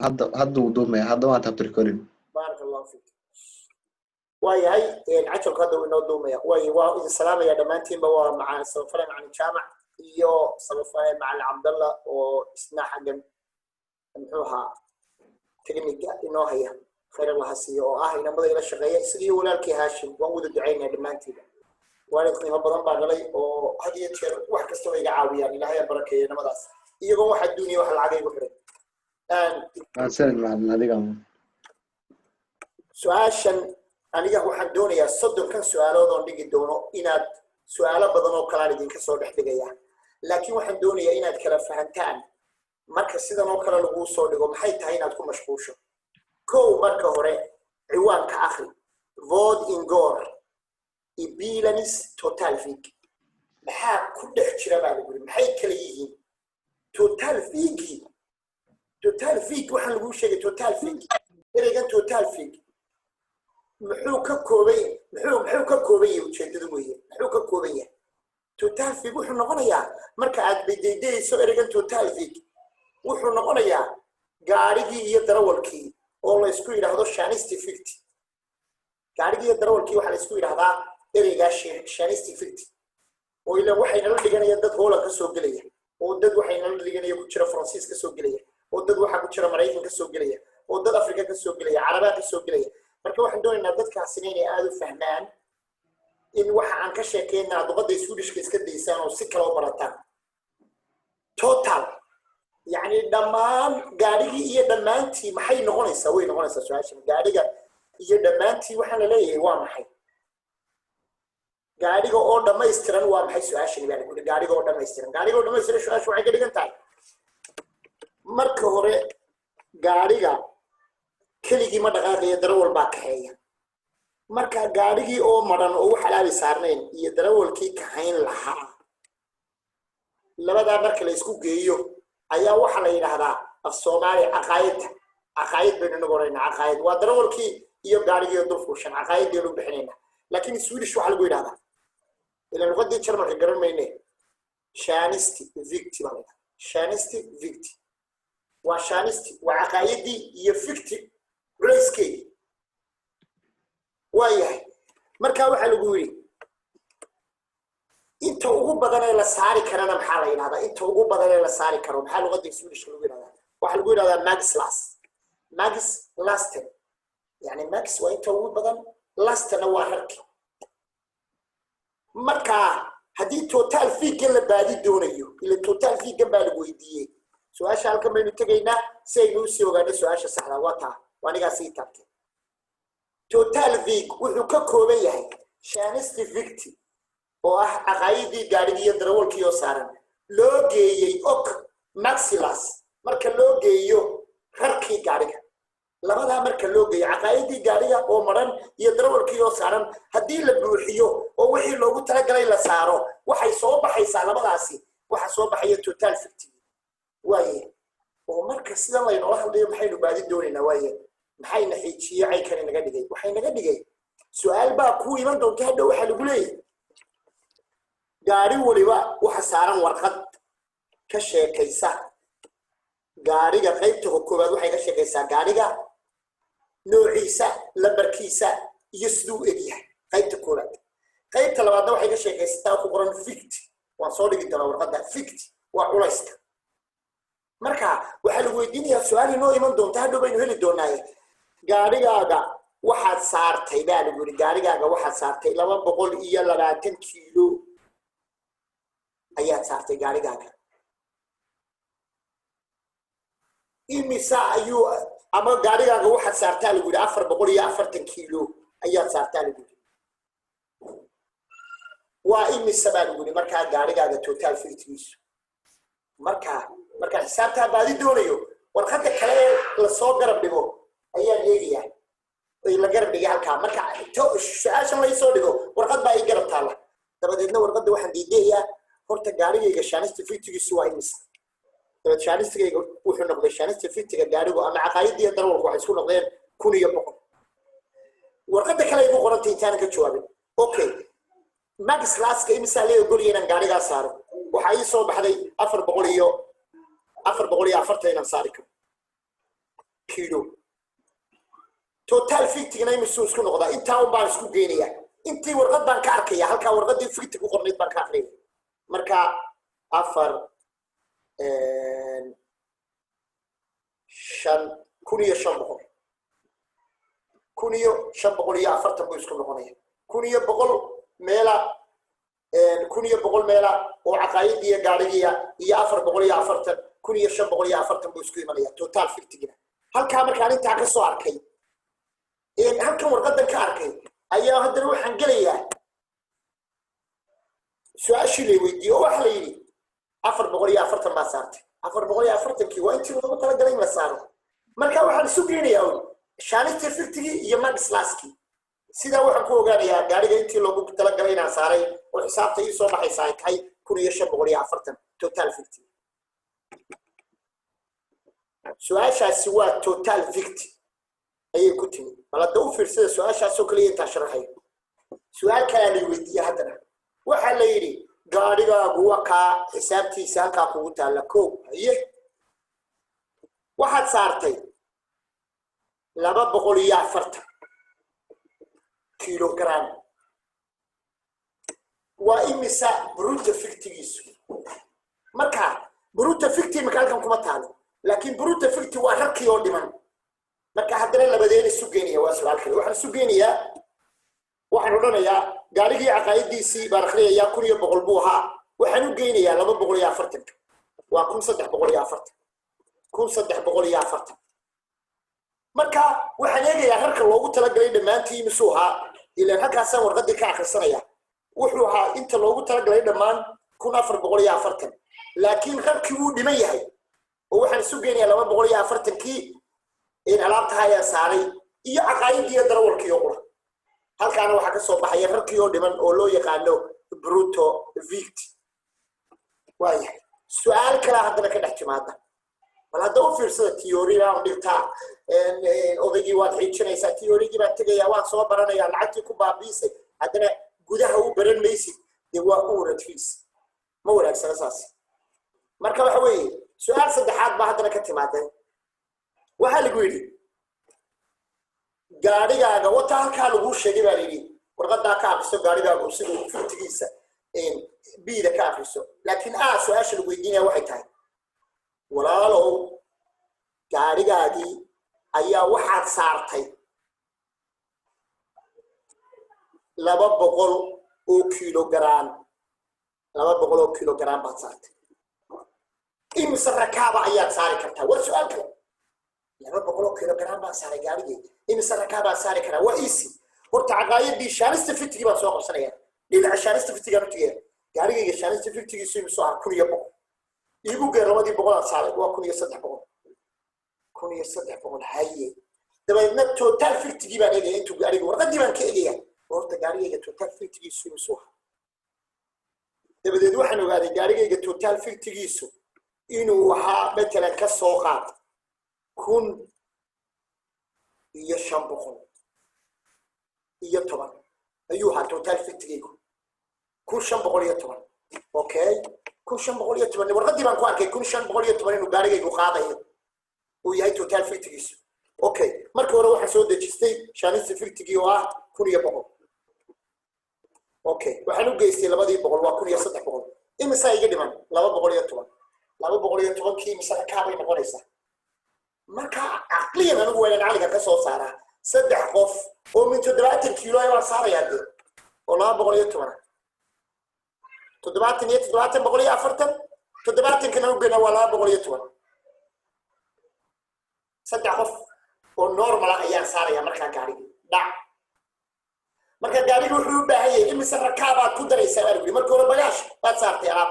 Hadda wuu duumaya, hadda waan taabta recording. Baaraka Allahu fiik. Waayahay, cajalku hadda wuu inoo duumaya. Waay, waa idin salaamaya dhammaantiinba. Waa maca Samafale Macalin Jaamac iyo Samafale Macalin Cabdalla oo isna xaggan, muxuu ahaa, technic-ga inoo haya. Khayr Allaha siiyo, oo ah inamada ila shaqeeya, isagiyo walaalkii Haashim. Waan wada ducaynaya dhammaantiinba. Waalid qiimo badan baa dhalay oo had iyo jeer wax kasta way iga caawiyaan. Ilaahay ha barakeeyo inamadaas, iyagoo wax adduuniya, wax lacag igu xiray. Mahadsanid, macalin, adiga. Su-aashan aniga waxaan doonayaa 30-kan su-aalood oon dhigi doono inaad su-aalo badan oo kalaan idinka soo dhex dhigaya, laakiin waxaan doonayaa inaad kala fahantaan marka sidan oo kale laguu soo dhigo maxay tahay inaad ku mashquusho. Kow, marka hore ciwaanka akri: "Vad ingår i bilens totalvikt?" Maxaa ku dhex jira baa lagu yiri? Maxay kala yihiin totalvikt-gi? Totalvikt waxaan laguu sheegay, totalvikt, ereygan totalvikt muxuu ka kooban? Muxuu ka kooban yahay? Ujeedadu weeye, muxuu ka kooban yahay totalvikt? Wuxuu noqonayaa, marka aad bedeydayso ereygan totalvikt, wuxuu noqonayaa gaarigii iyo darawalkii oo la isku yidhaahdo tjänstevikt. Gaarigii iyo darawalkii waxaa la isku yidhahdaa ereygaa tjänstevikt, oo ilan waxaynala dhiganaya dad Holland ka soo gelaya, oo dad waxaynala dhiganaya ku jira Faransiis ka soo gelaya, oo dad waxaa ku jira Maraykan ka soo gelaya, oo dad Afrika ka soo gelaya, Carabaa ka soo gelaya. Marka waxaan doonaynaa dadkaasina inay aada u fahmaan in waxa aan ka sheekeynaa luqadda Swedishka iska daysaan oo si kale u barataan. Total, yacni dhammaan gaadhigii iyo dhammaantii maxay noqonaysaa? Way noqonaysaa su-aashan: gaadhiga iyo dhammaantii waxaan la leeyahay waa maxay? Gaadhiga oo dhammaystiran waa maxay? Su-aashani baa lagu yidhi gaadhiga oo dhammaystiran. Gaadhiga oo dhammaystiran, su-aashu waxay ka dhigan tahay, marka hore gaadhiga keligii ma dhaqaaqaya, darawal baa kaxeeya. Marka gaadhigii oo madhan oo wax alaabi saarnayn iyo darawalkii kaxayn lahaa, labadaa marka la isku geeyo ayaa waxaa la yidhaahdaa af Soomaaliya caqaayadda. Caqaayad baynu inagu odhanayna. Caqaayad waa darawalkii iyo gaadhigii oo dul fuushan, caqaayaddeenu bixinayna. Laakiin Swedish waxaa lagu yidhahdaa, ila luqadii Jarmalka garan mayne, tjänstevikt baa la yidhahdaa. Tjänstevikt waa tjänste, waa caqaayadii, iyo vikt, culayskeedii. Waa yahay. Marka waxaa lagu yidhi inta ugu badan ee la saari karana maxaa la yidhahdaa? Inta ugu badan ee la saari karo maxaa luqadda Swedishka lagu yidhahdaa? Waxaa lagu yidhahdaa maxlast, maxlasten. Yani max waa inta ugu badan, lastana waa rarki. Marka haddii totalvikt-gan la baadi doonayo, ila totalvikt-gan baa lagu weydiiyey su-aasha, halkan baynu tegaynaa si aynu usii ogaano su-aasha saxda. Waa taa, waa anigaa sii taabtay. Totalvikt wuxuu ka kooban yahay tjänstevikt, oo ah caqaayadii gaadhigii iyo darawalkii oo saaran, loo geeyey och maxlast, marka loo geeyo rarkii gaadhiga. Labadaa marka loo geeyo, caqaayadii gaadhiga oo maran iyo darawalkii oo saaran, haddii la buuxiyo oo wixii loogu talagalay la saaro, waxay soo baxaysaa labadaasi, waxa soo baxaya totalvikt-igi. Waaye, oo marka sidan laynoola hadlayo maxaynu baadi doonaynaa? Waaye, maxayna xiijiye caykani naga dhigay? Waxay naga dhigay, su-aal baa kuu iman doonta hadhow. Waxaa lagu leeyahay gaari waliba waxa saaran warqad ka sheekaysa gaariga. Qaybta koowaad waxay ka sheekaysaa gaariga noociisa, lambarkiisa iyo siduu u egyahay, qaybta koowaad. Qaybta labaadna waxay ka sheekaysataa ku qoran vikt. Waan soo dhigi doonaa warqadda. Vikt waa culayska. Marka waxaa lagu weydiinayaa su-aal inoo iman doonta hadhow, baynu heli doonaaye. Gaarigaaga waxaad saartay baa lagu yidhi, gaarigaaga waxaad saartay 220 kiilo ayaad saartay gaarigaaga. Imisa ayuu, ama gaarigaaga waxaad saartaa lagu yidhi 440 kiilo ayaad saartaa lagu yidhi. Waa imisa baa lagu yidhi markaa gaarigaaga totalvikt-giisu? Marka xisaabtaa baadi doonayo, warqadda kale ee lasoo garab dhigo ayaan eegayaa, la garab dhigay halkaa. Marka su-aashan laysoo dhigo, warqad baa ii garab taalla. Dabadeedna warqadda waxaan diidayaa, horta gaarigayga tjänstevikt-giisu waa imisa? Dabeed tjänste-gayga wuxuu noqday, tjänstevikt-iga gaarigu ama caqaayadiiyo darawalku waxay isku noqdeen 1100. Warqadda kale igu qorantay intaanan ka jawaabin: okay, maxlast-ka imisaa lee ogolaya inaan gaarigaa saaro? Waxaa ii soo baxday 440 inaan saari karo. Kiilo total Gewicht-gana imisuu isku noqdaa? Intaa un baan isku geenaya. Intii warqad baan ka arkaya, halkaa warqadii Gewicht ku qornayd baan ka akriyaya. Marka afar shan, 1500, 1540 buu isku noqonaya. 1100 meela, 1100 meela oo caqaayidiiyo gaadhigiya iyo 440, 1540 buu isku imanaya total Gewicht-gina. Halkaa markaan intaa ka soo arkay, halkan warqadan ka arkay, ayaa haddana waxaan gelayaa su-aashii lay weydiiyey, oo waxa la yidhi 440 baa saartay. 440-kii waa intii loogu talagalay in la saaro. Marka waxaan isu geynayaa un Schaniste Gewicht-gii iyo Max-Last-kii. Sidaa waxaan ku ogaanayaa gaariga intii loogu talagalay inaan saaray, oo xisaabta ii soo baxaysa ay tahay 1540 total Gewicht. Su-aashaasi waa total Gewicht ayay ku timi. Bal hadda u fiirsada su-aashaasoo kaliya intaa sharaxayo. Su-aal kalaa lay weydiiye haddana. Waxaa la yidhi gaadhigaagu waa kaa, xisaabtiisa halkaa kugu taalla. Ko haye, waxaad saartay 240 kilogram. Waa imisa Brutto Gewicht-giisu? Marka Brutto Gewicht imika halkan kuma taalo, laakiin Brutto Gewicht waa rarkii oo dhiman. Marka haddana labadeen isu geenaya waa su-aal kale. Waxaan isu geenayaa, waxaan odhanayaa gaarigii caqaa'idiisii baan akhriyayaa, 1100 buu ahaa. Waxaan u geynayaa 240-ka, waa 1340, 1340. Marka waxaan eegayaa rarka loogu talagalay dhammaantii imisuu ahaa. Ilaan halkaasaan warqadii ka akhrisanaya. Wuxuu ahaa inta loogu talagalay dhammaan 1440, laakiin rarkii wuu dhiman yahay, oo waxaan isu geynayaa 240-kii in alaabtaha ayaan saaray iyo caqaayadii iyo darawalkii oo qura. Halkaana waxaa ka soo baxaya rarkii oo dhiman oo loo yaqaano Brutto Gewicht. Waayahay, su-aal kalaa haddana ka dhex timaada. Bal hadda u fiirsada, theory baan dhigtaa, odaygii waad xiijinaysaa, theory-gii baan tegayaa, waan soo baranayaa, lacagtii ku baabiisay, haddana gudaha u baran maysid. Dee waa uradfiis, ma wanaagsana saas. Marka waxa weeye, su-aal saddexaad baa haddana ka timaadeen. Waxaa lagu yidhi gaadhigaaga wata halkaa laguu sheegay baa layidhi, warqadaa ka akriso gaadhigaagu siduu Gewicht-giisa, bida ka akriso. Laakiin a su-aasha lagu weydiinaya waxay tahay: walaalow, gaadhigaagii ayaa waxaad saartay 200 oo kilogram, 200 oo kilogram baad saartay. Imise rakaaba ayaad saari kartaa? War su-aal kale. 200 oo kilogram baan saaray gaadhigii, imise rakaabaan saari karaa? Waa easy. Horta caqaayadii Schaniste Gewicht-gii baan soo qabsanaya. Dhinaca Schaniste Gewicht-gaan u tegaya. Gaarigayga Schaniste Gewicht-giisu imisoo ah? 1100. Iigu geer labadii boqol aan saaray, waa 1300, 1300. Haye, dabeedna total Gewicht-gii baan eegaya intuu gaariga, warqadii baan ka eegaya. Horta gaarigayga total Gewicht-giisu imisuu ahaa? Dabadeed waxaan ogaaday gaarigayga total Gewicht-giisu inuu ahaa, matalan ka soo qaad, 1510 ayuu ahaa total Gewicht-gaygu, 1510. Okay, 1510 warqadii baan ku arkay, 1510 inuu gaarigaygu qaadayo, uu yahay total Gewicht-giisu. Okay, marka hore waxaan soo dejistay Schaniste Gewicht-gii oo ah 1100. Okay, waxaan u geystay labadii boqol, waa 1300. Imisaa iga dhiman? 210. 210-kii mise rakaabay noqonaysaa? Marka caqliyan anigu waa inaan caqliga ka soo saaraa. Saddex qof oo min 70 kiilo baan saarayaa dee, oo 210, 70 iyo 70, 140. 70-kana u geyna, waa 210. Saddex qof oo normal ah ayaan saaraya markaa gaarigii dhac. Marka gaarigi wuxuu u baahan yahay, imise rakaabaad ku daraysaa baa lagu yidhi. Marka hore bagaash baad saartay, alaab.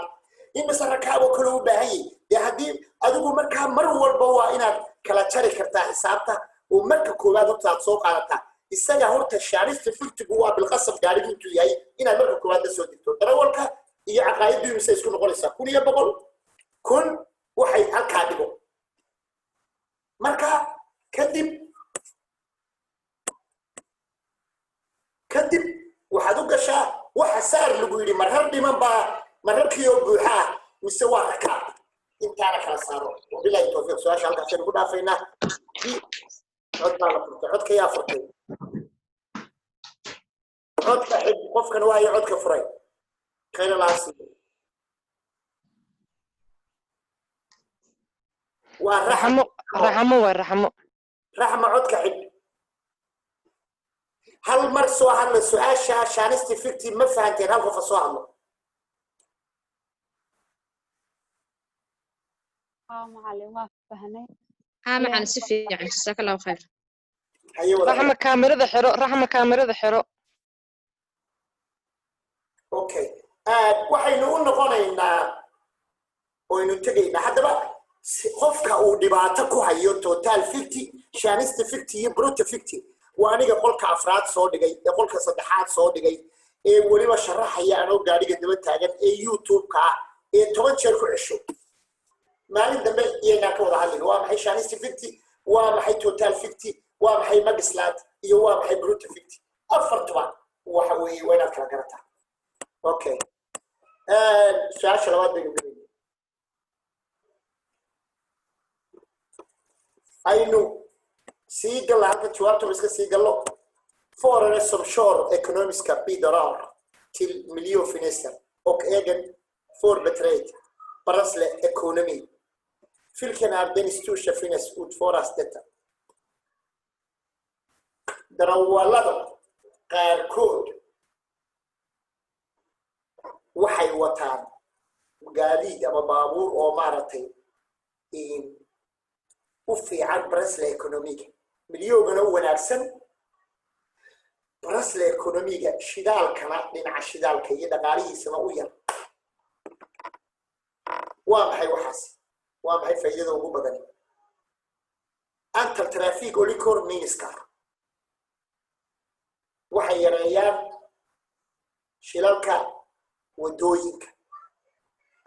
Imise rakaab oo kale u baahan yahay? Dee haddii adigu markaa mar walba waa inaad kala jari kartaa xisaabta, oo marka koowaad horta aad soo qaadataa isaga. Horta Schaniste Gewicht-gu waa bilqasab gaarigu intuu yahay inaad marka koowaad la soo degto. Darawalka iyo caqaayaddu imise isku noqonaysaa? 1100, kun waxay halkaa dhigo. Marka kadib waxaad u gashaa waxa saar lagu yidhi. Marar dhiman baa, mararkii oo buuxa ah, mise waa rakaab? Intaana kala saaro. Wabilahi towfiiq. Su-aasha halkaasaynu ku dhaafaynaa. Cod baa la furtay. Codka yaa furtay? Codka xig. Qofkan waayo codka furay, khayr laasi. Waa Raxmo. Raxmo, Raxmo waa Raxmo. Raxma, codka xig. Hal mar soo hadla. Su-aasha tjänsteeffekt ma fahanteen? Hal qofa soo hadlo. Haa macallin, waa fahnay. Haa macalin, si fiican, jazaaka Allahu khayr. Haye wada. Raxma, kaamirada xiro. Raxma, kaamirada xiro. Okay, waxaynu u noqonaynaa oynu tegaynaa haddaba qofka uu dhibaato ku hayo totaleffekt, tjänsteeffekt iyo bruttoeffekt. Waa aniga qolka afraad soo dhigay ee qolka saddexaad soo dhigay ee weliba sharaxaya anoo gaadhiga daba taagan ee YouTube-ka ah ee 10 jeer ku cesho. Maalin dambe iyaynaan ka wada hadlin waa maxay tjänsteeffekt, waa maxay totaleffekt, waa maxay magislaad iyo waa maxay bruttoeffekt. Afartuba waxa weeye waa inaad kala garataa. Okay, su-aasha labaad baynu gelayna. Aynu sii galla halka jawaabta iska sii gallo. Förare som kör ekonomiska bidrar till miljövinster och egen förbättrad bränsleekonomi. Vilken är den största finns utföras detta? Darawallada qaarkood waxay wataan gaadiid ama baabuur oo maaragtay u fiican bränsleekonomiga, milyoogana u wanaagsan, bränsleekonomiga, shidaalkana, dhinaca shidaalka iyo dhaqaalihiisana u yar. Waa maxay waxaas? Waa maxay faa'iidada ugu badani? Antal trafikolyckor minskar. Waxay yareeyaan shilalka wadooyinka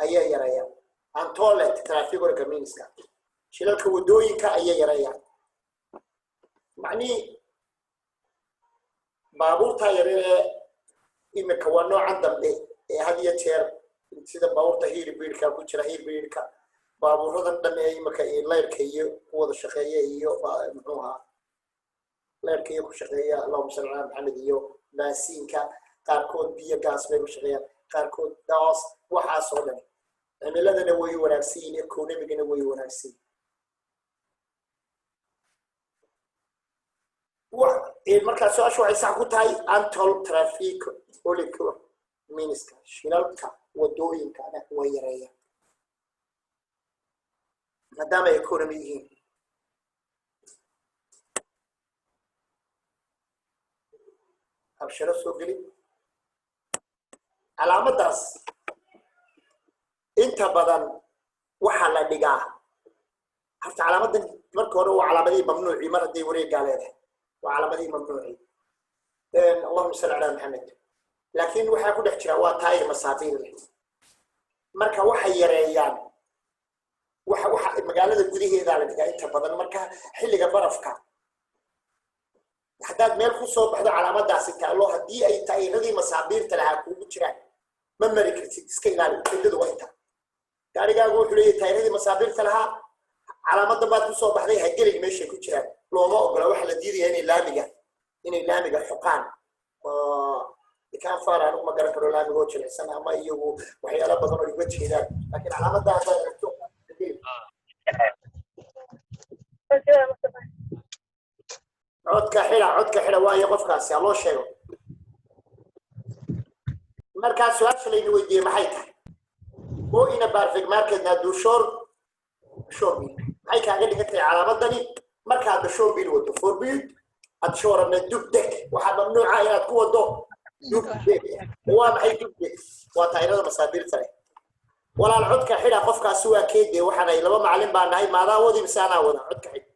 ayay yareeyaan. Antalet trafikolyckor minskar, shilalka wadooyinka ayay yareeyaan. Macnihii baabuurta yaryar ee imika waa noocan dambe ee had iyo jeer sida baabuurta hybridka ku jira, hybridka, baabuuradan dhan ee imika leyrka iyo ku wada shaqeeya iyo muxuu ahaa, leyrka iyo ku shaqeeya, allahuma salli calaa Maxamed, iyo baasiinka, qaarkood biyo gaas bay ku shaqeeyaan, qaarkood daas. Waxaas oo dhan cimiladana way wanaagsan yihiin, economigana way wanaagsan yihiin. Markaa su-aashu waxay sax ku tahay antal trafikolyckor minskar, shilalka wadooyinkana way yareeyaan maadaama ay economy yihiin. Absharo soo geli. Calaamaddaas inta badan waxaa la dhigaa horta calaamadan marka hore waa calaamadihii mamnuucii. Mar hadday wareegaa leedahay, waa calaamadihii mamnuucii. Allahuma salli calaa Maxamed. Laakiin waxaa ku dhex jira waa taayir masaabiir leh. Marka waxay yareeyaan waxa magaalada gudaheedaa la dhigaa inta badan. Marka xilliga barafka haddaad meel ku soo baxdo calaamadaasi taallo, haddii ay taayiradii masaabiirta lahaa kuugu jiraan, ma mari kartid, iska ilaali. Ujeedadu waa intaa. Gaarigaagu wuxuu leeyahay taayiradii masaabiirta lahaa, calaamadan baad ku soo baxday, ha gelin meeshay ku jiraan. Looma ogola. Waxaa la diidaya inay laamiga xoqaan. Ikaan faar anigu ma garan karo laamiga oo jilicsan ama iyagu waxyaalo badan oo uga jeedaan, laakiin calaamadda haddaad aragto, ha gelin. Codka xidha, codka xidha. Waayo qofkaasi ha loo sheego. Markaa su-aasha layna weydiiyey maxay tahay? Gå in på vägmärket när du kör körbil. Maxay kaaga dhigan tahay calaamadani markaad körbil wado? Förbud att köra med dubbdäck. Waxaa mamnuuca inaad ku wado dubbdäck. Waa maxay dubbdäck? Waa taayirada masaabiirta leh. Walaal, codka xidha. Qofkaasi waa keede? Waxaan ay laba macalin baa nahay, maadaa wadi mise anaa wada? Codka xidh.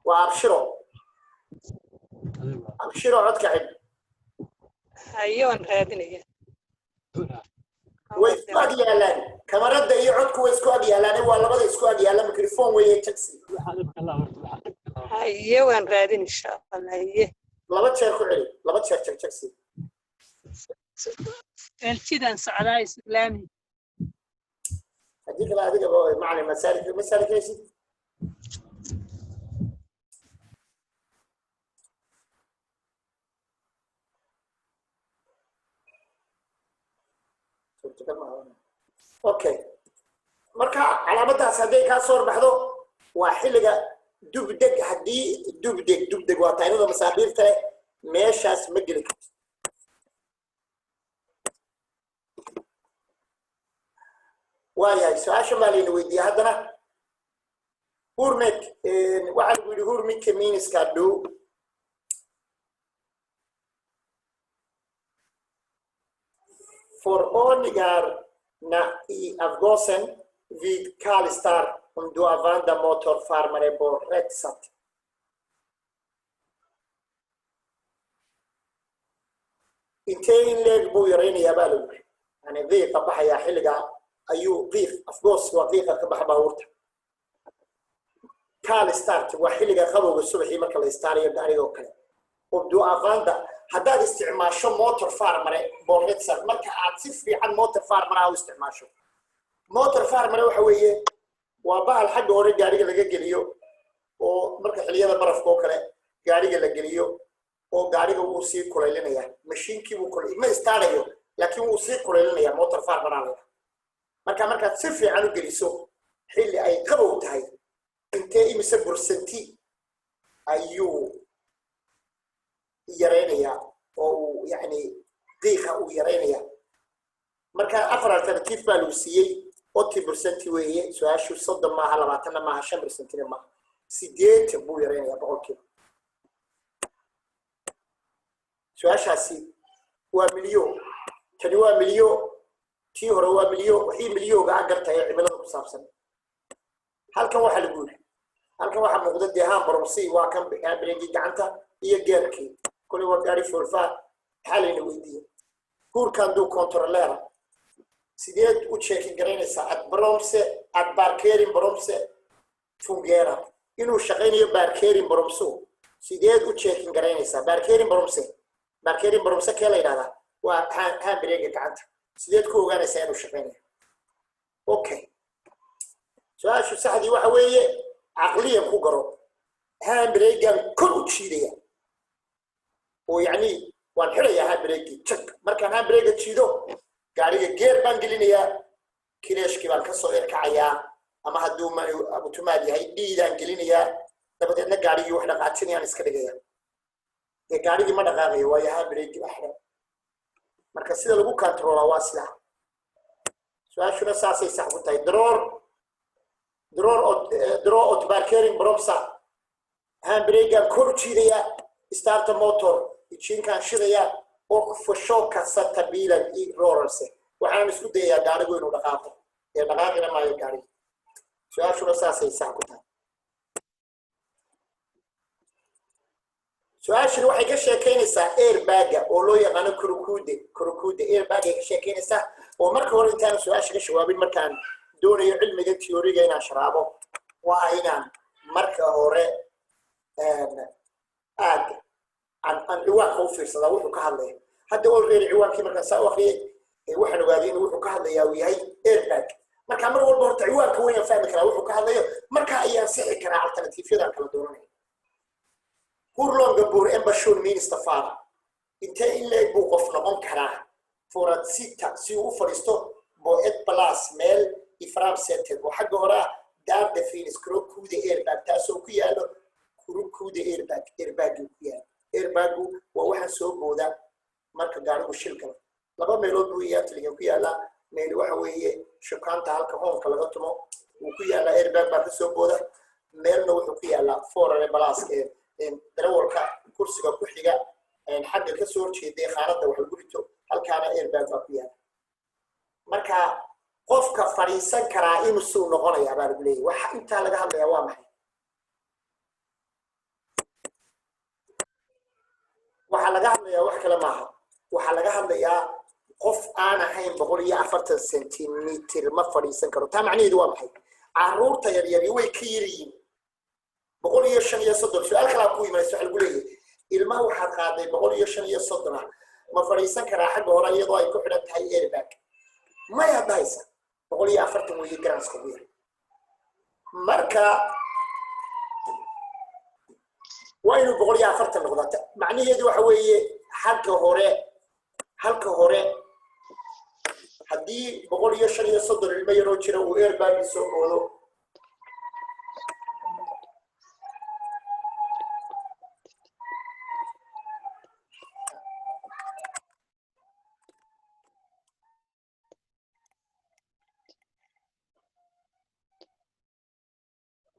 Waa Abshiro. Abshiro, codka xidh. Haye, waan raadinaya. Way isku ag yaalaan kamarada iyo codku, way isku ag yaalaan. Waa labada isku ag yaala microphone weeye, taxi. Haye, waan raadin insha Allah, haye. Laba jeer ku celi, laba jeer jag taxi. Eeljidaan socdaa islaami. Haddii kale adiga macalin ma saari, ma saari karaysid. Suurtagal maaha. Okay, marka calaamadaas hadday kaa soo horbaxdo, waa xilliga dubdeg. Haddii dubdeg, dubdeg waa tayrada masaabiirta leh, meeshaas ma geli karto. Waayahay, su-aasha baa layna weydiiyey haddana. Hur mycket, waxaa lagu yidhi: Hur mycket minskar du föroreningarna i avgasen vid kallstart om du använder motorvärmare på rätt sätt? Intee in leeg buu yaraynayaa baa lagu yiri, yani qiiqa baxayaa xilliga ayuu qiiq avgas waa qiiqa ka baxa baabuurta. Kallstart waa xilliga qabowga subaxii marka la istaarayo gaariga oo kale. Om du använder, haddaad isticmaasho motorvärmare på rätt sätt, marka aad si fiican motorvärmare u isticmaasho. Motorvärmare waxa weeye waa bahal xagga hore gaariga laga geliyo, oo marka xilliyada barafka oo kale gaariga la geliyo, oo gaariga wuu sii kulaylinaya, mashiinkii buu kulay, ma istaarayo laakiin wuu sii kulaylinaya. Motorvärmare la. Marka markaad si fiican u geliso xilli ay qabow tahay, intee imise bursanti ayuu yaraynayaa oo uu yani qiiqa uu yaraynaya? Marka afar alternative baa lagu siiyey. 80% weeye su-aashu, 30 maaha, 20-na maaha, 5%-na maaha, 80 buu yaraynayaa boqolkiiba. Su-aashaasi waa miljö, tani waa miljö, tii hore waa miljö. Wixii miljö-ga a gartaya cimilada ku saabsan. Halkan waxaa lagu yidhi, halkan waxaa muuqda dee handbroms-i, waa kan brengii gacanta iyo geerkii kule, waa gaari foolfaa. Maxaa layna weydiiyey? Hur kan du kontrollera, sideed u checking garaynaysaa, att bromse, att parkeringsbroms fungerar, inuu shaqaynayo parkeringsbroms-u? Sideed u checking garaynaysaa parkeringsbroms? Parkeringsbroms kee la yidhahdaa? Waa handbrake gacanta. Sideed ku ogaanaysaa inuu shaqaynayo? Okay, su-aashu saxdii waxa weeye, caqliyan ku garo, handbrake-gan kor u jiidaya oo yacni waan xidhayaa handbrake-gii jag. Markaan handbrake-ga jiido, gaariga geer baan gelinayaa, kileeshkii baan kasoo erkacayaa, ama hadduu automaat yahay D-daan gelinayaa, dabadeedna gaarigii wax dhaqaajinayaan iska dhigaya. Dee gaarigii ma dhaqaaqayo, waayo handbrake-gii baa xidhan. Marka sida lagu controlaa waa sidaa. Su-aashuna saasay sax ku tahay. Dra åt parkeringsbromsen, handbrake-gaan kor jiidaya, starta motor, injinkaan shidaya, och försöka sätta bilen i rörelse, waxaan isku dayayaa gaarigu inuu dhaqaaqo. Ee dhaqaaqina maayo gaariga. Su-aashuna saasay sax ku tahay. Su-aashani waxay ka sheekeynaysaa airbag-ga oo loo yaqaano krockkudde. Krockkudde, airbag ay ka sheekeynaysaa. Oo marka hore intaan su-aasha ka jawaabin, markaan doonayo cilmiga theory-ga inaan sharaabo, waa inaan marka hore aad aan ciwaanka u fiirsadaa wuxuu ka hadlaya. Hadda already ciwaankii markaan saa u akriyay, waxaan ogaaday inuu wuxuu ka hadlayaa uu yahay airbag. Marka mar walba horta ciwaanka weynaan fahmi karaa wuxuu ka hadlayo, marka ayaan sixi karaa alternative-yadan kala dooranaya. Hur lång bör en person minst vara, intee in leeg buu qof noqon karaa, för att sitta, si uu u fadhiisto, på en plats, meel, i framsätet, oo xagga hore ah, där det finns krockkudde airbag, taasoo ku yaalo krockkudde airbag, airbag-gu ku yaalo? Airbag-gu waa waxaan soo booda marka gaarigu shil galo. Laba meelood buu egentligen ku yaalaa. Meel waxa weeye shukaanta, halka hoonka laga tumo wuu ku yaalaa, airbag baa kasoo booda. Meelna wuxuu ku yaalaa förarplats-ka, darawalka kursiga ku xiga, xagga kasoo horjeeday khaanada wax lagu rito, halkaana airbag baa ku yaala. Marka qofka fadhiisan karaa imisuu noqonayaa baa lagu leeyahy. Waxa intaa laga hadlayaa waa maxay? Waxaa laga hadlayaa wax kale maaha, waxaa laga hadlayaa qof aan ahayn 140 centimeter ma fadhiisan karo. Taa macnaheedu waa maxay? Caruurta yaryari way ka yaryihiin 135. Su-aal kalaa ku imanaysa. Waxa lagu leeyahay, ilmaha waxaad qaaday 135 ah, ma fadhiisan karaa xagga hore iyadoo ay ku xidhan tahay airbag? Maya dhahaysa, 140 weeye granska ugu yar. Marka waa inuu 140 noqdaa. Macnaheedu waxa weeye xagga hore, halka hore haddii Haddii 135 ilmo yaroo jira uu airbag soo boodo,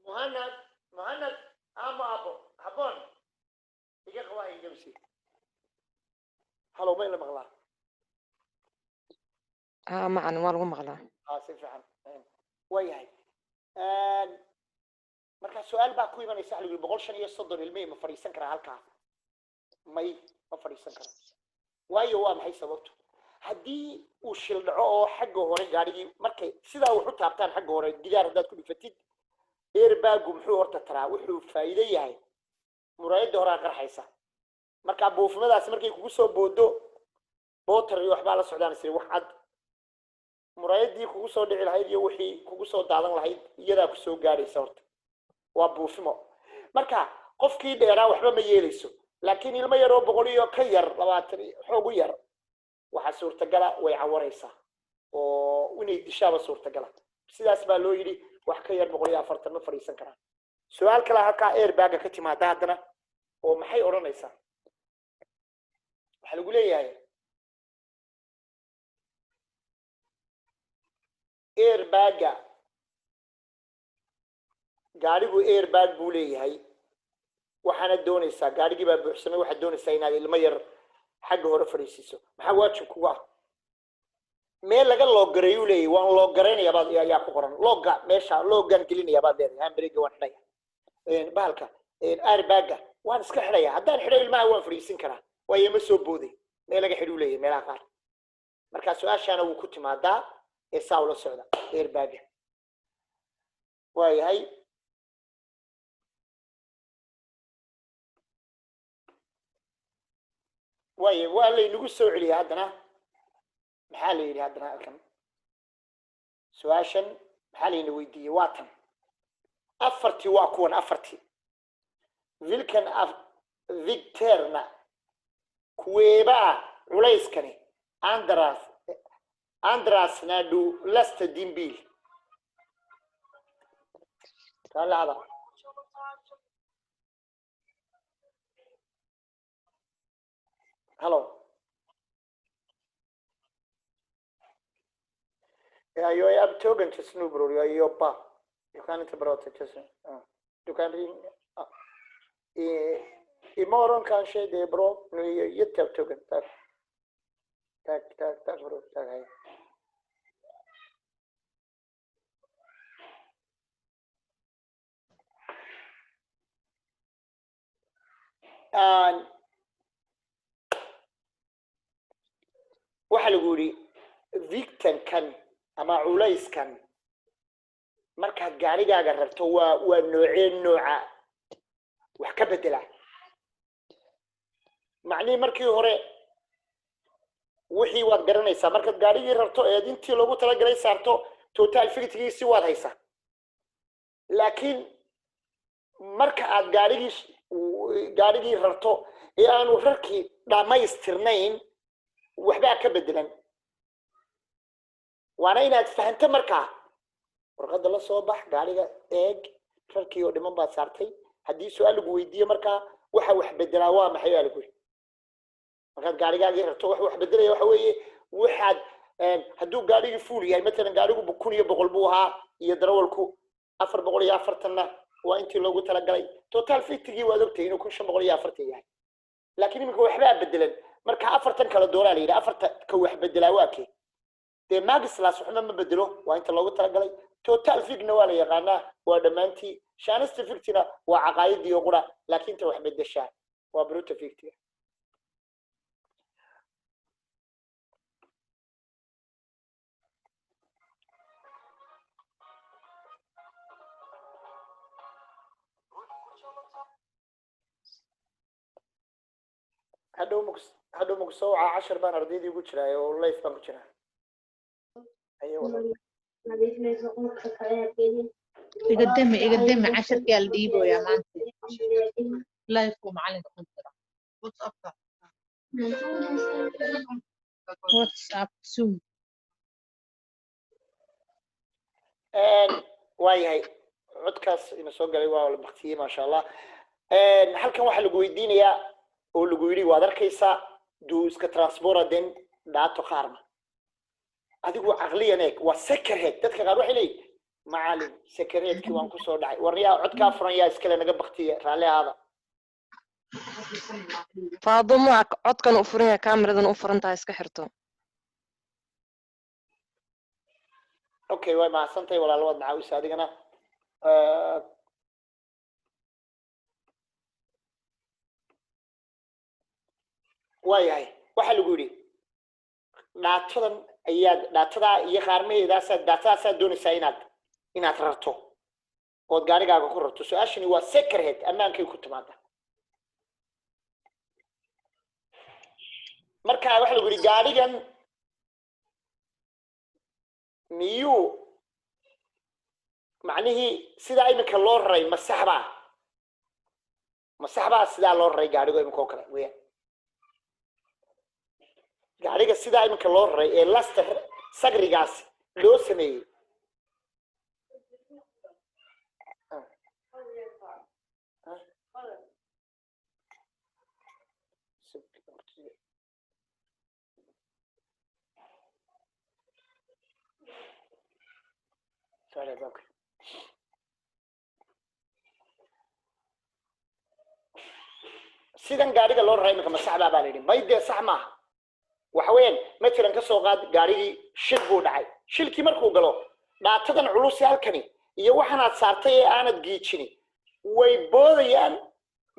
Muhanad, Muhanad, ama abo habon iga qabaa igamsi. Halo, ma ila maqlaa? Haa macalin, waa lagu maqlaa. Aa, si fiican waayahay. Marka su-aal baa ku imanaysa, waxa lagu yidhi 135 ilmihii ma fadhiisan karaa halkaa? May, ma fadhiisan karo. Waayo, waa maxay sababtu? Haddii uu shil dhaco oo xagga hore gaadhigii markay sidaa wax u taabtaan, xagga hore gidaar haddaad ku dhufatid, airbagu muxuu horta taraa? Wuxuu faa'iido yahay muraayadda horaa qarxaysa. Marka buufimadaasi markay kugu soo boodo, bootar iyo waxbaa la socdaan isiri, wax cad, muraayadii kugu soo dhici lahayd iyo wixii kugu soo daadan lahayd iyadaa kusoo gaadhaysa. Horta waa buufimo. Marka qofkii dheeraa waxba ma yeelayso, laakiin ilmo yaroo 100 iyo ka yar 20 xoog u yar waxaa suurtagala way cawaraysaa oo inay dishaaba suurtagala. Sidaas baa loo yidhi wax ka yar 140 ma fadhiisan karaan. Su-aal kale halkaa airbaga ka timaada haddana, oo maxay odhanaysaa? Waxaa lagu leeyahay airbaga gaadhigu airbag buu leeyahay, waxaana doonaysaa, gaadhigii baa buuxsamay, waxaad doonaysaa inaad ilmo yar xagga hore fadhiisiiso. Maxaa waajib kugu ah? Meel laga loogareeyuu leeyahay, waan loogaraynaya baad ayaa ku qoran. Looga meesha loogaan gelinaya baad leedahay, handbrake waan xidhaya, bahalka airbaga waan iska xidhaya. Haddaan xidho ilmaha waan fadhiisin karaa, waayo ma soo booday. Meel laga xidhuu leeyahay meelaha qaar. Marka su-aashaana wuu ku timaadaa ee saa ula socda airbaga. Waayahay, waaye waa laynagu soo celiyay haddana. Maxaa la yidhi haddana halkan? Su-aashan maxaa layna weydiiyey? Waa tan afartii, waa kuwan afartii. Vilken av vikterna, kuweeba ah culayskani, ändras när du lastar din bil? Kala. Hallå? Ja, jag är upptagen just nu, bror. Jag jobbar. Jag kan inte prata just nu. Ja. Du kan ringa. Ja. Imorgon kanske det är bra. Nu är jag jätteupptagen. Tack. Tack, tack, tack bror. Tack, hej. Waxaa lagu yidhi vikten-kan ama culayskan markaad gaarigaaga rarto waa noocee nooca wax ka bedela? Macnihii markii hore wixii waad garanaysaa, markaad gaarigii rarto eed intii loogu talagalay saarto, totalvikt-giisi waad haysaa. Laakiin marka aad gaarigii rarto ee aanu rarkii dhammaystirnayn, waxbaa ka bedelan. Waana inaad fahanto. Markaa warqadda la soo bax, gaariga eeg, rarkii oo dhiman baad saartay. Haddii su-aal lagu weydiiyo markaa, waxa wax bedelaa waa maxay baa lagu yidhi markaad gaarigaagii rarto? Wax wax bedelaya waxa weeye waxaad hadduu gaarigii fuul yahay, matalan gaarigu 1100 buu ahaa iyo darawalku 440-na waa intii loogu talagalay, totalvikt-gii waad ogtahay inuu 1540 yahay. Laakiin iminka waxbaa bedelan. Marka afartan kala dooraa la yidhi, afarta ka wax bedelaa waa kee? Dee maxlast waxba ma bedelo, waa inta loogu talagalay. Totalvikt-na waa la yaqaanaa, waa dhammaantii. Tjänstevikt-na waa caqaayadii oo qura. Laakiin ta wax bedeshaa waa bruttovikt-iga. Hadhow maku soo wacaa? Cashar baan ardaydii ugu jiraa oo live baan ku jiraa. Haye walaal. Iga dami, iga dami, casharkii la dhiiboyaa maanta. Live uu macalinka ku jira. WhatsApp, Zoom. Waayahay, codkaas ina soo galay waa la baktiyey, maasha Allah. Halkan waxaa lagu weydiinayaa oo lagu yidhi, waad arkaysaa, du ska transportera den datorskärm. Adigu caqliyan eeg, waa säkerhet. Dadka qaar waxay leeyihin, macalin, säkerhetkii waan kusoo dhacay. War yaa codkaa furan? Yaa iskale? Naga baktiye, raalli ahaada. Faadumo, codkan u furan yahay, kaamiradan u furan tahay, iska xirto. Okay, way mahadsantahay walaalo, waad macaawisa adigana. Waayahay, waxaa lagu yidhi datordan ayaad datadaa iyo qaarmaheedaasaad datadaasaad doonaysaa inaad rarto ood gaarigaaga ku rarto. Su-aashani waa säkerhet, ammaankay ku timaada. Marka waxaa lagu yidhi, gaarigan miyuu macnihii sidaa iminka loo raray ma saxbaa? Ma saxbaa sidaa loo raray gaarigo iminka oo kale weeyaan? Gaariga sidaa iminka loo raray ee laster sagrigaas loo sameeyey. Sorry, okay. Sidan gaariga loo raray iminka ma saxbaa baa la yidhi. May dee, sax maaha. Waxa weeyaan, matalan ka soo qaad gaarigii shil buu dhacay. Shilkii markuu galo, datadan culusi halkani iyo waxaanaad saartay ee aanad giijini way boodayaan.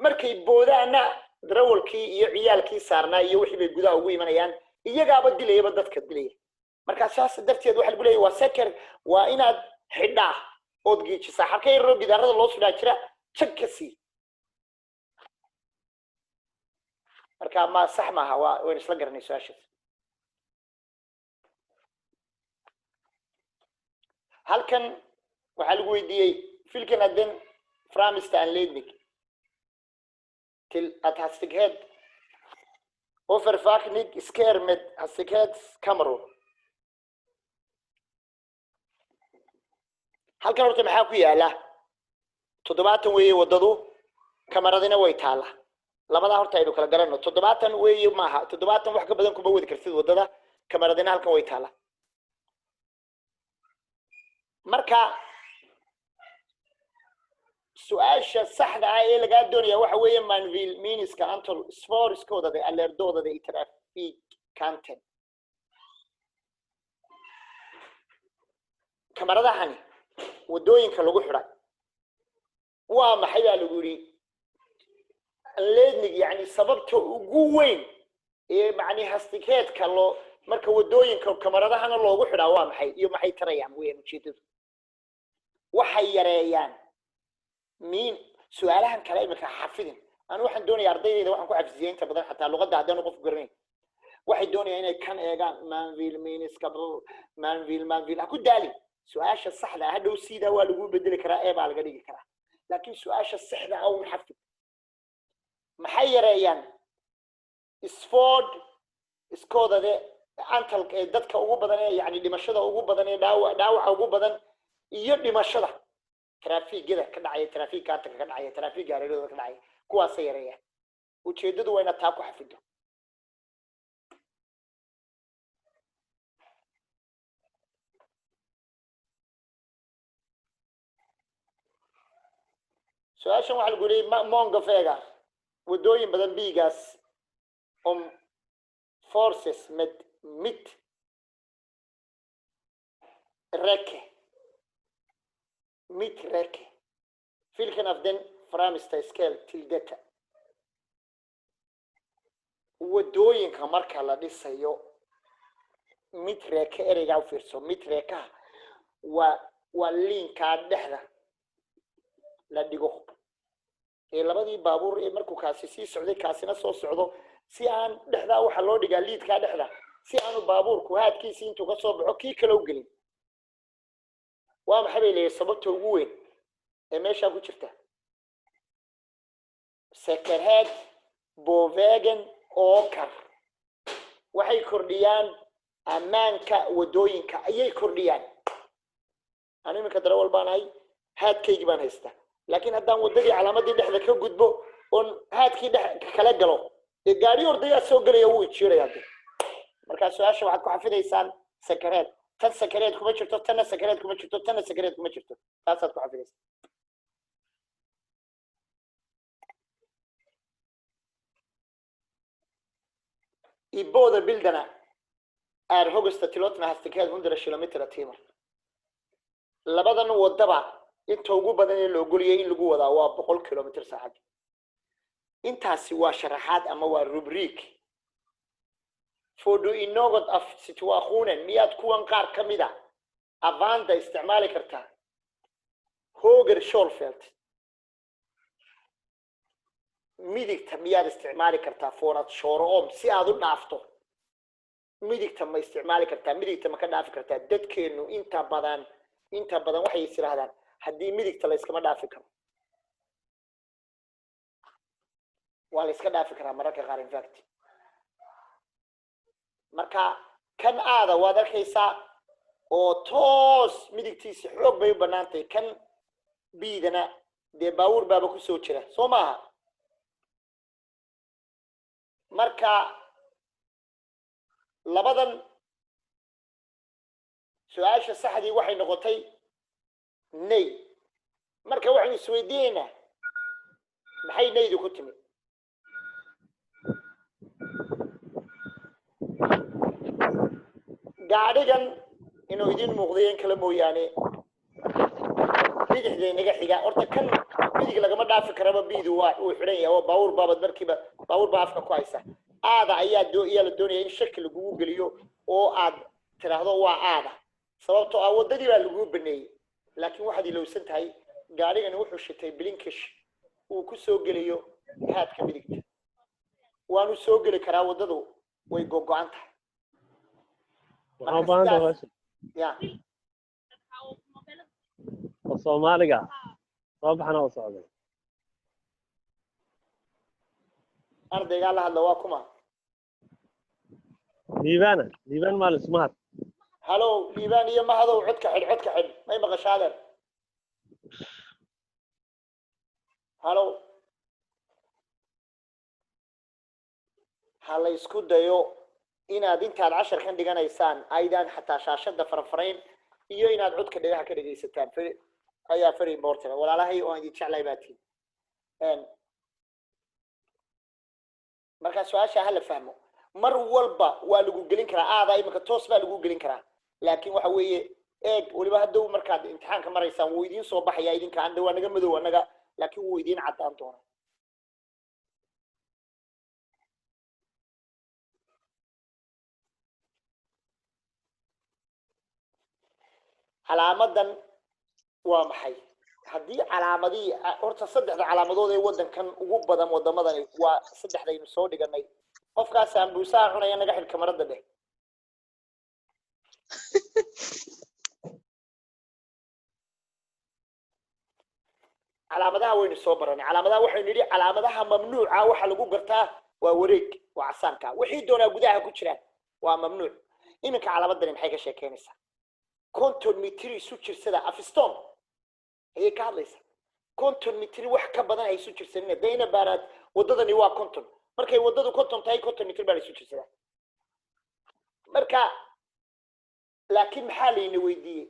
Markay boodaanna, darawalkii iyo ciyaalkii saarnaa iyo wixii bay gudaha ugu imanayaan, iyagaaba dilayaba, dadka dilaya. Marka saas darteed waxa lagu leeyahy waa säker, waa inaad xidhaa ood giijisaa. Xarka yaroo gidaarada loo sudhaa jira, jag ka sii. Marka ma sax maaha, waa waynu isla garanay su-aashaas. Halkan waxaa lagu weydiiyey, vilken är den främsta anledning till att hastighet övervakning sker med hastighetskameror? Halkan horta maxaa ku yaala? 70 weeye waddadu, kamaradina way taala. Labadaa horta aynu kala garanno. 70 weeye maaha, 70 wax ka badan kuma wadi kartid waddada, kamaradina halkan way taala. Marka su-aasha saxda ah ee lagaa doonaya waxa weeye, man vill minska antal svårskadade eller dödade i trafiken. Kamaradahani waddooyinka lagu xidhay waa maxay baa lagu yidhi. Anledning, yani sababta ugu weyn ee macni hastighetka loo marka waddooyinka kamaradahana loogu xidhaa waa maxay iyo maxay tarayaan weeyaan ujeedadu? Waxay yareeyaan miin. Su-aalahan kale imika xafidin. Anu waxaan doonaya ardaydayda waxaan ku xafisiyay inta badan, xataa luqadda haddaanu qofku garanayn, waxay doonayaan inay kan eegaan, man vill minska, man vill, man vill. Ha ku daalin. Su-aasha saxda ah hadhow sidaa waa lagu bedeli karaa ee baa laga dhigi karaa, laakiin su-aasha saxda ah un xafid. Maxay yareeyaan? Svårskadade antal ee dadka ugu badan ee yani dhimashada ugu badan ee dhaawaca ugu badan iyo dhimashada trafiigyada ka dhacaya, trafiikaatanka ka dhacaya, trafiig gaareerada ka dhacaya, kuwaasay yareeyaan. Ujeedadu waa inaad taa ku xafido. Su-aashan waxaa lagu leeyay, många vägar, waddooyin badan, byggs om förses med mitträcke, mitträcke. Vilken av den främsta skäl till detta? Waddooyinka marka la dhisayo mitträcke, ereygaa u fiirso, mitträckeha waa liinkaa dhexda la dhigo ee labadii baabuur ee markuu kaasi sii socday kaasina soo socdo, si aan dhexdaa waxaa loo dhigaa liidkaa dhexda, si aanu baabuurku haadkiisii intuu ka soo baxo kii kale u gelin. Waa maxay bay leeyahay sababta ugu weyn ee meeshaa ku jirta? Säkerhet på vägen ökar, waxay kordhiyaan ammaanka waddooyinka ayay kordhiyaan. Anu iminka darawal baan ahay, haadkaygii baan haystaa, laakiin haddaan waddadii calaamadii dhexda ka gudbo oon haadkii dhex kala galo, dee gaari ordayaa soo gelaya, wuu ijiiraya de. Marka su-aasha waxaad ku xafidaysaan sakareed. Tan sakareed kuma jirto, tanna sakareed kuma jirto, tanna sakareed kuma jirto, taasaad ku xafidaysaan. I båda bilderna är högsta tillåtna hastighet 100 kilometer i timmen. Labadan wadaba inta ugu badan ee la ogoliyay in lagu wadaa waa 100 kilomitr saacad. Intaasi waa sharaxaad ama waa rubrik. Får du i något av situationen, miyaad kuwan qaar ka mid a använda, isticmaali kartaa, höger körfält, midigta miyaad isticmaali kartaa, för att köra om, si aad u dhaafto midigta ma isticmaali kartaa, midigta ma ka dhaafi kartaa? Dadkeenu inta badan waxay is yidhahdaan haddii midigta la iskama dhaafi karo. Waa la iska dhaafi karaa mararka qaar, in fact. Marka kan aada waad arkaysaa oo toos midigtiisa xoog bay u banaantahay. Kan biidana dee baabuur baaba kusoo jira, soo maaha? Marka labadan su-aasha saxdii waxay noqotay nej. Marka waxaynu isweydiinaynaa, maxay naydu ku timid? Gaadhigan inuu idin muuqday in kale mooyaane, bidixda inaga xiga. Horta kan midig lagama dhaafi karaba, biidu waa uu xidhan yahay oo baabuur baabad markiiba baabuur baa afka ku haysa. Aada ayaa ayaa la doonaya in shaki lagugu geliyo oo aad tiraahdo waa aada, sababtoo ah waddadii baa laguu baneeyey. Laakiin waxaad ilowsan tahay gaadhigani wuxuu shitay blinkers uu ku soo gelayo haadka midigta, waanu soo geli karaa, waddadu way gogo-an tahay. Waxaan u baahan tahay ya. Oo Soomaaliga soo baxana oo socday. Ardaygaa la hadla waa kuma? Liibana, Liibaan maalis Mahad. Halow, Liibaan iyo Mahadow, codka xidh, codka xidh. May maqashaadeen? Halow, ha la isku dayo inaad intaad casharkan dhiganaysaan aydaan xataa shaashada farfarayn iyo inaad codka dhagaha ka dhegaysataan ayaa very important. Walaalahay oo aan idin jeclahay baa tihin. Marka su-aasha hala fahmo. Mar walba waa lagu gelin karaa aada, iminka toos baa lagu gelin karaa, laakiin waxa weeye eeg weliba haddow markaad imtixaanka maraysaan wuu idiin soo baxayaa. Idinka anda waa naga madow annaga, laakiin wuu idiin caddaan doonaa. Calaamadan waa maxay? Haddii calaamadihii, horta saddexda calaamadood ee waddankan ugu badan, waddamadani waa saddexdaynu soo dhiganay. Qofkaas sambuusaha cunaya naga xidh kamarada dheh. Calaamadaha waynu soo baranay. Calaamadaha waxaynu yidhi calaamadaha mamnuuca waxa lagu gartaa waa wareeg, waa casaanka. Wixii doonaa gudaha ku jiraan waa mamnuuc. Iminka calaamadani maxay ka sheekeynaysaa? 50 mitri isu jirsada, avstånd ayay ka hadlaysaa. 50 mitri wax ka badan ay isu jirsanina dayna baaraad. Waddadani waa 50. Markay waddadu 50 tahay, 50 mitri baa la isu jirsadaa. Marka laakiin maxaa layna weydiiyey?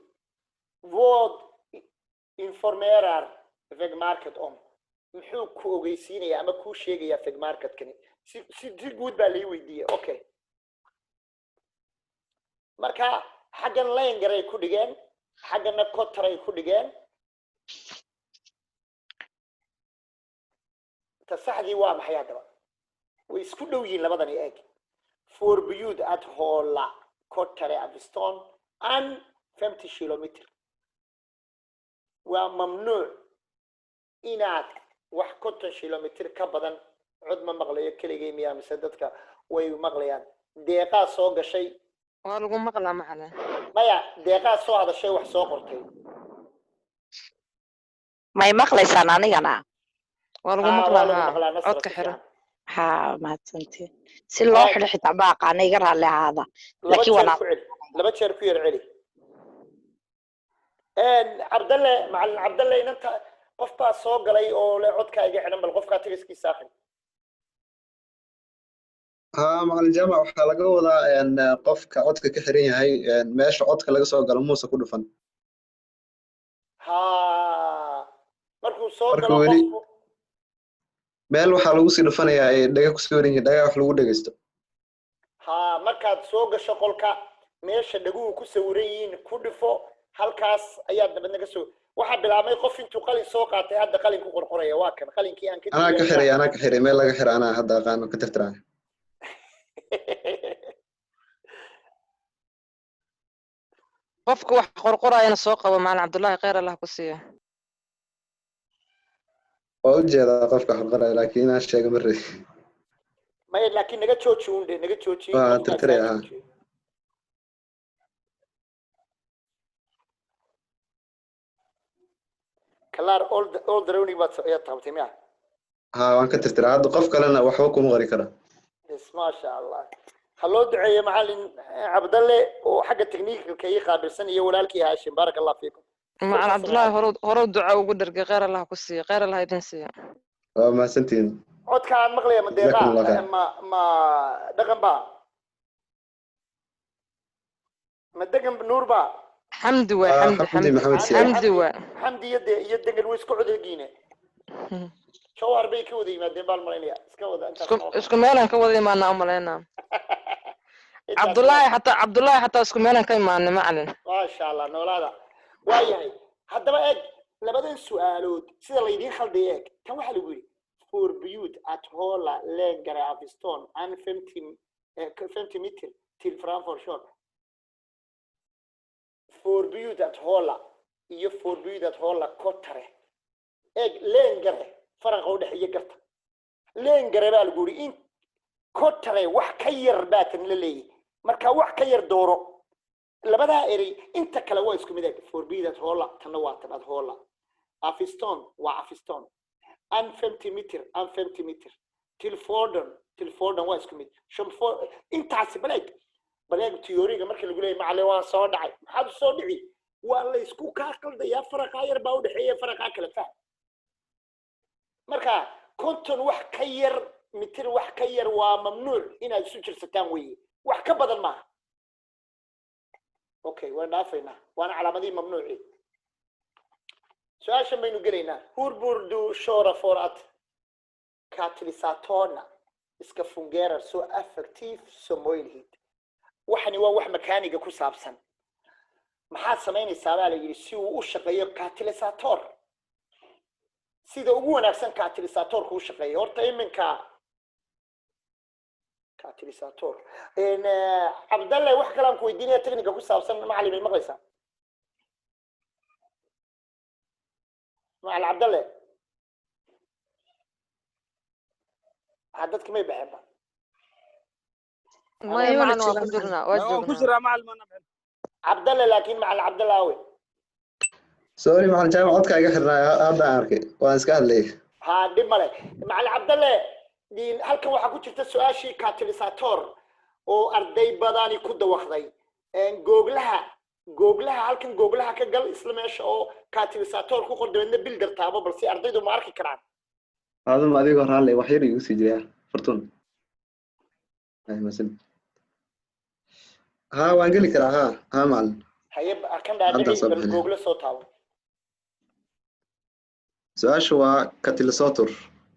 Vad informerar vägmärket om? Muxuu ku ogeysiinaya ama kuu sheegayaa vägmärketkani? Si guud baa lai weydiiyey. Okay, marka xaggan längre ay ku dhigeen, xaggana kortare ay ku dhigeen. Ta saxdii waa maxay haddaba? Way isku dhow yihiin labadani, eeg. Förbud att hålla kortare avstånd än 50 kilometer, waa mamnuuc inaad wax 50 kilomitr ka badan. Cod ma maqlayo keligay miyaa mise dadka way maqlayaan? Deeqaa soo gashay. Waa lagu maqlaa, macalin. Maya, Deeqaa soo hadashay, wax soo qortay. May maqlaysaan anigana? Waa lagu Aa, waa maqlaa. lagu Haa. maqlaa, Nasra, Codka si xiro. fiican. Haa, mahadsantiin. Si loo xidho xitaa ma aqaana, iga raalli ahaada. Laba Laakiin jeer waan ku celi, laba jeer ku yar celi. Cabdalle, macalin Cabdalle, inanta qof baa soo galay oo le codkaa iga xidhan. Bal qofkaa tegiskiisa akhri. Haa, macalin Jaamac, waxaa laga wadaa qofka codka ka xiran yahay meesha codka laga soo galo muuse ku dhufan. Ha, markuu soo Marka galo weli qofku meel waxaa lagu sii dhufanayaa ay dhaga kusoo waran yihiin, dhagaa wax lagu dhegeysto. Ha, markaad soo gasho qolka, meesha dhaguhu ku sawiran yihiin ku dhifo. Halkaas ayaad dabadna ka soo. Waxaa bilaabmay qof intuu qalin soo qaatay hadda qalin ku qorqoraya. Waa kan qalinkii aan ka Anaa ka diiwaangelin. xiray, anaa ka xiray. Meel laga xira anaa hadda aqaano, ka tirtiraya. Qofka wax qorqorayana soo qabo, macalin Cabdullaahi, khayr Allah ku siiyo. Waa u jeedaa qofka xorqoraya, laakiin inaan sheego ma rabi. Maya, laakiin naga jooji un dhe, naga jooji. Waa Qofkaas tirtiraya. naga Ha. jooji. Kalaar old drowning baad ayaad taabtay miya? Ha, waan ka tirtiraa hadda. Qof kalena waxba kuma qori kara. Bes, maasha Allah. Ha loo duceeyo macalin Cabdalle oo xagga technicalka ii qaabilsan iyo walaalkii Haashim. Baaraka Allah fiikum. Macalin Cabdullaahi horow duca ugu dhargay. Khayr Allah ku siiyo, khayr Allah idin siiyo. Waa mahadsantihiin. Codka aan maqlaya ma Jazakum Allah deeqaa khayr. Ma dhaqan ba, ma degan nuur ba? Xamdi waay. Waa Xamdi. Xamdi Xamdi. Maxamed Siyaad. Xamdi waay. Xamdi iyo de iyo degan way isku codegiine. Jawhar bay ka wada yimaadeen baan malaynaya. Iska wada intaas. Isku isku meelaan ka wada imaanaa u malaynaa. Intaas. Cabdullaahi xataa, Cabdullaahi xataa isku meelaan ka imaanay, macalin. Maasha Allah, noolaada. Waa yahay. Haddaba eeg labadan su-aalood sida laydiin khalday. Eeg tan, waxaa lagu yidhi förbud att hålla längre avstånd än 50 meter till framför kör. Förbud att hålla iyo förbud att hålla kortare. Eeg, längre faraqa u dhexeeya garta. Längre baa lagu yidhi, in kortare wax ka yar baa tan la leeyahay. Marka wax ka yar dooro labadaa erey. Inta kale waa isku mid. Eeg, förbud att hålla, tanna waa tan, att hålla avstånd waa avstånd, än 50 meter, än 50 meter till fordon, till fordon waa isku mid. Shan for intaasi. Baleeg, baleeg theoryga marka lagu leeyahay, macallin, waan soo dhacay. Maxaad u soo dhici? Waa la isku kaa qaldayaa. Faraqaa yar baa u dhexeeya, faraqaa kala fah. Marka 50 wax ka yar mitir, wax ka yar waa mamnuuc inaad isu jirsataan weeye, wax ka badan maaha. Okay, waan dhaafaynaa, waana calaamadihii mamnuuci. Su-aashan baynu gelaynaa. Hur bör du köra för att katalysatorerna ska fungera så effektivt som möjligt? Waxani waa wax makaaniga ku saabsan. Maxaad samaynaysaa baa la yidhi si uu u shaqeeyo katalysator sida ugu wanaagsan? Katalysatorka u shaqeeyo horta iminka katalysator. Cabdalle, wax kale aan ku weydiinaya technica ku saabsan. Macalin, may maqlaysaa, macalin Cabdalle? Ha, dadki may baxeenba? Maya macalin, waa ku jirnaa, waa Waan ku joognaa. jiraa, macalin, mana bixin. Cabdalle, laakiin macalin Cabdalle awe? Sorry, macalin Jaamac, codka iga xirnaa hadda aan arkay, waan iska hadlayay. Ha, dhib male, macalin Cabdalle. Halkan waxaa ku jirta su-aashii katalysator oo arday badani ku dawaqday. Googlaha, googlaha, halkan googlaha ka gal isla meesha oo katalysator ku qor, dabeedna bilder taabo. Balse ardaydu ma arki karaan? Aadama, adigoo raalli, wax yar igu sii jiraya fartuun. Ay, mahadsanid. Ha, waan geli karaa. Ha ha, macalin. Haye, kan Hadda dhaadhici soo bal. bixinaya. Google soo taabo. Su-aashu waa katalysator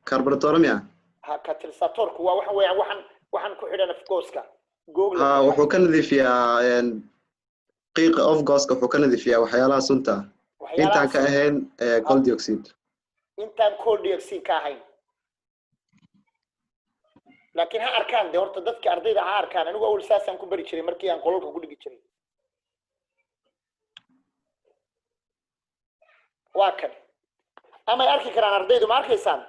carburetor miya? Ha, katalysatorku waa waxa weeyaan waxaan ku xidhan afgooska. Google. Ha, wuxuu ka nadiifiyaa qiiqa afgooska, wuxuu ka nadiifiyaa waxyaalaha sunta ah intaan ka Waxyaalaha ahayn coal dioxide. Intaan coal dioxide ka ahayn. Laakiin ha arkaan de horta dadka ardayda ha arkaan. Anigu awal saasaan ku bari jiray markii aan qolalka ku dhigi jiray. Waa kan. Amay arki karaan ardaydu? Ma arkaysaan?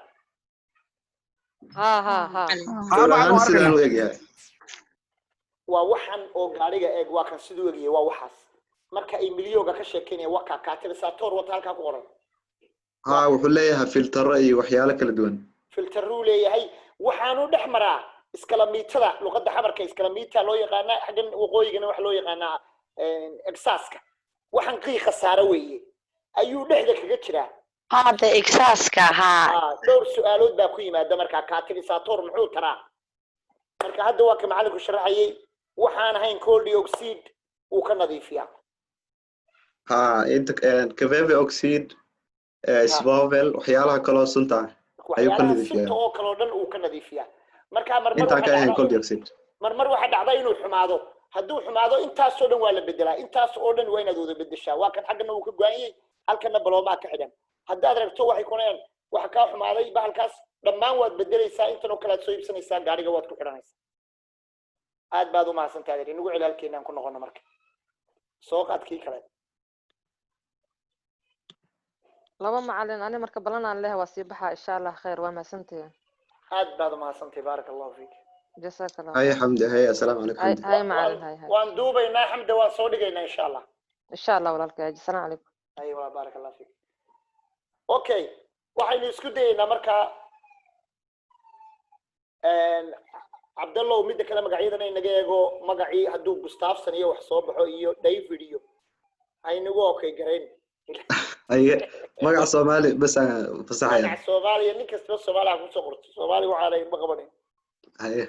Ha ha ha. Sawir ahaan sidaan u egyahay. Waa waxan oo gaariga. Eeg, waa kan siduu egyahay. Waa waxaas marka ay milyoga ka sheekeynaya. Waa kaa katalysator wata halkaa ku qoran. Ha, wuxuu leeyahay filtero iyo waxyaalo kala duwan. Filteruu leeyahay. Waxaanu dhex maraa iskalamiitada. Luqadda xamarka iskalamiita loo yaqaanaa, xaggan waqooyigana waxa loo yaqaanaa exhauska. Waxaan qiiqa saara weeye ayuu dhexda kaga jiraa. Hadda exhauska, haa. Dhowr su-aalood baa ku yimaada. Markaa katalysator muxuu taraa? Marka hadda waa ka macallinku sharaxayay, waxaan ahayn koldioxid uu ka nadiifiyaa. Ha, inta kväveoxid, svavel, waxyaalaha kaloo sunta ah ayuu ka waxyaalaha nadiifiyaa. Sunta oo kaloo dhan uu ka nadiifiyaa. Marka marmar intaan ka waxaa ahayn dhacda koldioxid. Marmar waxaa dhacda inuu xumaado. Hadduu xumaado, intaasoo dhan waa la bedelaa. Intaas oo dhan waa inaad wada bedeshaa. Waa kan xaggana uu ka go-an yahay, halkana baloomaa ka xidhan. Haddaad ragto, waxay kunayaan waxa kaa xumaaday bahalkaas, dhammaan waad bedelaysaa. Intan oo kale aad soo iibsanaysaa, gaariga waad ku xidhanaysaa. Aad baad u mahadsantahay. Inagu celi halkeenaan ku noqono. Marka soo qaad kii kale. Laba macalin, ani marka balanaan leh, waa sii baxaa insha Allah. Khayr, waa mahadsantihiin. Aad baad u mahadsantahay, baaraka Allahu fiik. Jazaaka Allah Haye khayr. Xamdi, haye, assalaamu calaykum. Hay. Xamdi. Hay macalin, hay hay. Waan duubaynaa Xamda, waan soo dhigaynaa insha Allah. Insha Allah walaalkay. Asalaamu calaykum. Aywa, baaraka Allah fiik. Okay, waxaynu isku dayeynaa markaa, Cabdallow, midda kale magacyadana inaga eego. Magacii hadduu Gustafson iyo wax soo baxo iyo David iyo haynagu okay garayn. Haye, magaca Soomaali bas aan fasaxaya. Magaca Soomaaliya, nin kastaba Soomaaliya kusoo qorto. Soomaali waxaanay ma qabanayn. Haye.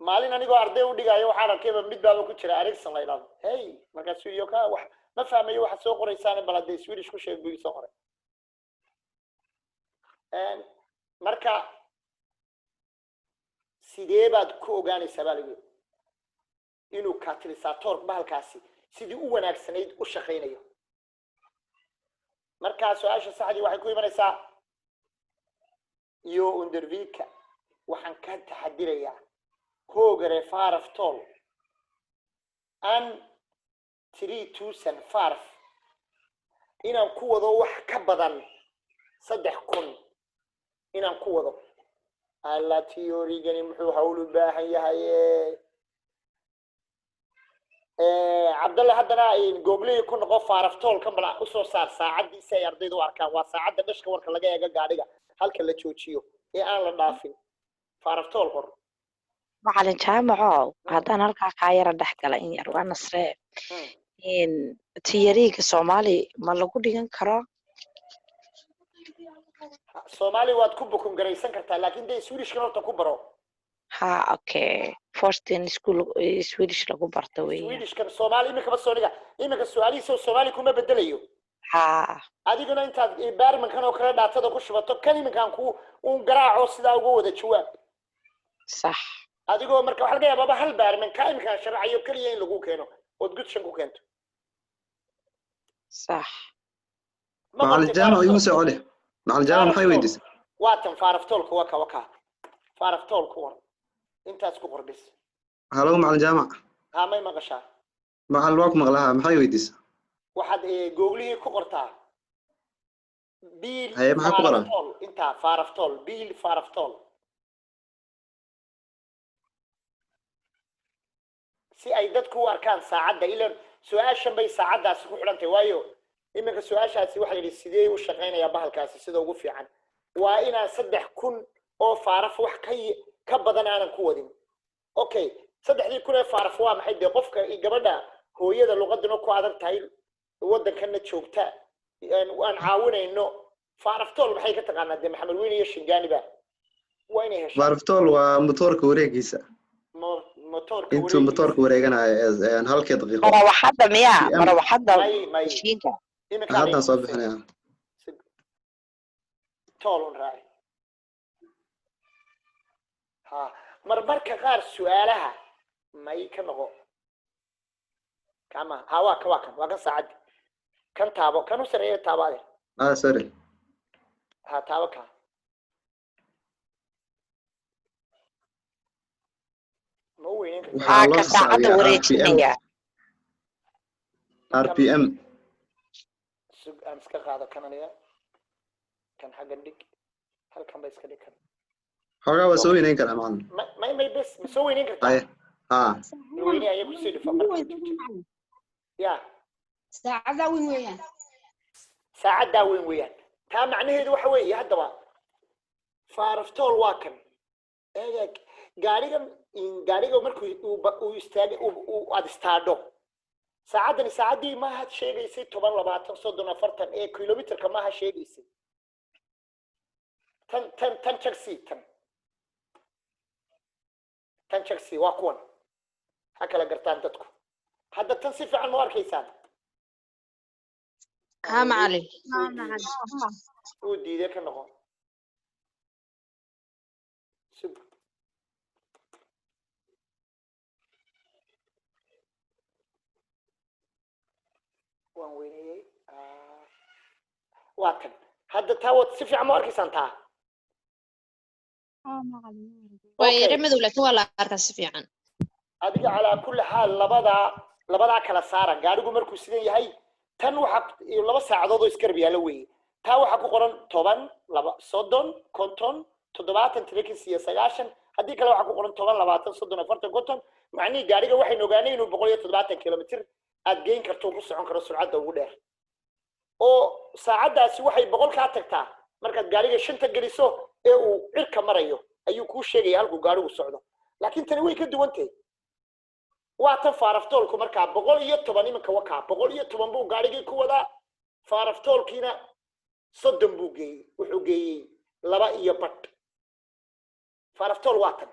Maalin anigoo arday u dhigaayo waxaan arkayba mid baaba ku jira Ericson la yidhahdo. Hey, markaasuu iyo ka wax ma fahmayo waxaad soo qoraysaan, bal haddee Swedish ku sheeg buu ii soo qoray. Marka sidee baad ku ogaanaysaa baa lagu yidhi inuu katalysator bahalkaasi sidii u wanaagsanayd u shaqaynayo? Marka su-aasha saxdii waxay ku imanaysaa iyo undvika, waxaan ka taxadirayaa högre varvtal än 3000 varv, inaan ku wado wax ka badan 3000 inaan ku wado. Alla, theorygani muxuu hawl u baahan yahay? Cabdalle, haddana googlihii ku noqo, varvtalkan bal usoo saar saacaddii si ay ardayda u arkaan. Waa saacadda dhashka warka laga eego gaadhiga, halka la joojiyo ee aan la dhaafin. Varvtal qor. Macalin Jaamacow, haddaan halkaa kaa yara dhex gala in yar, waa Nasree. Theoryga Soomaali ma lagu dhigan karo? Soomaali waad ku bukun garaysan kartaa, laakiin dee Swedishkan horta ku baro. Ha, okay, first in school Swedish lagu barto weeyaan. Swedishkan Soomaali iminkaba soo dhiga. Iminka su-aalihiisa Soomaali kuma bedelayo. Adiguna intaad barmankan oo kale datada ku shubato, kan iminkaan ku uun garaaco, sidaa uga wada jawaab. Sax. Adigoo marka waxaa laga yabaaba hal barman ka iminkaan sharaxayo keliya in lagu keeno ood gudshan ku keento. Sax. Ma Macalin qortay? Jaamac, igu Varvtal. soo celi. Macalin Jaamac, maxay Varvtal. weydiisay? Waa tan varvtalka, waa ka, waa ka varvtal ku war, intaas ku qor bis. Halo, macalin Jaamac. Haa, may maqashaa? Macalin, waa ku maqlahaa. Maxay weydiisay? Waxaad googlihii ku qortaa bil. Haye, maxaa ku qoran? Varvtal, intaa varvtal, bil varvtal, si ay dadku u arkaan saacadda. Ilan su-aashan bay saacaddaasi ku xidhantahay, waayo iminka su-aashaasi waxaa la yidhi sidee u shaqaynayaa bahalkaasi sida ugu fiican? Waa inaan 3000 oo varv wax ka badan aanan ku wadin. Okay, 3000 ee varv waa maxay? Dee qofka iyo gabadha hooyada luqaduna ku adag tahay, waddankanna joogta, aan caawinayno, varvtal maxay ka taqaanaa? Dee Maxamed Weyne iyo Shingaaniba waa inay heshaan. Varvtal waa motoorka wareegiisa. Motoorka intuu wareegiisa. Motoorka wareeganayo halkii daqiiqo. Marawaxadda miyaa? PM. Marawaxadda May, may. mashiinka. Iminkaa Haddaan soo laydin bixinaya. Tool un raaci. Ha, marmarka qaar su-aalaha may ka noqo kama. Ha, waa ka, waa kan, waa kan saacaddi. Kan taabo, kan u sareeya taabo adeer. Ah, sorry. Ha, taabo ka. Ma u weyneyn kartaa? Waxaa Haa, loo ka saacadda xisaabiyaa RPM. wareejinaya. RPM. Sug aan iska qaado kan aniga. Kan xaggan dhig, halkan ba iska dhig kan. Xoogaa waa soo weyneyn karaa, macalin. May, may, bes ma soo weyneyn kartaa? Haye, haa. Weyne aya kusii dhufo marka ya. Saacaddaa weyn weeyaan. Saacaddaa weyn weeyaan. Taa macnaheedu waxa weeye, haddaba varvtal waa kan. Eeg gaarigan, gaariga markuu uu istaagay, uu aad istaadho. Saacaddani saacaddii maaha sheegaysay 10, 20, 30, 40 ee kilomitrka maaha sheegaysay. Tan jagsi, tan jagsi. Waa kuwan, ha kala gartaan dadku. Hadda tan si fiican ma u arkaysaan? Haa, macalin. Haa, macalin. Uu diiday, ka noqon. Sug. Waan weyneeyey. Waa tan hadda. Taa waad si fiican ma u arkaysaan taa? Haa, macalin. Waa Okay. yara madow, laakiin waa la arkaa si fiican. Adiga calaa kulli xaal labadaa kala saara. Gaadhigu markuu sidan yahay, tan waxa laba saacadood oo isgarab yaalla weeye. Taa waxaa ku qoran 10, 2, 30, 50, 70, trekis iyo 90. Haddii kale waxaa ku qoran 10, 20, 30, 40, 50. Macnihii gaadhiga waxaynu ogaanay inuu 170 kilomitir aad geyn karto, ku socon karo surcadda ugu dheer, oo saacaddaasi waxay 100 kaa tagtaa markaad gaadhiga shanta geliso ee uu cirka marayo ayuu kuu sheegaya halkuu gaadhigu socdo. Laakiin tani way ka duwan tahay, waa tan faaraftoolku. Markaa 110 iminka wakaa, 110 buu gaadhigii ku wadaa, faaraftoolkiina 30 buu geeyey, wuxuu geeyey 2.5. Faaraftool waa tan.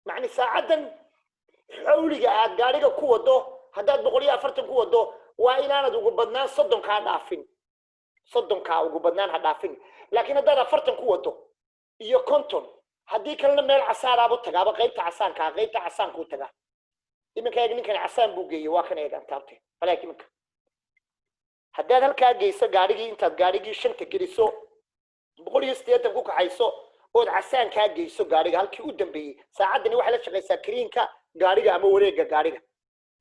Macni saacaddan xawliga aad gaadhiga ku wado, haddaad 140 ku wado, waa inaanad ugu badnaan 30-kaa dhaafin, 30-kaa ugu badnaan ha dhaafin. Laakiin haddaad 40 ku wado iyo 50, haddii kalena meel casaanaabu tagaaba, qaybta casaankaa, qaybta casaankuu tagaa. Iminka eeg, ninkan casaan buu geeyey. Waa kan, eegaan taabte baleeg. Iminka haddaad halkaa geyso gaadhigii, intaad gaadhigii shanta geliso, 180 ku kaxayso, ood casaankaa geyso gaadhiga halkii u dambeeyey, saacaddani waxay la shaqaysaa kariinka gaadhiga ama wareegga gaadhiga,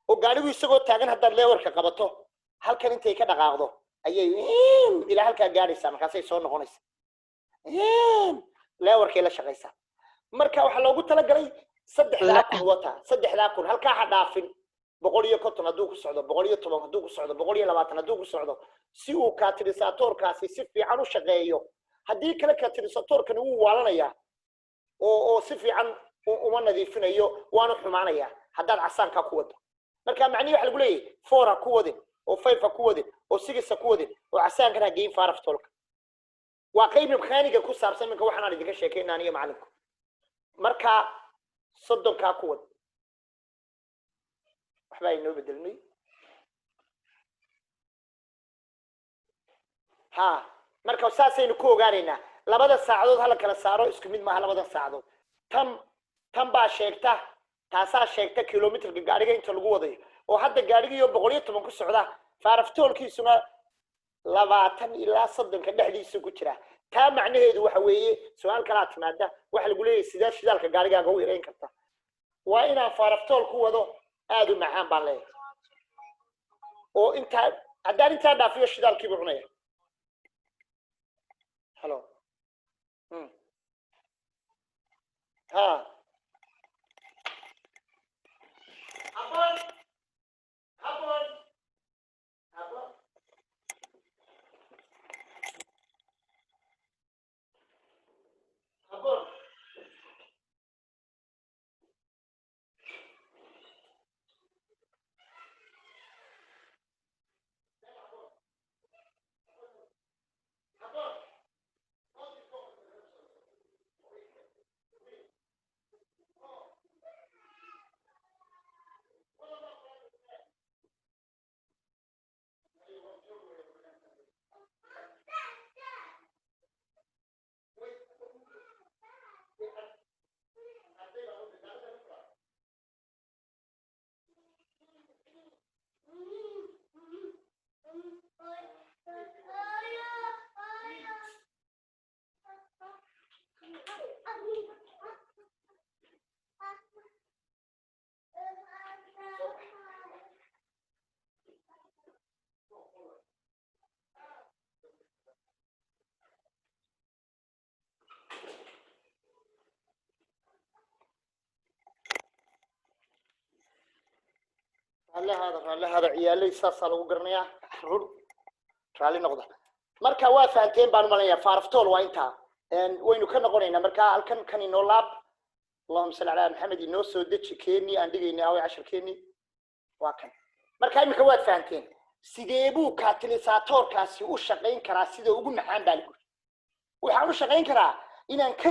oo gaadhigu isagoo taagan haddaad leewarka qabato, halkan intay ka dhaqaaqdo ayay ilaa halkaa gaadhaysaa, markaasay soo noqonaysaa. Leewarkay la shaqaysaa. Marka waxaa loogu talagalay 3000 wata, 3000 halkaa ha dhaafin. 150 hadduu ku socdo, 110 hadduu ku socdo, 120 hadduu ku socdo, si uu kaatirisaatoorkaasi si fiican u shaqeeyo. Haddii kale kaatirisaatoorkani wuu waalanayaa oo si fiican uma nadiifinayo, waanu xumaanayaa haddaad casaankaa ku wado. Marka macnihi waxa lagu leeyahay 4 ha ku wadin, oo 5 ha ku wadin, oo 6 ha ku wadin, oo casaankan ha geyin faaraftoolka. Waa qayb makaaniga ku saabsan iminka waxaan idinka sheekeynaa aniyo macalinku. Marka 30-kaa ku wad, waxbaa inoo bedelmay. Ha, marka saasaynu ku ogaanaynaa labada saacadood hala kala saaro. Isku mid maaha labada saacadood. Tan baa sheegta, taasaa sheegta kilomitrka gaadhiga inta lagu wadayo, oo hadda gaadhigiiyo 110 ku socda, faaraftoolkiisuna 20 ilaa 30-ka dhexdiisa ku jira. Taa macnaheedu waxa weeye, su-aal kalaa timaada, waxa lagu leeyahay: sidee shidaalka gaarigaaga u yareyn karta? Waa inaan faaraftool ku wado aada u macaan baan leeyahay, oo intaa haddaan intaa dhaafiyo shidaalkiibuu cunaya. Halo. Ha. Habboon, habboon, habboon. Habboon. Raallihaada, raallihaada ciyaalay, saasaa lagu garanayaa. Run, raalli noqda. Marka waa fahanteen baan umalayaa. Faaraftool waa intaa. Waynu ka noqonaynaa marka halkan. Kan inoo laab. Allahuma salli calaa Maxamed. Inoo soo deji keeni aan dhigaynay. Away casharkeeni? Waa kan. Marka iminka waad fahanteen sidee buu katalisaatoorkaasi u shaqayn karaa sida ugu macaan baa lagu. Waxaan u shaqayn karaa inaan ka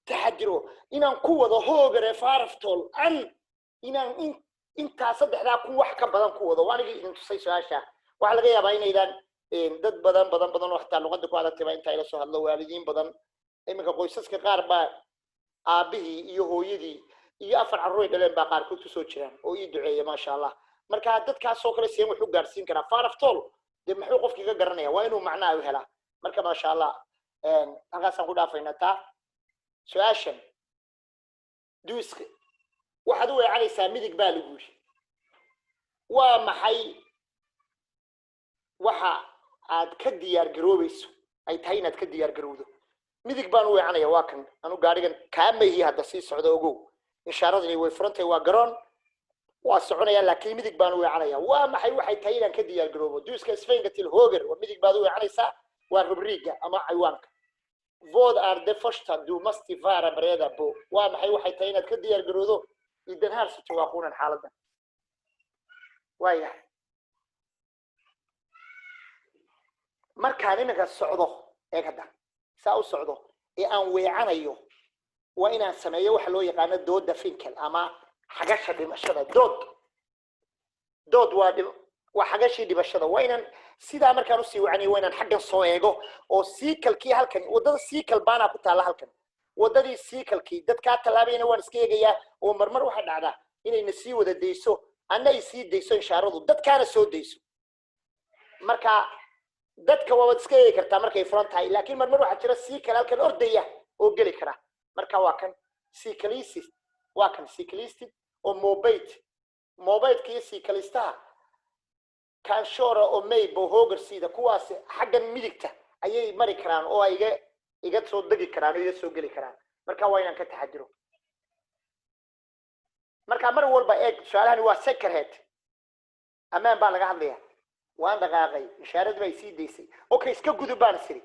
taxadiro, inaan ku wado högre fartahåll an inaan intaa saddexdaa ku wax ka badan ku wado. Waa anigii idin tusay su-aasha. Waxaa laga yaabaa inaydaan dad badan badan badan oo xataa luqadda ku adagtay baa intaa ila soo hadlo, waalidiin badan. Iminka qoysaska qaar baa aabihii iyo hooyadii iyo afar carruur ay dhaleen baa qaarkood kusoo jiraan oo ii duceeya, maasha Allah. Marka dadkaasoo kale seen wax u gaarsiin karaa? Fartahåll dee muxuu qofkii ka garanaya? Waa inuu macnaha u helaa. Marka maasha Allah, halkaasaan ku dhaafaynaa taa. Su-aashan duiska waxaad u weecanaysaa midig baa lagu yidhi. Waa maxay waxa aad ka diyaar garoobayso, ay tahay inaad ka diyaar garowdo? Midig baan u weecanaya, waa kan anu gaarigan kaa mahi hadda sii socda. Ogow, ishaaradani way furantahay, waa garoon, waa soconaya, laakiin midig baan u weecanaya. Waa maxay waxay tahay inaan ka diyaar garoobo? Du ska svänga till höger, waa midig baad u weecanaysaa, waa rubriga ama ciwaanka. Vad är det första du måste vara beredd på? Waa maxay waxay tahay inaad ka diyaar garowdo i den här situationen, xaaladan? Waayahay, markaan iminka socdo, eeg hadda saa u socdo ee aan weecanayo, waa inaan sameeyo waxa loo yaqaano döda vinkel ama xagasha dhimashada. Död waa xagashii dhimashada. Waa inaan sidaa markaan usii wacanayo, waa inaan xaggan soo eego oo cykelkii halkan waddada cykelbana ku taalla, halkan waddadii cykelkii dadkaa tallaabayana waan iska eegayaa. Oo marmar waxaa dhacdaa inayna sii wada dayso, anna ay sii dayso inshaaradu, dadkaana soo dayso. Marka dadka waabaad iska eegi kartaa markay furan tahay, laakiin marmar waxaa jira cykel halkan ordaya oo geli kara. Marka waa kan cyklist, waa kan cyklist oo moped, mopedka iyo cyklistaha kan köra om mig på höger sida, kuwaas xaggan midigta ayay mari karaan oo ay iga soo degi karaan oo iga soo geli karaan. Marka waa inaan ka taxadiro. Marka mar walba eeg, su-aalahani waa säkerhet, ammaan baa laga hadlaya. Waan dhaqaaqay, ishaaradii baa sii daysay. Okay, iska gudub baan isiri.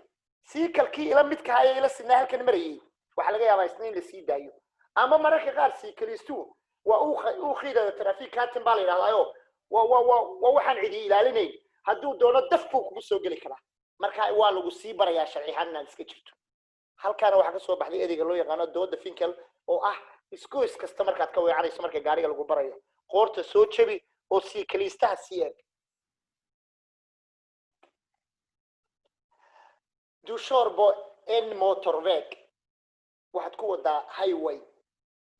Cykelkii ila midka ayay ila sinaa halkan marayay, waxaa laga yaabaa isna in la sii daayo. Ama mararka qaar cyklistuhu waa oskyddade trafikanten baa la yidhahdaayo, waa waxaan cidi ilaalinayn, hadduu doono daf buu kugu soo geli karaa. Marka waa lagu sii barayaa sharci ahaan inaad iska jirto. Halkaana waxaa kasoo baxday ereyga loo yaqaano döda vinkel, oo ah isgoys kasta markaad ka weecanayso, marka gaariga lagu barayo, qoorta soo jebi oo cyklistaha sii eeg. Du kör på en motorväg, waxaad ku wadaa highway.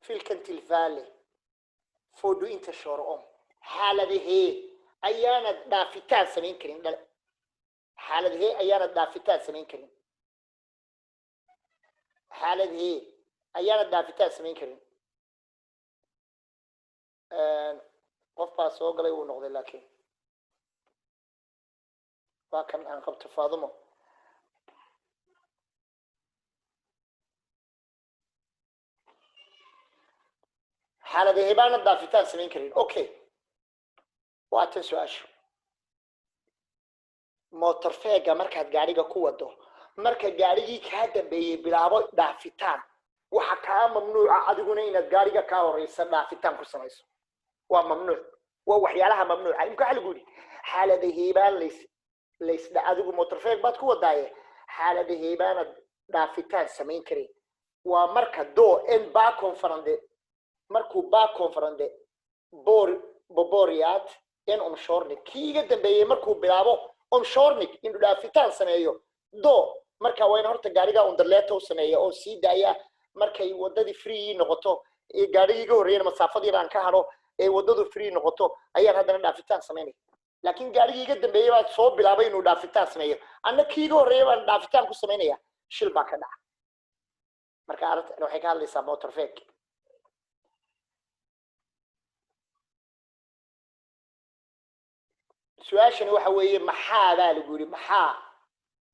Vilken tillfälle får du inte köra om? Xaaladahee ayaanad dhaafitaan samayn karin dhal? Xaaladahee ayaanad dhaafitaan samayn karin? Xaaladahee ayaanad dhaafitaan samayn karin? Qof baa soo galay, wuu noqday, laakiin waa kan aan qabto, Faadumo. Xaaladahee baanad dhaafitaan samayn karin? Okay, waa tan su-aashu. Motorvägga markaad gaadhiga ku wado, marka gaadhigii kaa dambeeyey bilaabo dhaafitaan, waxa kaa mamnuuca adiguna inaad gaadhiga kaa horeysa dhaafitaan ku samayso. Waa mamnuuc, waa waxyaalaha mamnuuca. Imka waxa lagu yidhi xaaladahee baan lays adigu motorväg baad ku wadaaye, xaaladahee baanad dhaafitaan samayn karin? Waa marka då en bakomvarande, markuu bakomvarande påbörjat en omkörning, kii iga dambeeyey markuu bilaabo omkörning, inuu dhaafitaan sameeyo, då marka waa in horta gaariga underlätta u sameeya oo sii daaya. Markay wadadii free noqoto ee gaarigii iga horreeyana masaafadii aan ka hadho ee waddadu free noqoto, ayaan haddana dhaafitaan samaynaya. Laakiin gaarigii iga dambeeyey baa soo bilaabay inuu dhaafitaan sameeyo, anna kii iga horreeyay baan dhaafitaan ku samaynaya, shil baa ka dhaca. Marka arrintan waxay ka hadlaysaa motorväg. Su-aashani waxa weeye, maxaa baa lagu yidhi,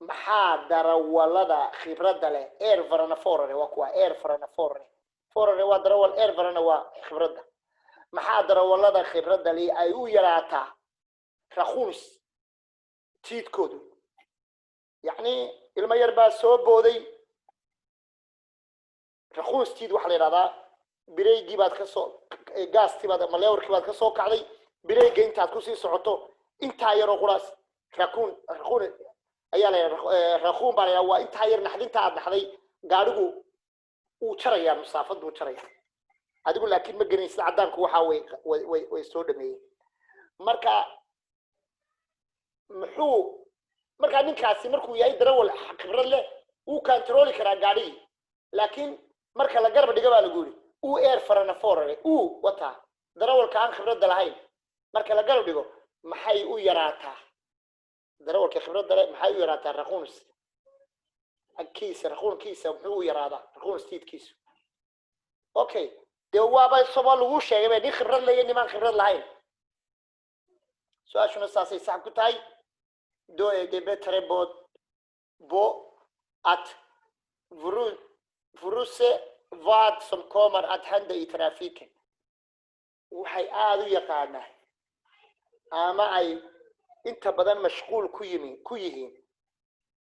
maxaa darawalada khibradda leh, erfarna förare, waa kuwa erfarna förare. Förare waa darawal, erfarna waa khibradda. Maxaa darawalada khibradda leh ay u yaraataa reaktionstidkoodu? Yacni ilmo yar baa soo booday. Reaktionstid waxaa la yidhahdaa bireygii baad kasoo, gaastii baad ama lewarkii baad kasoo kacday. Brake-ga intaad kusii socoto intaa yaroo quraas rakuun rakuun ayaa la yidhaha, rakuun baa la yidhaha. Waa intaa yar naxdinta aad naxday, gaadhigu wuu jarayaa, masaafad buu jarayaa, adigu laakiin ma garanaysid. Caddaanku waxaa way soo dhameeyeen. Marka muxuu markaa ninkaasi markuu yahay darawal khibrad leh, wuu kantarooli karaa gaadhigii, laakiin marka la garab dhiga baa lagu yidhi uu erfarna förare uu wataa darawalka aan khibradda lahayn, marka la garab dhigo maxay u yaraataa? Darawalka khibradda leh maxay u yaraataa reaktionskiisa? Reaktionkiisa muxuu u yaraadaa, reaktionstiidkiisu? Okay, dee waaba soba lagu sheegay ba nin khibrad leh iyo nimaan khibrad lahayn. Su-aashuna saasay sax ku tahay. Då är det bättre på att förutse vad som kommer att hända i trafiken. Waxay aada u yaqaanaan ama ay inta badan mashquul ku yimi ku yihiin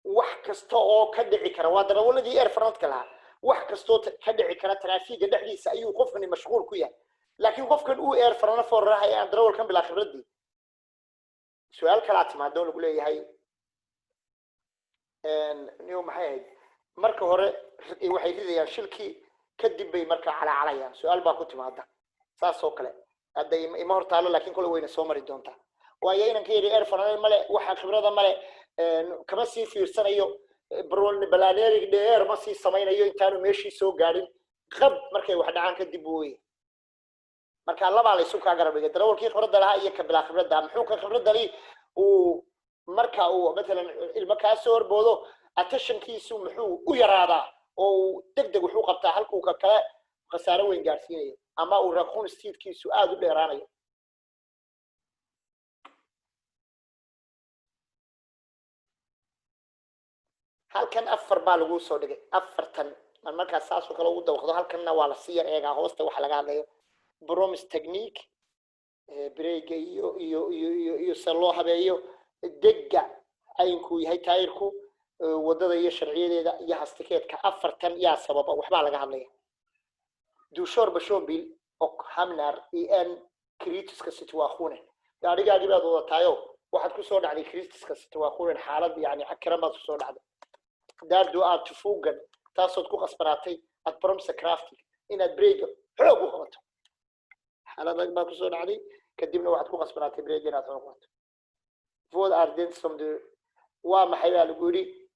wax kasta oo ka dhici kara. Waa darawaladii erfarenhet-ka lahaa. Wax kastoo ka dhici kara traafiga dhexdiisa ayuu qofkani mashquul ku yahay, laakiin qofkan uu erfarna förare aan darawalkan bilaa khibradii. Su-aal kalaa timaado, lagu leeyahay niyo maxay ahayd? Marka hore waxay ridayaan shilkii, kadib bay markaa calaacalayaan. Su-aal baa ku timaada saas oo kale. Hadda ima hortaalo, laakiin kole wayna soo mari doontaa. Waayo, inanka yidhi erfarenhet male, waxa khibrada male, kama sii fiirsanayo, planering dheer ma sii samaynayo intaanu meeshii soo gaadhin. Qab markay wax dhacaan kadib weye. Marka labaa la isu kaa garab dhigay, darawalkii khibradda lahaa iyo ka bilaa khibradda. Muxuu ka khibradda li uu marka uu matalan ilmo kaa soo horboodo, attentionkiisu muxuu u yaraadaa oo uu deg deg wuxuu qabtaa, halkuu ka kale khasaaro weyn gaarsiinayo ama uu reaktionstiidkiisu aada u dheeraanayo? Halkan afar baa lagu soo dhigay. Afartan mar markaas saasoo kale ugu dawaqdo, halkanna waa lasii yar eegaa hoosta waxa laga hadlayo: bromsteknik, brake-ga iyo se loo habeeyo, degga aynkuu yahay taayirku, wadada iyo sharciyadeeda, iyo hastighet-ka. Afartan yaa sababa? Waxbaa laga hadlaya. Du kör personbil och hamnar i en kritiska situationen. Gaadhigaagii baad wadataayo, waxaad kusoo dhacday kritiska situationen, xaalad yani cakiran baad kusoo dhacday, där du är tvungen, taasood ku qasbanaatay, att bromsa kraftigt, inaad brake-ga xoog u qabato. Xaalad adag baad kusoo dhacday, kadibna waxaad ku qasbanaatay brake-ga inaad xoog qabato. Vad är det som du, waa maxay baa lagu yidhi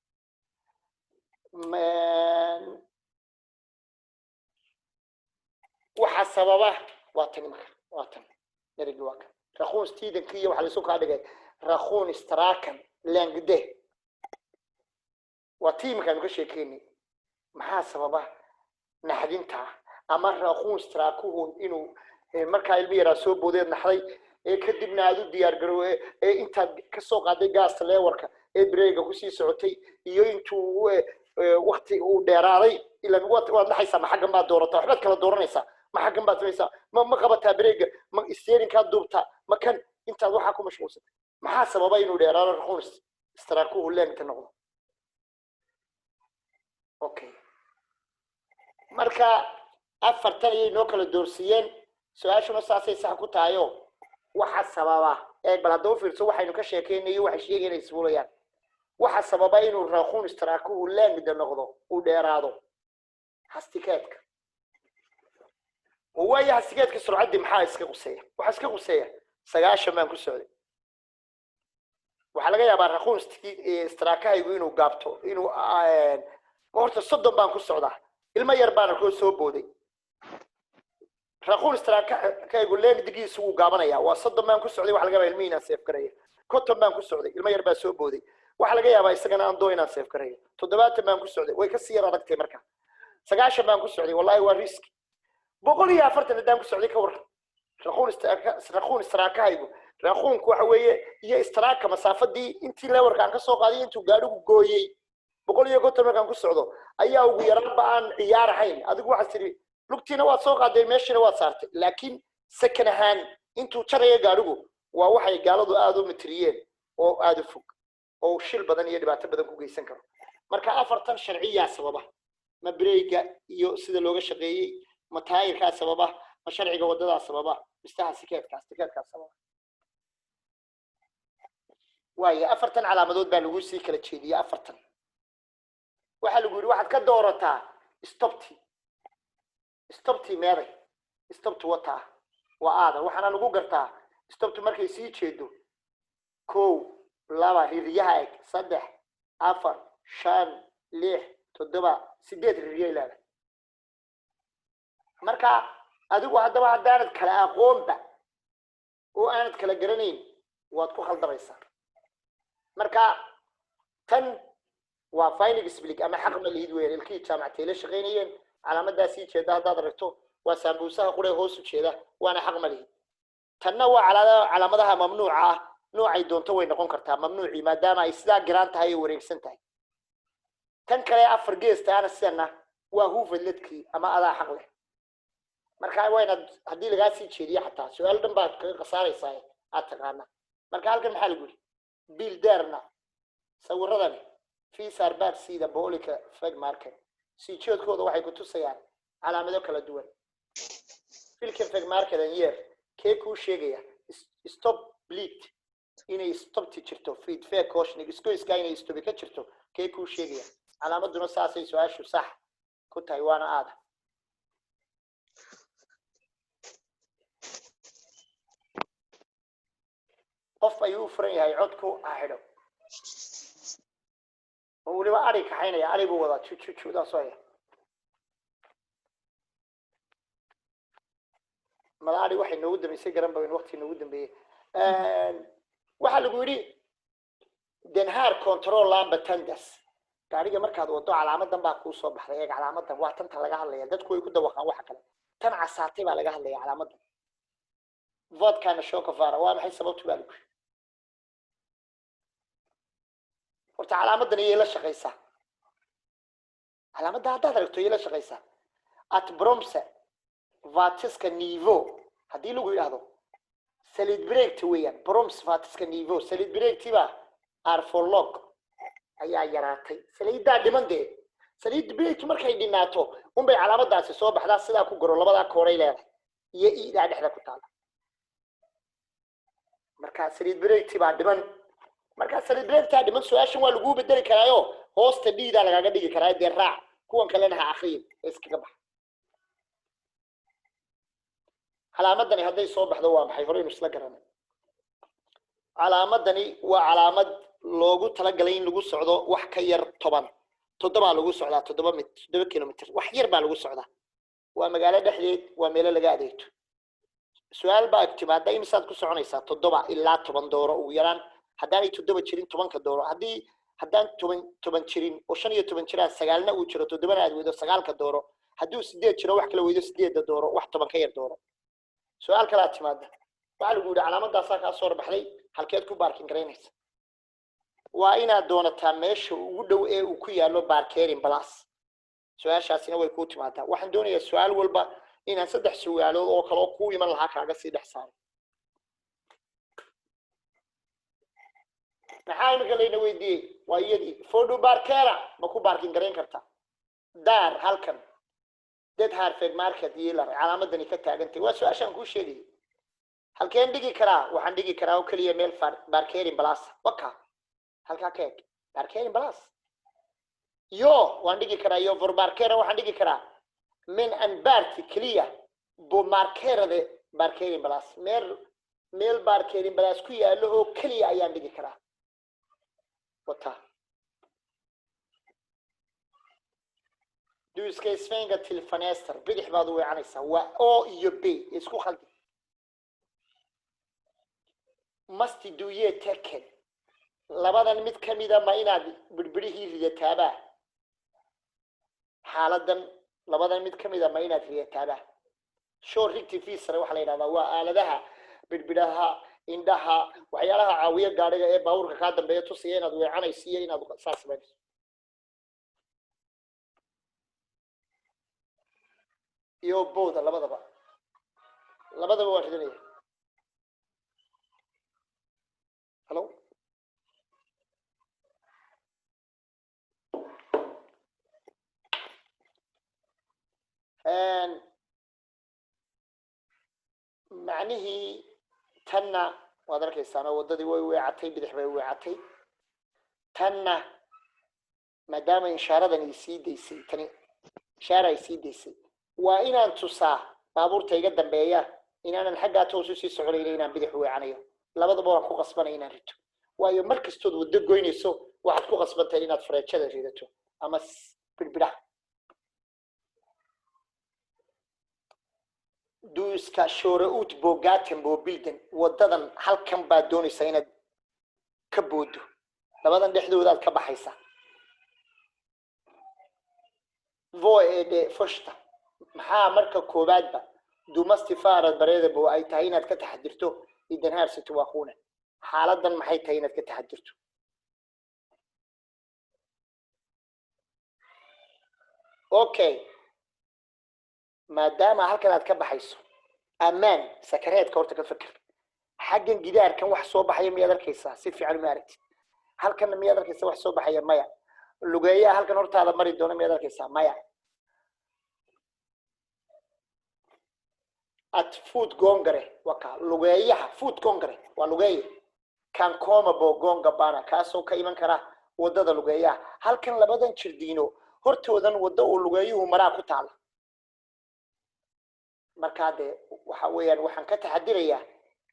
waxa sababa? Waa tan imaka, waa tan erigi, waa kan reaktionstiden-ki iyo waxa laisu kaa dhigay reaktionssträckan längd. Waa tiimkaanu ka sheekeynay. Maxaa sababa naxdinta ama reaktionssträckuhu inuu markaa ilmi yaraa soo boodeed naxday ee kadibna aad u diyaar garow ee intaad kasoo qaaday gaasta leewarka ee brake-ga kusii socotay iyo intuu wakti uu dheeraaday? Ilan waad naxaysaa. Ma xaggan baad doorataa? Waxbaad kala dooranaysaa. Ma xaggan baad samaysaa? Ma qabataa brake-ga? Ma steering-kaad duubtaa? Ma kan intaad waxaa ku mashquulsatay? Maxaa sababa inuu dheeraado reaktionssträckuhu, längd-ta noqdo? Okay, marka afartan ayay noo kala doorsiiyeen. Su-aashuna saasay sax ku tahayo. Waxa sababa, eeg bal hadda u fiirso, waxaynu ka sheekeynayo waxay sheegayaan inay isfuulayaan. Waxa sababa inuu reaktionssträckuhu längd noqdo, uu dheeraado, hastighet-ka. Oo waayo, hastighet-ka surcaddii maxaa iska quseeya? Waxaa iska quseeya 90 baan ku socday, waxaa laga yaabaa reaktionssträcka-haygu inuu gaabto, inuu horta 30 baan ku socdaa, ilmo yar baan arkoo soo booday, reaktionssträcka-haygu längd-igiisu wuu gaabanaya. Waa 30 baan ku socday, waxa laga yaabaa ilmihi inaan save garaya. 50 baan ku socday, ilmo yar baa soo booday, waxaa laga yaabaa isagana aan doo inaan save garayo. 70 baan ku socday, way kasii yar adagtay. Marka 90 baan ku socday, wallahi waa risk. 140 haddaan ku socday, ka waran reaktionssträcka-haygu? Reaktion-ku waxa weeye iyo sträcka, masaafadii intii lewarka aan kasoo qaaday intuu gaadhigu gooyey. 150 markaan ku socdo ayaa ugu yaraanba aan ciyaar ahayn. Adigu waxaad tidhi lugtiina waad soo qaaday, meeshiina waad saartay, laakiin second ahaan intuu jarayo gaadhigu waa waxay gaaladu aada u mitriyeen oo aada u fog oo shil badan iyo dhibaato badan ku geysan karo. Marka afartan sharciyaa sababa? Ma brake-ga iyo sida looga shaqeeyey? Ma taayirkaa sababa? Ma sharciga wadadaa sababa? Mise hastighet-ka? Hastighet-kaa sababa. Waayo, afartan calaamadood baa lagu sii kala jeediyey. Afartan waxaa lagu yidhi waxaad ka doorataa stopti. Stopti meeday? Stopti wataa, waa aada. Waxaana lagu gartaa stopti markay sii jeedo: kow, laba, ririyaha eg, saddex, afar, shan, lix, toddoba, sideed ririyay leedahay. Marka adigu haddaba haddaanad kala aqoonba oo aanad kala garanayn, waad ku khaldamaysaa. Marka tan waa väjningsplikt ama xaq ma lihid weyn. Ilkihii jaamacatay la shaqaynayeen, calaamadaa sii jeeda haddaad aragto, waa saambuusaha quree hoos u jeeda, waana xaq ma lihid. Tanna waa calaamadaha mamnuuca ah. Noocay doonto way noqon kartaa mamnuucii, maadaama ay sidaa giraan tahay oo wareegsan tahay. Tan kale afar geestaana sidana waa huvudledkii ama adaa xaq leh. Marka waa inaad, haddii lagaa sii jeediyo xataa, su-aal dhan baad kaga khasaaraysaa aad taqaanaa. Marka halkan maxaa lagu yidhi? Bilderna, sawiradani, visar baksida på olika vägmärken, sii jeedkooda waxay ku tusayaan calaamado kala duwan. Vilken vägmärke anger, kee kuu sheegaya stopplikt, inay stopti jirto vid vägkorsning, isgoyska inay stopi ka jirto, kee kuu sheegaya? Calaamaduna saasay su-aashu sax ku tahay, waana aada. Qof ayuu u furan yahay codku, ha xidho. Oo weliba ari kaxaynaya, ari buu wadaa, jujujudaasoo haya. Mala ari waxay noogu dambeysay garan ba waqti noogu dambeeyey. Waxaa lagu yidhi den här kontrollampan tändes. Gaariga markaad wado, calaamadan baa kuu soo baxday. Eeg, calaamadan waa tanta laga hadlaya. Dadku way ku dawaqaan waxa kale, tan casaatay baa laga hadlaya. Calaamadan vad kan orsaken vara, waa maxay sababtu baa lagu yidhi. Horta calaamadan iyay la shaqaysaa? Calaamadda haddaad aragto, iyay la shaqaysaa? Att bromsa vätskenivå haddii lagu yidhaahdo, saliid breegta weeyaan. Bromsvätskenivå, saliid breegtiba är för låg, ayaa yaraatay, saliiddaa dhiman dee. Saliid breegtu markay dhinaato unbay calaamadaasi soo baxdaa. Sidaa ku goro, labadaa kooray leedahay iyo iidaa dhexda ku taala. Marka saliid breegti baa dhiman. Marka saliid breegtaa dhiman, su-aashan waa laguu bedeli karaayo, hoosta dhiidaa lagaaga dhigi karaa dee. Raac kuwan kalena ha akriyin ee iskaga bax. Calaamadani hadday soo baxdo waa maxay? Horeynu isla garanay. Calaamadani waa calaamad loogu talagalay in lagu socdo wax ka yar 10, toddobaa lagu socdaa, 7 mit 7 kilomitr, wax yar baa lagu socdaa. Waa magaalo dhexdeed, waa meelo laga adeegto. Su-aal baa timaada: imisaad ku soconaysaa? 7 ilaa 10 dooro ugu yaraan. Haddaanay 7 jirin, 10-ka dooro. Haddii haddaan 10 jirin oo 15 jiraan, sagaalna uu jiro, toddobana aad weydo, sagaalka dooro. Hadduu sideed jiro, wax kala weydo, sideedda dooro. Wax 10 ka yar dooro. Su-aal kalaa timaada. Waxaa lagu yidhi calaamadaasaa kaa soo baxday, halkeed ku parking garaynaysa? Waa inaad doonataa meesha ugu dhow ee uu ku yaallo parkeringsplats. Su-aashaasina way kuu timaadaa. Waxaan doonayaa su-aal walba inaan saddex su-aalood oo kale oo kuu iman lahaa kaaga sii dhex saaro. Maxaa iminka layna weydiiyey? Waa iyadii: får du parkera, ma ku parking garayn kartaa där, halkan, det här vägmärket gäller, calaamadani ka taagantay? Waa su-aashaan kuu sheegayay. Halkeen dhigi karaa? Waxaan dhigi karaa oo keliya meel parkeringsplats. Waka halkaa ka eg parkeringsplats yo waan dhigi karaa. Jag får parkera, waxaan dhigi karaa, men enbart, keliya, på markerade parkeringsplats, meel parkeringsplats ku yaallo oo keliya ayaan dhigi karaa. Wata du ska svänga till vänster, bidix baad u weecanaysaa. Waa o iyo b, isku khaldi. Måste du ge tecken, labadan mid kamida ma inaad birbirihii ridataabaa? Xaaladan labadan mid kamida ma inaad ridataabaa? Körriktningsvisare waxaa la yidhahdaa waa aaladaha birbiraha, indhaha, waxyaalaha caawiya gaadhiga ee baabuurka kaa dambeeya tusaya inaad weecanayso iyo inaad saas samaynayso. Iyo bowda, labadaba waan ridanaya. Hello. Macnihii tanna Waad arkaysaana, waddadii way weecatay, bidix bay weecatay. Tanna maadaama inshaaradan ay sii daysay, tani ishaara ay sii daysay, waa inaan tusaa baabuurta iga dambeeya inaanan xaggaa toos usii soconayna, inaan bidix weecanayo. Labadaba waan ku qasbanay inaan rito, waayo mar kastood waddo goynayso waxaad ku qasbantahay inaad fareejada ridato ama birbidhaha. Du ska köra ut på gatan på bilden. Wadadan halkan baad doonaysaa inaad ka boodo, labadan dhexdoodaad ka baxaysaa. Vad är det första, maxaa marka koowaadba, du måste vara beredd på, ay tahay inaad ka taxadirto, i den här situationen, xaaladan maxay tahay inaad ka taxadirto? Okay, maadaama halkan aad ka baxayso, ammaan sakareedka horta ka fikir. Xaggan gidaarkan wax soo baxaya miyaad arkaysaa? Si fiican ma aragtid. Halkanna miyaad arkaysaa wax soo baxaya? Maya. Lugeeyaha halkan hortaada mari doona miyaad arkaysaa? Maya. Att fotgångare, waa ka lugeeyaha. Fotgångare waa lugeeye. Kan komma på gångbana, kaasoo ka iman kara wadada lugeeyaha. Halkan labadan jirdiino hortoodan waddo uu lugeeyuhu maraa ku taala. Markaa dee waxa weeyaan waxaan ka taxadirayaa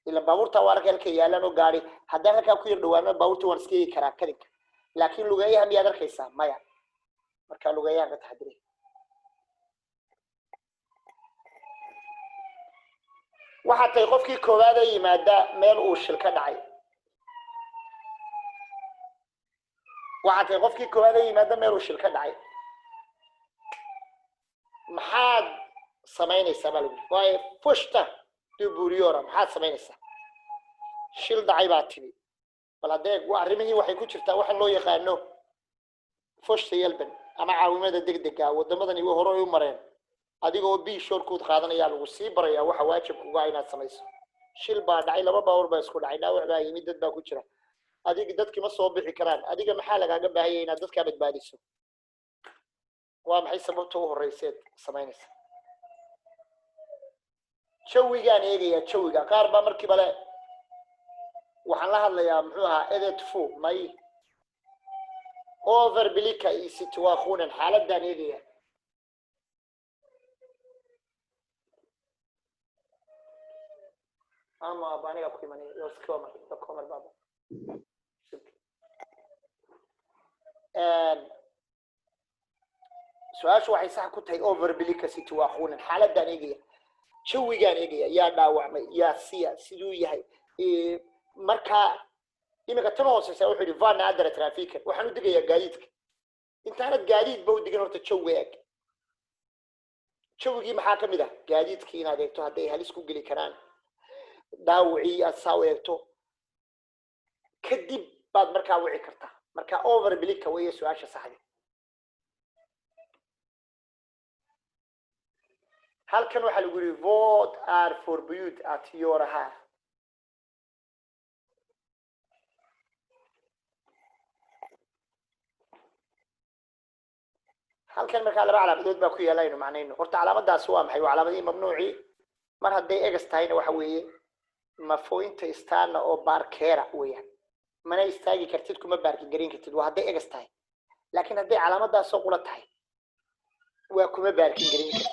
ilan baabuurta waa arkay halkay yaalaan oo gaari haddaan halkaa ku yar dhawaano baabuurta waan iska eegi karaa kadinka, laakiin lugeeyaha miyaad arkaysaa? Maya. Markaa lugeeyahan ka taxadiraya. Waxaa tahay qofkii koowaad ee yimaada meel uu shil ka dhacay. Waxaa tahay qofkii koowaad ee yimaada meel uu shil ka dhacay. Maxaad samaynaysaa baa lagu yidhi? Waayo första du borde göra, maxaad samaynaysaa? Shil dhacay baa timi. Bal haddee waa arrimihii waxay ku jirtaa waxaan loo yaqaano första hjälpen ama caawimada degdega. Wadamadani way hore u mareen. Adigoo B-körkort qaadanaya lagu sii barayaa waxa waajib kuga ah inaad samayso. Shil baa dhacay, laba baabuur baa isku dhacay, dhaawac baa yimid, dad baa ku jira. Adiga dadki ma soo bixi karaan. Adiga maxaa lagaaga baahanya inaad dadkaa badbaadiso? Waa maxay sababta u horeyseed samaynaysa? Jawigaan eegayaa. Jawiga qaar baa markiiba le waxaan la hadlayaa, muxuu ahaa, edet fo may överblicka i situationen, xaaladaan eegaya. Ama aba aniga ku imanaya, jag kommer, jag kommer baba. Su-aashu waxay sax ku tahay överblicka situationen, xaaladaan eegaya, jawigaan eegaya, yaa dhaawacmay, yaa siya siduu yahay. Markaa iminka tan hooseysa wuxuu yidhi varna trafiken, waxaan u digayaa gaadiidka. Intaanad gaadiidba u digin, horta jawi eeg. Jawigii maxaa ka mid ah? Gaadiidkii inaad eegto hadday halis ku geli karaan, dhaawacii aad saa u eegto, kadib baad markaa wici kartaa. Marka överblicka weeye su-aasha saxdi. Halkan waxaa lagu yidhi vad är förbjudet att göra här. Halkan markaa laba calaamadood baa ku yaala, aynu macnayno horta. Calaamadaasi waa maxay? Waa calaamadihii mamnuucii. Mar hadday egas tahayna waxa weeye man får inte stanna och parkera weeyaan. Mana istaagi kartid, kuma parking garin kartid, waa hadday egas tahay. Laakiin hadday calaamadaasoo qula tahay, waa kuma parking garin kartid.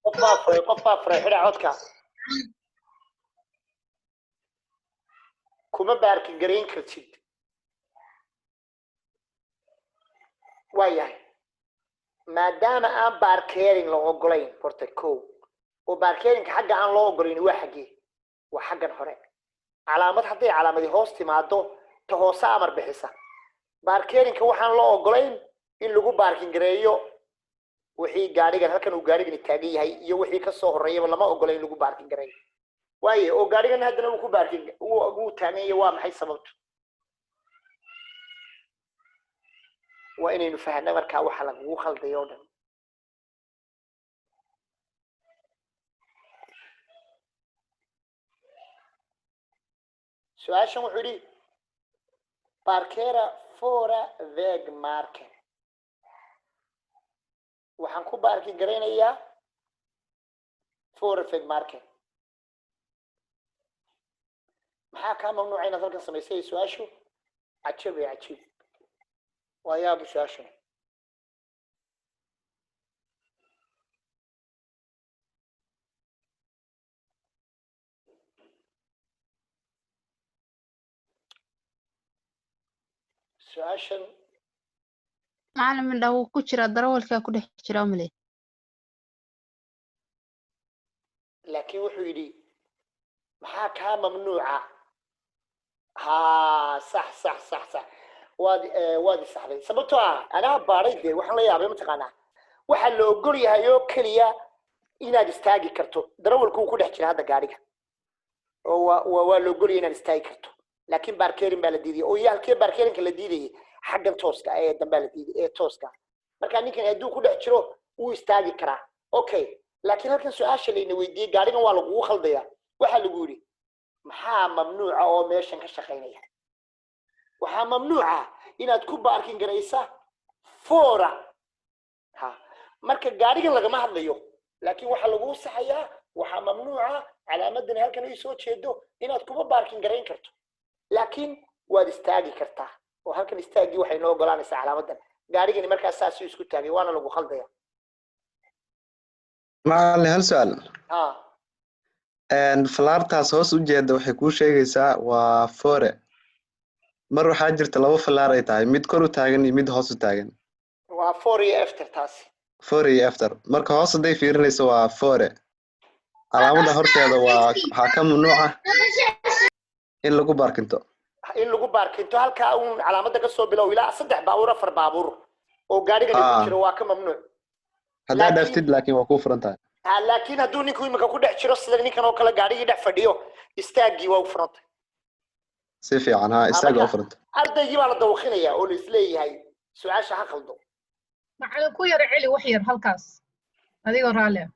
Qof baa furay, qof baa furay, xidha codka. Kuma parking garin kartid. Waa yahay, maadaama aan parkering la ogolayn horta ko, oo parkeringka xagga aan loo ogolayn waa xaggee? Waa xaggan hore. Calaamad hadday calaamadii hoos timaado, ta hoose amar bixisa. Parkeringka waxaan loo ogolayn in lagu parking gareeyo wixii gaarigan halkan uu gaarigani taagan yahay iyo wixii kasoo horeeyaba lama ogola in lagu parking gareeyo. Waaye oo gaarigan haddana uu ku parking wuu taagan yahay, waa maxay sababtu? Waa inaynu fahna markaa waxa lagugu khaldayo o dhan. Su-aashan wuxuu yidhi parkera före vägmärke, waxaan ku parking garaynayaa före vägmärke. Maxaa kaa mamnuuca inaad halkan samaysay? Su-aashu cajab ee cajiib, waa yaabu su-aashan. Su-aashan Macalin, midha wuu ku jiraa, darawalkaa ku dhex jira umale. Laakiin wuxuu yidhi maxaa kaa mamnuuca? Ha, sax, waad i saxday, sababtoo ah anaa baaray dee. Waxaan la yaabay, mataqaanaa, waxaa la ogol yahay oo keliya inaad istaagi karto. Darawalku wuu ku dhex jira hadda gaadhiga oo waa la ogol yahay inaad istaagi karto, laakiin parkering baa la diidayay. Oo iyo halkee parkeringka la diidayay? Xaggan tooska ee dambaa la diiday ee tooska. Marka ninkan hadduu ku dhex jiro wuu istaagi karaa, okay. Laakiin halkan su-aasha layna weydiiyey, gaadhigan waa lagugu khaldaya. Waxaa lagu yidhi maxaa mamnuuca oo meeshan ka shaqaynaya? Waxaa mamnuuca inaad ku parking garaysa fora. Ha, marka gaadhigan lagama hadlayo, laakiin waxaa laguu saxayaa waxaa mamnuuca calaamadan halkan ay soo jeedo inaad kuma parking garayn karto, laakiin waad istaagi kartaa. Oo halkan istaaggii waxay noo ogolaanaysaa calaamadan. Gaadhigani markaa saasuu isku taagay, waana lagu khaldaya. Macalin, hal su-aal. Ha. Falaartaas hoos u jeeda waxay kuu sheegaysaa waa fore. Mar waxaa jirta laba falaar ay tahay, mid kor u taagan iyo mid hoos u taagan. Waa for iyo efter taasi. Fore iyo efter. Marka hoos hadday fiirinayso waa fore. Calaamada horteeda waa waxaa ka mamnuuca in lagu baarkinto. In lagu baarkinto halkaa uun calaamadda ka soo bilow ilaa saddex baabuur, afar baabuur oo gaadhigani ku jiro waa ka mamnuuc. Haddaa dhaaftid laakiin waa kuu furan tahay. Ha, laakiin hadduu ninku imika ku dhex jiro, sida ninkan oo kale gaadhigii dhex fadhiyo, istaaggii waa u furantay. Si fiican, ha, istaaga waa Marka furanta. Ardaygii baa la dawqinaya oo la isleeyahay su-aasha ha qaldo. Macalin, ku yara celi wax yar halkaas adigoo raalli ah.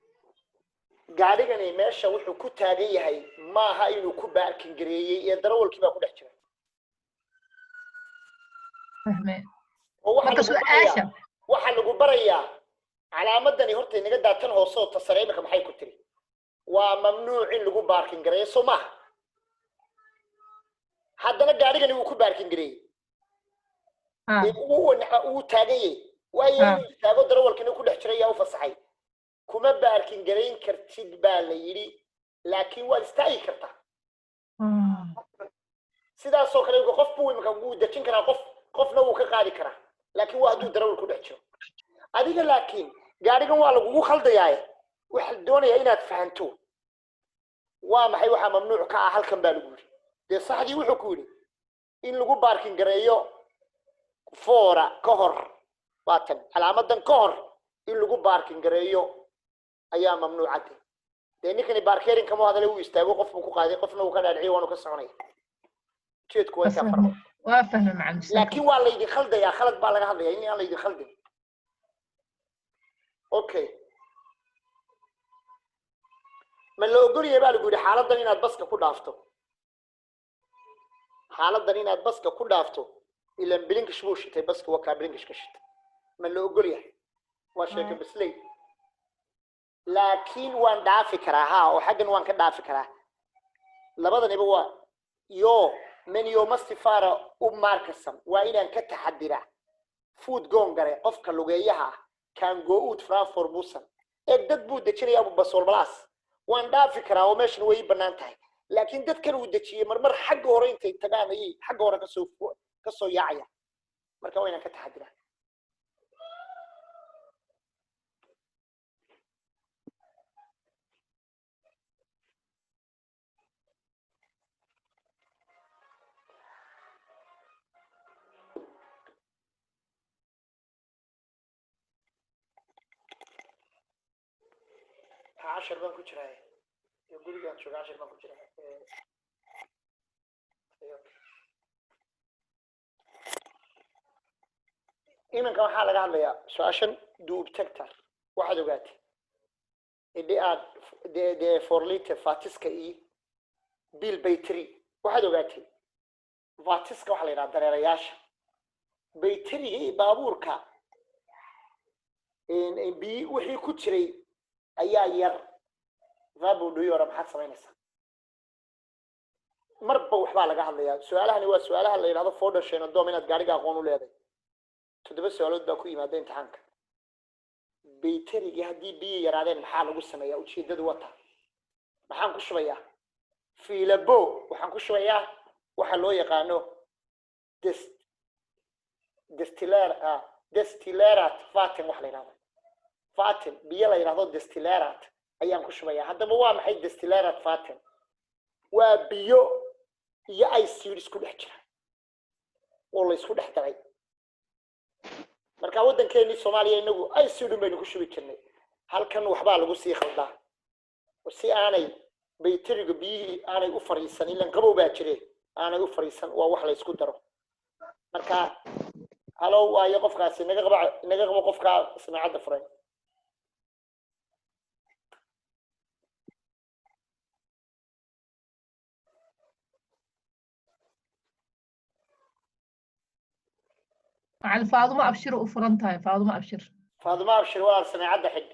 Gaadhigani meesha wuxuu ku taagan yahay maaha inuu ku parking gareeyey ee darawalkii baa ku dhex jira. Fahme. Oo waxaa Marka lagu barayaa su-aasha waxaa lagu barayaa calaamadani horta inaga daatan hoose oo tasare. Imika maxay ku tiri? Waa mamnuuc in lagu parking gareeyo, soo maaha? Haddana gaadhigani wuu ku parking gareeyey, wuu taagan yahay, waayo inuu istaago darawalkina ku dhex jiray yaa u fasaxay? Kuma parking garayn kartid baa la yidhi, laakiin waad istaagi kartaa. Sidaasoo kale imika qof buu imika wuu dejin karaa qof, qofna wuu ka qaadi karaa, laakiin waa hadduu darawal ku dhex jiro. Adiga laakiin gaadhigan waa lagugu khaldayaaye, waxaa la doonayaa inaad fahanto waa maxay waxaa mamnuuc ka ah halkan baa lagu yidhi. Dee saxdii wuxuu ku yidhi in lagu parking gareeyo foora ka hor, waatan calaamadan ka hor in lagu parking gareeyo ayaa mamnuucade. Dee ninkani parkering kama hadale, wuu istaago, qof buu ku qaaday, qofna wuu ka dhaadhiciyo, waanu ka soconaya. Ujeedku waa intaa farqo. Waa fahme, macalin. Laakiin waa laydin khaldayaa, khalad baa laga hadlaya, in aan laydin khaldin. Okay, ma la ogol yahay baa lagu yidhi xaaladan inaad baska ku dhaafto? Xaaladan inaad baska ku dhaafto, ilan blinkish buu shitay baska, waa kaa blinkish ka shitay. Ma la ogol yahay? Waa sheeko bisley, laakiin waan dhaafi karaa. Ha, oo xaggan waan ka dhaafi karaa. Labadaniba waa yo men jag måste vara uppmärksam, waa inaan ka taxadiraa. Fotgångare, qofka lugeeyaha ah, kan gå ut framför bussen. Eeg, dad buu dejinayaa basolbalaas, waan dhaafi karaa oo meeshan way ii bannaan tahay, laakiin dadkan uu dejiyey marmar xagga hore intay tagaan ayay xagga hore kasoo yaacaya. Marka waa inaan ka taxadiraa. Ha, cashar baan ku jiraa ee gurigaan jooga, cashar baan ku jiraa. Iminka waxaa laga hadlayaa su-aashan duubtagtar. Waxaad ogaatay idhi aad de för lite vätska i bilbatteri. Waxaad ogaatay vätska waxaa la yidhaha dareerayaasha bayteriga iyo baabuurka biyi wixii ku jiray ayaa yar. Vad borde du göra? Maxaad samaynaysaa? Marba waxbaa laga hadlayaa. Su-aalahani waa su-aalaha la yidhahdo fordonskännedom, inaad gaariga aqoon u leeday. Toddoba su-aalood baa ku yimaada imtixaanka. Bayterigii haddii biyo yaraadeen, maxaa lagu sameeyaa? Ujeedadu wata, maxaan ku shubayaa? Filabo waxaan ku shubayaa waxa loo yaqaano destillerat vatten, waxa la yidhahdo vatten, biyo la yidhahdo destillerat ayaan ku shubayaa. Haddaba waa maxay destillerat vatten? Waa biyo iyo acid isku dhex jira oo la isku dhex daray. Marka waddankeenii Soomaaliya inagu acid un baynu ku shubi jirnay. Halkan waxbaa lagu sii khaldaa si aanay bayteriga biyihii aanay u fariisan, ilan qabow baa jire, aanay u fariisan. Waa wax la isku daro. Marka halow, waayo qofkaasi naga qaba, naga qabo qofkaa samaacadda furay. Macalin, Faadumo Abshir u furan tahay, Faadumo Abshir. Faaduma Abshir, walaal, samaacadda xidh.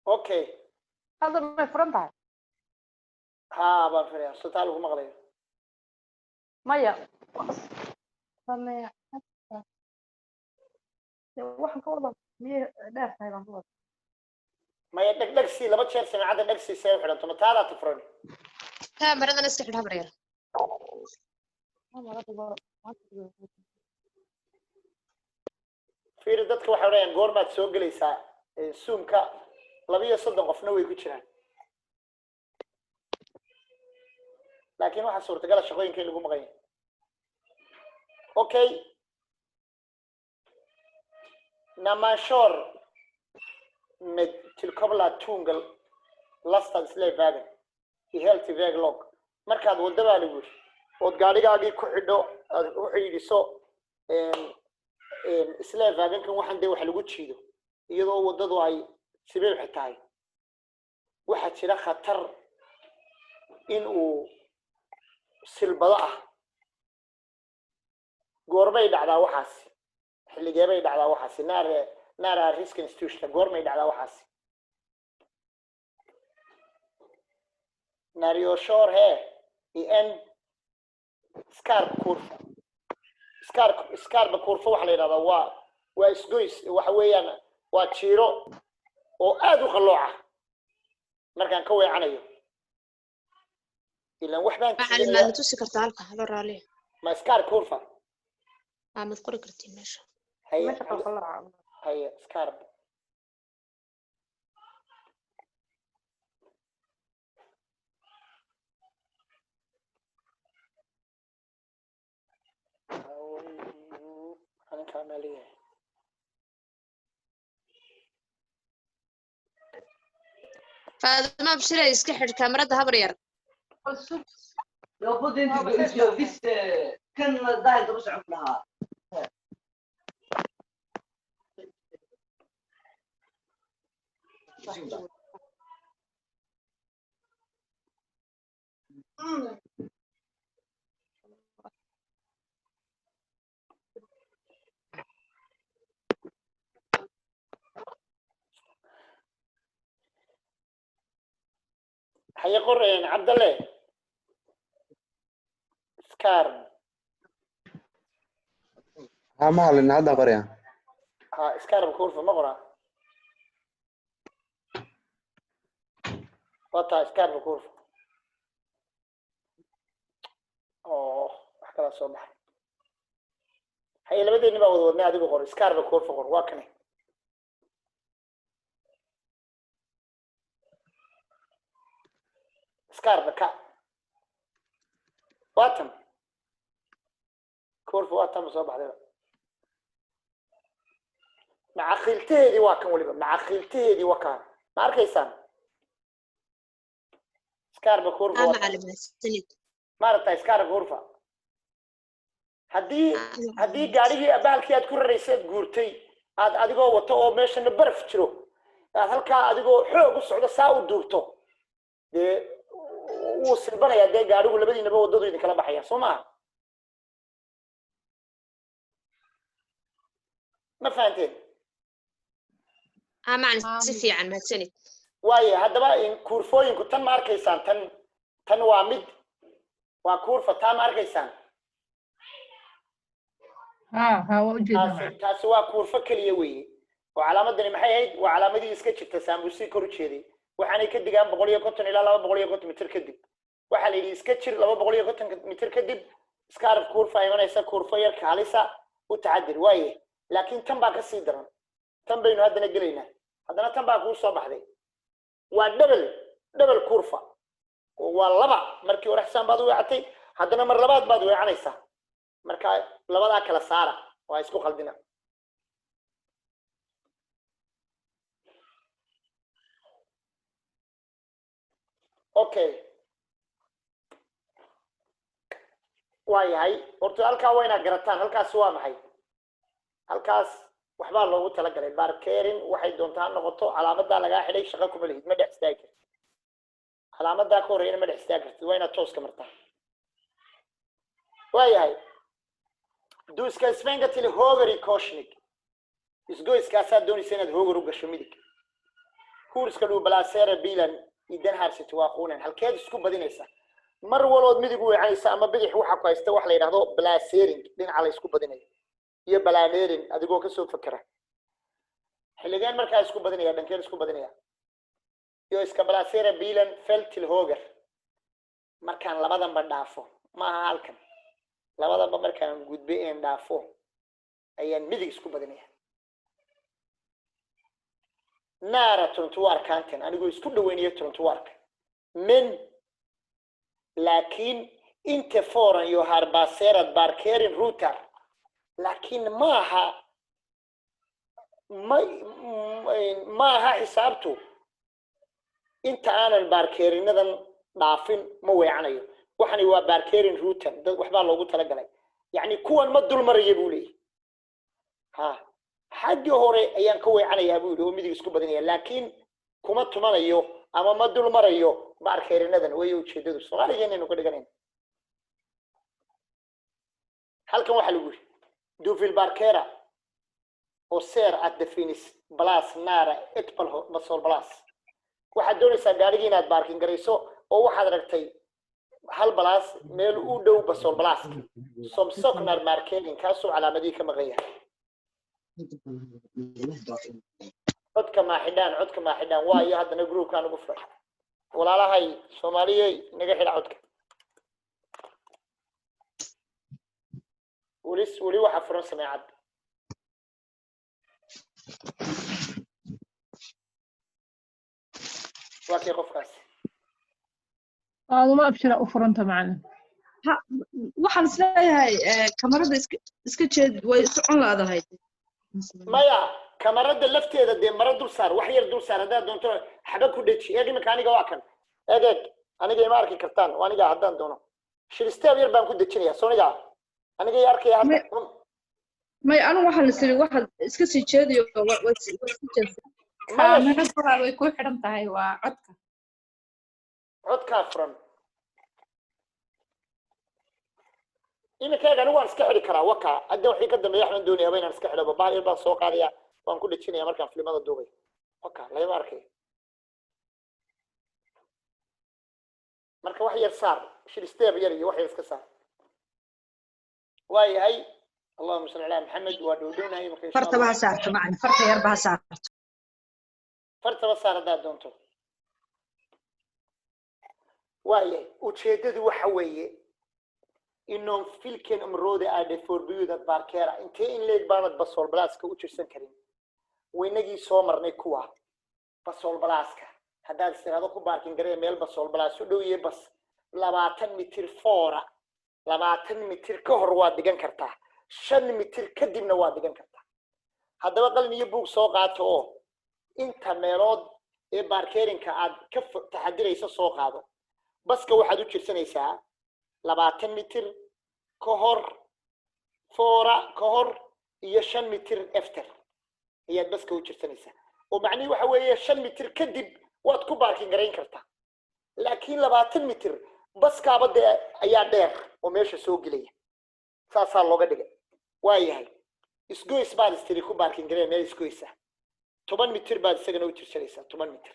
Okay. Hadda may furan tahay? Haa, baan filaya sotaa lagu maqlayo. Maya, waxaan ka wada, miyay dheer tahay baan ka wada. Maya, dheg dhegsi laba jeer samaacadda dhegsi see u xidhanto. Ma taadaa ta furan? Kaameradana iska xidh, habar yar. Fiiri, dadka waxay odhanayaan goormaad soo gelaysaa Zoomka. 32 qofna way ku jiraan, laakiin waxaa suurtagala shaqooyinka in lagu maqan yahay. Okay, när man kör med tillkopplad tung lastad släpvagn i helt väglag, markaad waddo baa lagu yiri ood gaadhigaagii ku xidho, aad ku xidhiidhiso släpvagnkan, waxaan dee wax lagu jiido, iyadoo waddadu ay sibiibxi tahay, waxaa jira khatar in uu silbado ah. Goormay dhacdaa waxaasi? Xilligeebay dhacdaa waxaasi? När är risken största? Goormay dhacdaa waxaasi? När jag kör här i en skarp kurva. Skarpa kurva waxa la yidhahdaa waa isgoys, waxa weeyaan waa jiiro oo aad u qallooca markaan ka weecanayo, ilan wax baan Macalin, maad na tusi kartaa halka halo raali? Ma skarp kurva? Aa, maad qori kartiin meesha. Haye, haye, skarp. Aninkaa maa leeyahay? Faaduma Abshire, iska xidh kaamarada, habar yar. لو كنت انت بس كان ظاهر دروس لها. Haye, qoreen Cabdalle, skarp. Haa macalin, hadda qoraya. Ha, skarp kurva ma qoraa? Wata skarp kurva oo wax kalaa soo baxay. Haye, labadeeni baa wada wadnay. Adigu qor, skarp kurva qor, waa kane. Skarp ka waa tan, kurva waa tan soo baxday. Macaqiiltaheedii waa kan weliba, macaqiiltaheedii waa kaan, ma arkaysaan? Skarpa kurva. Aa waa tan. Macalin, mahadsanid. Maaragtay skarpa kurva, haddii gaarigii bahalkii aad ku raraysa aad guurtay, aad adigoo wato oo meeshana baraf jiro, aad halkaa adigoo xoog u socdo saa u duubto, dee wuu silbanayaa dee gaarigu, labadiinaba waddadu idinkala baxaya, soo maaha? Ma fahanteen? Ah, macalin, si fiican, mahadsanid. Waaye haddaba kurvooyinku tan ma arkaysaan? Tan waa mid, waa kurva. Taa ma arkaysaan? Ha, waa ujeednaa macalin. Taasi waa kurva keliya weeye. Oo calaamadani maxay ahayd? Waa calaamadii iska jirta saambusii kor u jeeday. Waxaanay ka digaan 150 ilaa 250 mitir kadib. Waxaa la yidhi iska jir 250 mitir kadib skarp kurva imanaysa, kurva yar kaalisa u taxadir. Waaye, laakiin tan baa kasii daran. Tan baynu haddana gelaynaa. Haddana tan baa kuu soo baxday, waa double kurva oo waa laba. Markii hore xisaan baad u weecatay, haddana mar labaad baad weecanaysaa. Marka labadaa kala saara, waa isku khaldina. Okay, waa yahay. Horta halkaa waa inaad garataan. Halkaas waa maxay? Halkaas waxbaa loogu talagalay parkering. Waxay doontaa ha noqoto, calaamadaa lagaa xidhay shaqo kuma lihid, ma dhex istaagi kartid. Calaamadaa ka horreeyana ma dhex istaagi kartid, waa inaad tooska martaa. Waa yahay. Du ska svänga till höger i korsning. Isgoyskaasaad doonaysa inaad höger u gasho, midig. Hur ska du placera bilen i den här situationen? Halkeed isku badinaysa mar walood midig u weecanaysa ama bidix? Waxa ku haysta wax la yidhahdo placering, dhinaca la isku badinayo, iyo planering, adigoo kasoo fakera xilligeen markaa isku badinaya, dhankeen isku badinaya. Jag ska placera bilen fel till höger. Markaan labadanba dhaafo, maaha halkan, labadanba markaan gudbe een dhaafo ayaan midig isku badinaya, nära trottoarkanten, anigoo isku dhaweynaya trottoarka. Men laakiin inte förrän jag har passerat parkeringsrutan. Laakiin maaha, ma maaha xisaabtu inta aanan parkerinadan dhaafin ma weecanayo. Waxani waa parkeringsrutan, dad waxbaa loogu talagalay, yacni kuwan ma dul maraya buu leeyahy. Ha, xaggii hore ayaan ka weecanayaa buu yidhi oo midig isku badinaya, laakiin kuma tumanayo ama ma dul marayo parkerinadan way ujeedadu. Soomaaligeennaynu ka dhiganayna. Halkan waxaa lagu yidhi: du vill parkera och ser att det finns plats nära ett busshållplats. Waxaad doonaysaa gaarigii inaad parking garayso oo waxaad aragtay hal plats meel u dhow busshållplatski som saknar markering, kaasoo calaamadihii ka maqan yahay. Codka maa xidhaan? Codka maa xidhaan? Waayo haddana groupkaan ugu furay. Walaalahay Soomaaliyey, naga xidha codka. Weli weli waxaa furan sameecad. Waa kii qofkaasi? Aaduma abshira u furanta macalin. Waxaan isleeyahay kamarada iska jeed, way socon laadahay. Maya, kamarada lafteeda dee mara dul saar, wax yar dul saar haddaad doonto, xaba ku dheji. Eeg iminka aniga waa kan, eeg eeg, aniga ima arki kartaan. Aniga haddaan doono shilisteeb yar baan ku dejinaya. Sooniga aniga i arkaya hadda? May, anigu waxaan is iri waxaad iska sii jeediyo way iska jeedsan. Kaamiradu way ku xidhan tahay, waa codka. Codkaa furan iminka. Eeg, anigu waan iska xidhi karaa waka. Hadda wixii ka dambeeya waxaan doonayaaba inaan iska xidho. Bahal yar baan soo qaadaya, waan ku dhejinaya markaan filimada duubay. Waka lagama arkay. Marka wax yar saar, shilisteeb yar iyo wax yar iska saar. Waayahay, allahuma salli calaa Maxamed. Waa dhowdhownahay marka insha Fartaba ha Allah. saarto macalin, farta yarba ha saarto. Fartaba saar haddaad doonto. Waayahay, ujeeddadu waxa weeye: inom vilken område är det förbjudet att parkera? Intee in leeg baanad busshållplatska u jirsan karin? Waynagii soo marnay kuwa busshållplatska. Haddaad istiraado ku parking garee meel busshållplats u dhow yahay bas, 20 mitir före, 20 mitir ka hor waad dhigan kartaa, 5 mitir kadibna waad dhigan kartaa. Haddaba qalin iyo buug soo qaato oo inta meelood ee parkeringka aad ka taxadirayso soo qaado. Baska waxaad u jirsanaysaa 20 mitir ka hor, före ka hor, iyo 5 mitir efter ayaad baska u jirsanaysaa. Oo macnihi waxa weeye 5 mitir kadib waad ku parking garayn kartaa, laakiin 20 mitir baskaaba dee ayaa dheer oo meesha soo gelaya. Saasaa looga dhigay. Waayahay, isgoys baad istiri ku parking gareen meel isgoys ah. 10 mitir baad isagana u jirsanaysaa, 10 mitir.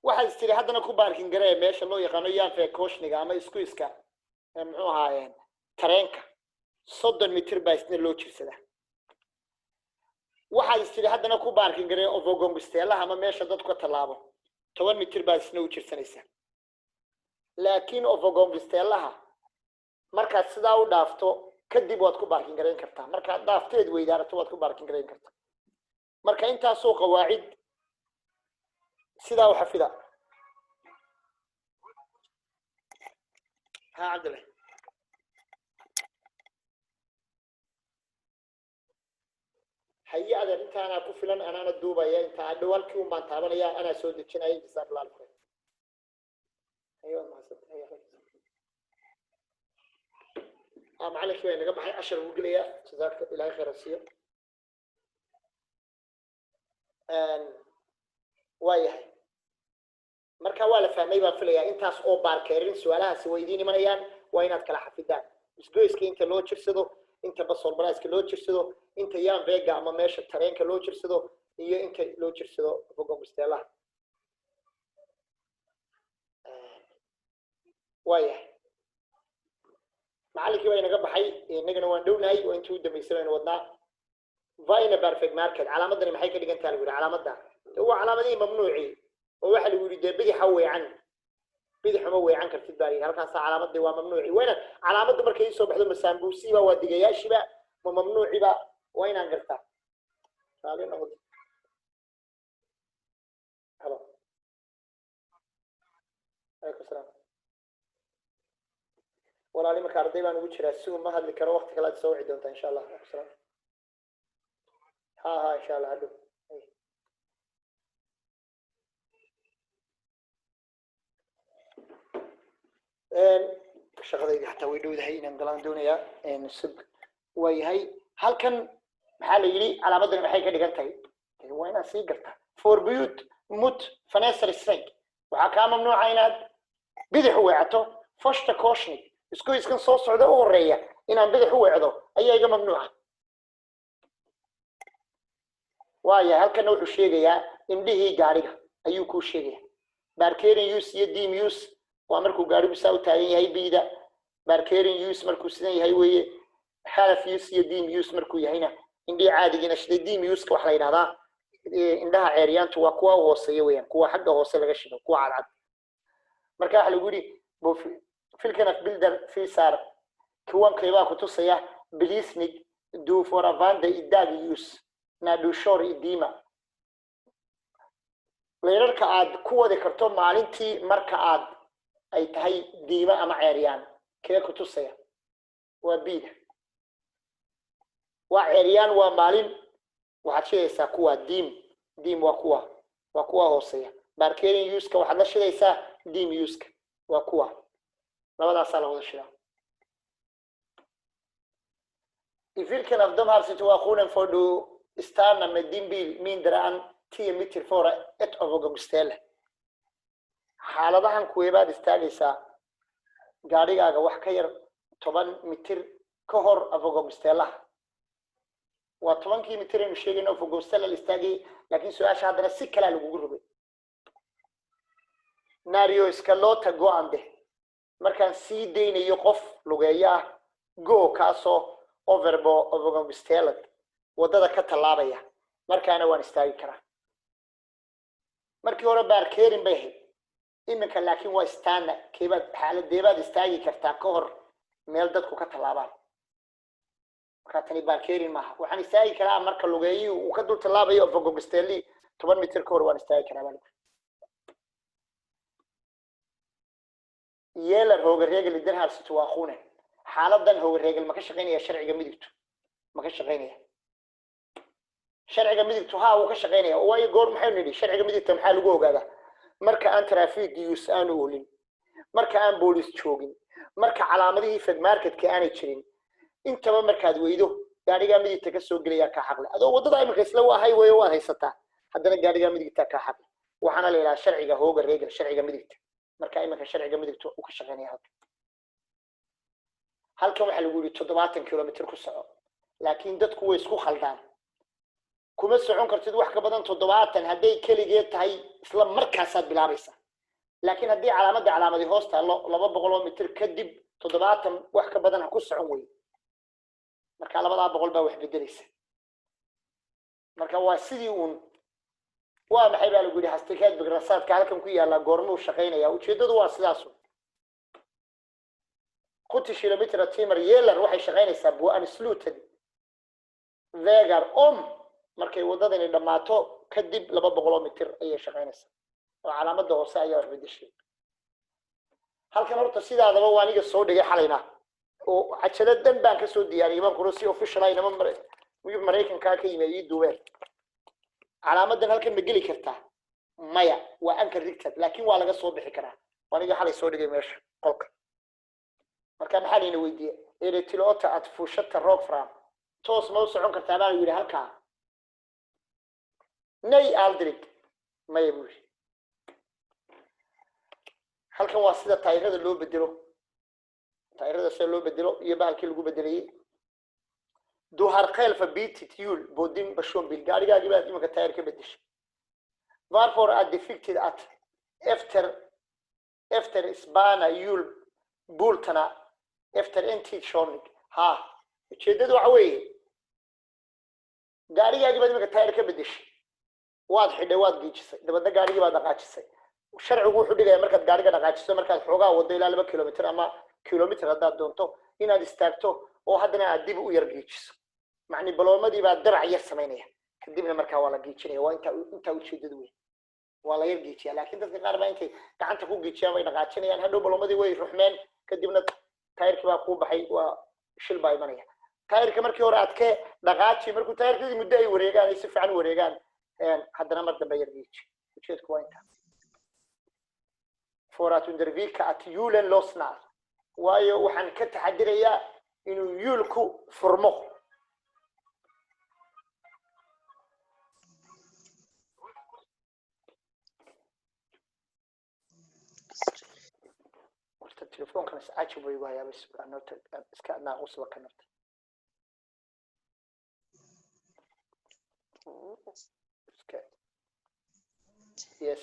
Waxaad is tiri haddana ku parking garee meesha loo yaqaano järnvägskorsninga ama isku iska muxuu ahaayeen tareenka, 30 mitir baa isna loo jirsadaa. Waxaad is tiri haddana ku parking garee övergångsställeha ama meesha dadku ka tallaabo, 10 mitir baad isna u jirsanaysaa. Laakiin övergångsställeha markaad sidaa u dhaafto kadib waad ku parking garayn kartaa, markaad dhaafteed weydaarato waad ku parking garayn kartaa. Marka intaasoo qawaacid sidaa u xafida. Ha, Cabdillah. Haye adeer, intaanaa ku filan, anaana duubaya inta adhow halkii un baan taabanaya, anaa soo dejinaya. Jazaak Allah alkhayr. Haye, waad mahadsantahay. Ah, macalinkii waa inaga baxay, cashar buu gelayaa. Jazaaka Ilahay khayr ha siiyo. Waa yahay, marka waa la fahmay baan filayaa. Intaas oo parkering su-aalahaasi way idiin imanayaan, waa inaad kala xafidaan isgoyska inta loo jirsado, inta busshållplatska loo jirsado, inta järnvägga ama meesha tareenka loo jirsado, iyo inta loo jirsado övergångsställeha. Waa yahay, macallinkii baa inaga baxay, inagana waan dhownahay oo intii u dambeysay baynu wadnaa. Vad innebär vägmärket? Calaamadani maxay ka dhigan taha lagu yidhi. Calaamadda waa calaamadihii mamnuucii oo waxa lagu yidhi dee bidixa weecan, bidixuma weecan kartid baa la yidhi. Halkaasaa calaamadii waa mamnuuci. Waa inaan calaamaddu markay soo baxdo, ma saambuusiiba, waa digayaashiba, ma mamnuuciba, waa inaan gartaa. Raali noqdo. Halo, calaykum salaam. Walaal, imanka arday baan ugu jiraa, si ma hadli karo. Waqti kale aad soo wici doontaa, insha Allah. Alaykum salaam. Ha ha, insha Allah hadhow. Shaqadayda xataa way dhowdahay inaan galaan doonayaa. Sug, waa yahay. Halkan maxaa la yidhi? Calaamadani maxay ka dhigan tahay? Waa inaad sii gartaa. Förbud mot vänster sväng, waxaa kaa mamnuuca inaad bidix u weecato. Första korsning, isgoyskan soo socda u horeeya inaan bidix u weecdo ayaa iga mamnuuca. Waaya, halkana wuxuu sheegayaa indhihii gaariga ayuu kuu sheegaya. Parkeringsljus iyo dimljus waa markuu gaarigu saa u taagan yahay, biida parkeringsljus markuu sidan yahay weeye. Halvljus iyo dimljus markuu yahayna indhihii caadigiina shiday. Dimljuska waxaa la yidhahdaa indhaha ceeryaantu, waa kuwa u hooseeya weeyaan, kuwa xagga hoose laga shido, kuwa cadcad. Marka waxa lagu yidhi vilken av bilder visar, kuwankaybaa kutusaya belysning du får använda i dagljus när du kör i dimma? Leerarka aad ku wadi karto maalintii marka aad ay tahay diima ama ceeryaan kee kutusaya? Waa biida, waa ceeryaan, waa maalin. Waxaad shidaysaa kuwa dim. Dim waa kuwa hooseeya. Parkeringsljuska waxaad la shidaysaa dimljuska, waa kuwa labadaasaa la wada shidaa. I vilken av de här situationen får du stanna med din bil mindre än 10 meter före ett övergångsställe? Xaaladahan kuweebaad istaagaysaa gaadhigaaga wax ka yar 10 mitir ka hor övergångsställeha? Waa 10-kii mitir aynu sheegayno övergångsställe la istaagayay, laakiin su-aasha haddana si kalea lagugu rogay. När jag ska låta gående, markaan sii daynayo qof lugeeyo ah, gå kaasoo över på övergångsstället, waddada ka tallaabaya, markaana waan istaagi karaa. Markii hore parkering bay ahayd, iminka laakiin waa stanna. Keebaad xaaladeebaad istaagi kartaa ka hor meel dadku ka tallaabaan? Markaa tani parkering maaha. Waxaan istaagi karaa marka lugeeyihii uu ka dul tallaabayo övergångsställe, 10 mitir ka hor waan istaagi karaa baa lagu. Gäller högerregel i den här situationen? Xaaladan högerregel ma ka shaqaynaya? Sharciga midigtu ma ka shaqaynaya? Sharciga midigtu haa, wuu ka shaqaynaya. Waayo, goor maxaynu nidhi sharciga midigta maxaa lagu ogaadaa? Marka aan trafikljus aanu oolin, marka aan boolis joogin, marka calaamadihii vägmärketka aanay jirin, intaba markaad weydo gaadhigaa midigta ka soo gelaya kaa xaqle. Adoo waddada iminka isla waa highway waad haysataa, haddana gaadhigaa midigta kaa xaqle. Waxaana la yidhaha sharciga högerregel, sharciga midigta. Marka iminka sharciga midigta uu ka shaqaynaya halkan. Halkan waxaa lagu yidhi 70 kilomitr ku soco, laakiin dadku way isku khaldaan. Kuma socon kartid wax ka badan 70 hadday keligeed tahay, isla markaasaad bilaabaysaa. Laakiin haddii calaamadda calaamadi hoos taallo, 200 mitir kadib 70 wax ka badan ha ku socon wey. Marka 200 baa wax bedelaysa. Marka waa sidii uun. Waa maxay baa lagu yidhi hastighetsbegränsad-ka halkan ku yaallaa goormuu shaqaynaya? Ujeeddadu waa sidaasun. 70 kilometer timmar gäller waxay shaqaynaysaa på anslutande vägar om markay waddadani dhammaato kadib 200 mitir ayay shaqaynaysaa, oo calaamadda hoose ayaa wax bedeshay. Halkan horta sidaadaba waa aniga soo dhigay xalayna oo cajalad dhan baan kasoo diyaariyay, baan kula si official ah inama Maraykankaa ka yimi ay ii duubeen. Calaamadan halkan ma geli kartaa? Maya, waa enkelriktad, laakiin waa laga soo bixi karaa. Waa aniga xalay soo dhigay meesha qolka. Marka maxaa layna weydiiyey? Är det tillåtet att fortsätta rakt fram? Toos ma u socon kartaa baa yidhi halkaa. Nej, aldrig, maya buu yidhi. Halkan waa sida taayirada loo bedelo, taayirada sida loo bedelo iyo bahalkii lagu bedelayey. Du har själv bytt hjul på din personbil. Gaarigaagii baad iminka taayir ka bedeshay. Varför är det viktigt att efterspänna hjulbultarna efter en tid körning? Ha, ujeedadu waxa weeye, gaarigaagii baad iminka taayir ka bedeshay, waad xidhay, waad giijisay, dabeedna gaarigii baad dhaqaajisay. Sharcigu wuxuu dhigayaa markaad gaariga dhaqaajiso, markaad xoogaa wado ilaa 2 kilomitr ama kilomitr haddaad doonto, inaad istaagto oo haddana aad dib u yar giijiso. Macni baloomadii baa darac yar samaynaya, kadibna markaa waa la giijinaya. Waa intaa ujeedadu wey, waa la yar giijiya. Laakiin dadka qaar baa intay gacanta ku giijiyaan way dhaqaajinayaan, hadhow baloomadii way ruxmeen, kadibna taayirkii baa kuu baxay, waa shil baa imanaya. Taayirka markii hore adkee, dhaqaaji, markuu taayirkadii muddo ay wareegaan, ay si fiican u wareegaan, haddana mar dambe yar giiji. Ujeedku waa intaa. För att undvika att hjulen lossnar, waayo waxaan ka taxadirayaa inuu hjulku furmo. Horta telefoonkan iscajib way waayaa, bas iska naaqusba ka nafta iska. Yes,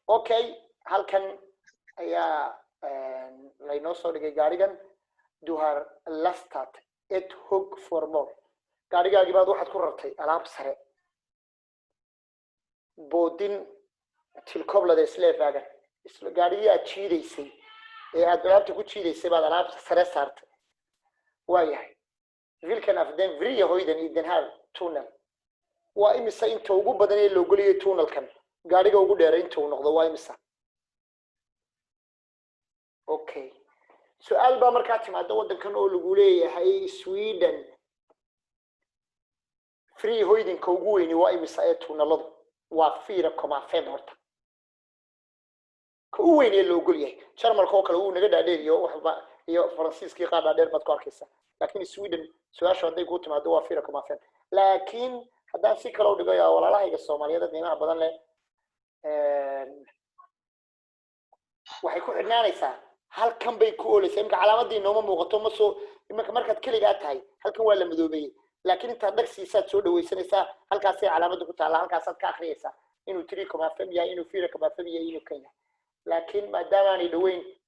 okay, halkan ayaa laynoo soo dhigay gaarigan. Du har lastat ett högt föremål. Gaarigaagii baad waxaad ku rartay alaab sare på din tillkopplade släpvagn. Gaarigii aad jiidaysay ee aad alaabta ku jiidaysay baad alaabta sare saartay. Waayahay, vilken är den fria höjden i den här tunneln? Waa imisa inta ugu badan ee loo geliyay tunnelkan gaariga ugu dheeray inta uu noqdo? Waa imisa? Okay, su-aal baa markaa timaada waddankan oo lagu leeyahay Sweden fria höjden-ka ugu weyni waa imisa ee tunneladu? Waa 4,5 horta ka u weyn ee la ogol yahay. Jarmalka oo kale wuu naga dhaadheer iyo waxba, iyo Faransiiskii qaar dhaadheer baad ku arkaysaa, laakiin Sweden su-aashu hadday kuu timaado waa 4,5. Laakiin haddaan si kale u dhigo, yaa walaalahayga Soomaaliyeed qiimaha badan leh, waxay ku xidhnaanaysaa halkan bay ku ooleysaa. Imika calaamadii nooma muuqato, ma soo iminka markaad keligaa tahay halkan waa la madoobeeyey, laakiin intaad dhag siisaad soo dhawaysanaysaa, halkaasay calaamadda ku taallaa, halkaasaad ka akhriyaysaa inuu 3,5 yahay, inuu 4,5 yahay, inuu kan yahay. Laakiin maadaama aanay dhaweyn,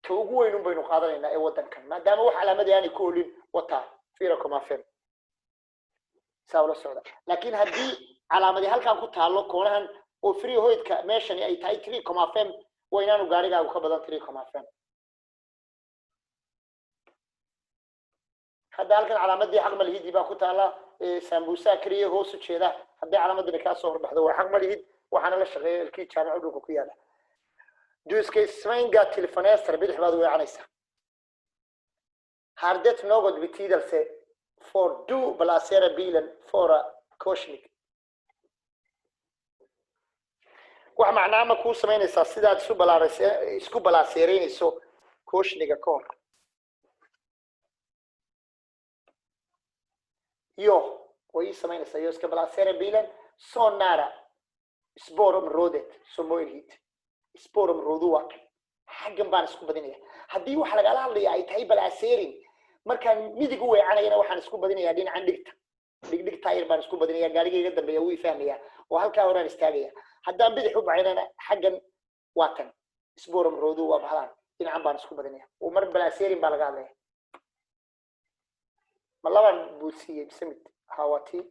ta ugu weyn un baynu qaadanaynaa ee waddankan, maadaama wax calaamadii aanay ku olin, wataa 4,5. Saa ula socda. Laakiin haddii calaamadii halkan ku taallo koonahan oo fria höjd-ka meeshani ay tahay 3,5, waa inaanu gaarigaagu ka badan 3,5. Hadda halkan calaamadii xaq malihidii baa ku taalla, sambuusaha keliya hoos u jeeda. Haddii calaamadani kaa soo horbaxdo waa xaq malihid. Waxaana la shaqeeya ilkii jaamaco dhulka ku yaala. Du ska svänga till vänster, bidix baad weecanaysaa. Har det något betydelse för du placerar bilen före korsning? Wax macnaa ma kuu samaynaysaa sidaad isu isku balaaseereynayso korsning-ga ka hor? Iyo way ii samaynaysaa. Jag ska placera bilen så nära spårområdet som möjligt. Spårområdet waa kan, xaggan baan isku badinaya. Haddii waxa lagala hadlaya ay tahay placering, markaan midig u weecanayana waxaan isku badinayaa dhinacan dhigta. Dhigdhig taayir baan isku badinaya, gaariga iga dambeeya wuu fahmaya oo halkaa horaan istaagaya. Haddaan bidix u bacaynana, xaggan waa tan spårområde, waa bahlaan dhinacan baan isku badinaya oo mar placering baa laga hadlaya. Ma labaan buu siiyey mise mid? Ha, waa tii.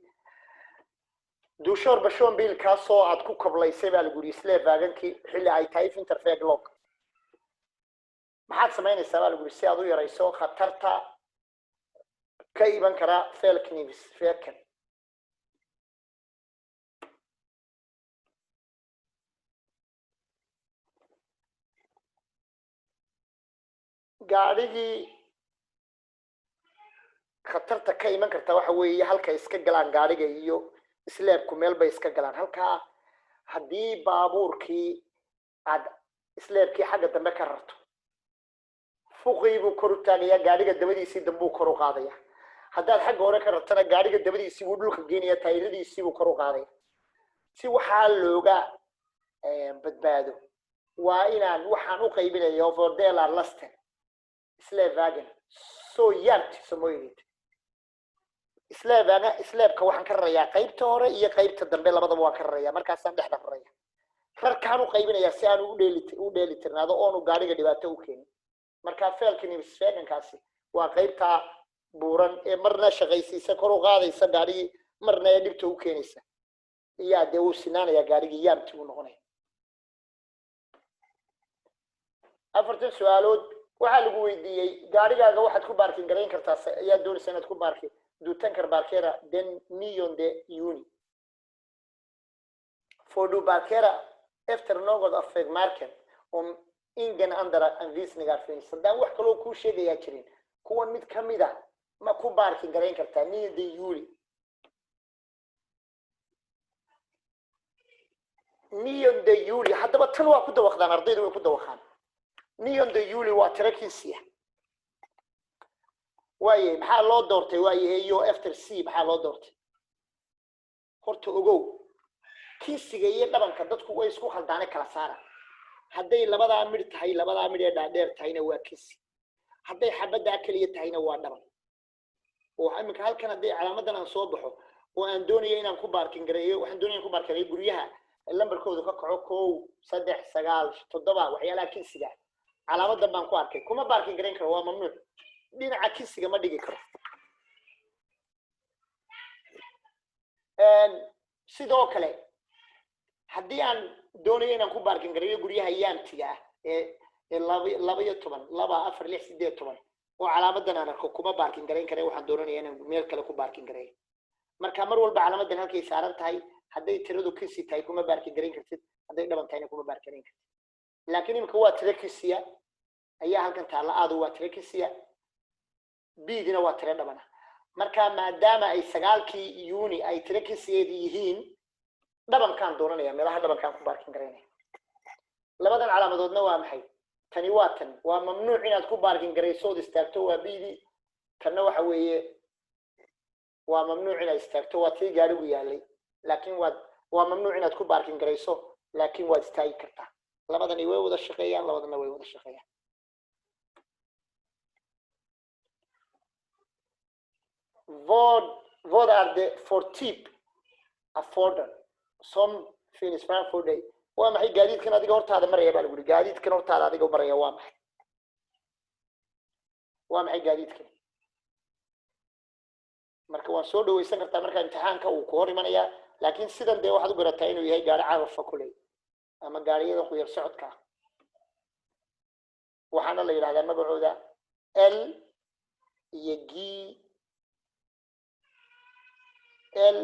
Du kör personbil kaasoo aad ku kablaysay baa lagu yidhi släpvagenkii xilli ay tahay vinterväglag. Maxaad samaynaysaa baa lagu yidhi si aad u yarayso khatarta ka iman kara fällknivsfäken? Gaadhigii khatarta ka iman karta waxa weeye halka iska galaan gaadhiga iyo släpku, meel bay iska galaan halkaa. Haddii baabuurkii aad släpkii xagga dambe ka rarto, fuqii buu kor u taagayaa, gaadhiga dabadiisii dambuu kor u qaadaya. Haddaad xagga hore ka rartana, gaadhiga dabadiisii buu dhulka geenaya, taayiradiisii buu kor u qaadaya. Si waxaa looga badbaado, waa inaan waxaan u qaybinayo fördela lasten släpvagn så jämnt som möjligt. Släpvagen, släpka waxaan ka rarayaa qaybta hore iyo qaybta dambe, labadaba waan ka rarayaa. Markaasaan dhexda raraya, rarkaan u qaybinayaa si aan u dheeli tirnaado oonu gaadhiga dhibaato u keenin. Marka fällknivsfäkenkaasi waa qaybta buuran ee marna shaqaysiisa, kor u qaadaysa gaadhigii, marna ee dhibta u keenaysa. Iyaa dee wuu sinaanayaa gaadhigii, jämnt uu noqonaya. 40 su-aalood waxaa lagu weydiiyey: gaadhigaaga waxaad ku parking garayn kartaa, ayaa doonaysa inaad ku parking, du tänker parkera den 9 juni. Får du parkera efter något av vägmärken om ingen andra anvisningar finns? Haddaan wax kaloo kuu sheegayaa jirin, kuwan mid ka mid a ma ku parking garayn kartaa 9 juli? 9 juli haddaba tan waa ku dawaqdaan, ardaydu way ku dawaqaan. 9 juli waa tiro kinsiya waaye. Maxaa loo doortay waayahe? Iyo efter c maxaa loo doortay? Horta ogow, kinsiga iyo dhabanka dadku way isku khaldaane, kala saara. Hadday labadaa midh tahay, labadaa midh ee dhaadheer tahayna, waa kinsi. Hadday xabaddaa keliya tahayna, waa dhaban. Oo iminka halkan hadday calaamadan aan soo baxo oo aan doonayo inaan ku parking gareeyo, waxaan doonaya in ku parking gareeyo guryaha lambarkoodu ka kaco 1, 3, 9, 7, waxyaalaha kinsiga, calaamadan baan ku arkay, kuma parking garayn karo, waa mamnuuc. Dhinaca kinsiga ma dhigi karo. Sidoo kale haddii aan doonayo inaan ku parking gareeyo guryaha jämtiga ah ee 12, 2, 4, 6, 8, 10 oo calaamadan aan arko, kuma parking garayn kare. Waxaan doonanaya inaan meel kale ku parking gareeyo. Marka mar walba calaamadan halkay saaran tahay, hadday tiradu kinsi tahay, kuma parking garayn kartid. Hadday dhaban tahayna, kuma parking garayn kartid. Laakiin imika waa tiro kinsiya ayaa halkan taalla. Aadu waa tiro kinsiya, bidina waa tiro dhabana. Marka maadaama ay 9-kii juni ay tiro kinsiyeed yihiin, dhabankaan doonanaya, meelaha dhabankaan ku parking garaynaya. Labadan calaamadoodna waa maxay? Tani waa tan, waa mamnuuc inaad ku parking garayso ood istaagto, waa bidi. Tanna waxa weeye waa mamnuuc inaad istaagto, waa tii gaarigu yaalay, laakiin waa mamnuuc inaad ku parking garayso, laakiin waad istaagi kartaa. Labadani way wada shaqeeyaan, labadana way wada shaqeeyaan. Vad är det för typ av fordon som finns framför dig? Waa maxay gaadiidkan adiga hortaada maraya baa lagu yidhi. Gaadiidkan hortaada adiga maraya waa maxay? Waa maxay gaadiidkan? Marka waan soo dhawaysan kartaa marka imtixaanka uu ku hor imanayaa, laakiin sidan dee waxaad u garataa inuu yahay gaari cagafa kuley ama gaariyada quyar socodka ah. Waxaana la yidhahdaa magacooda L iyo G, L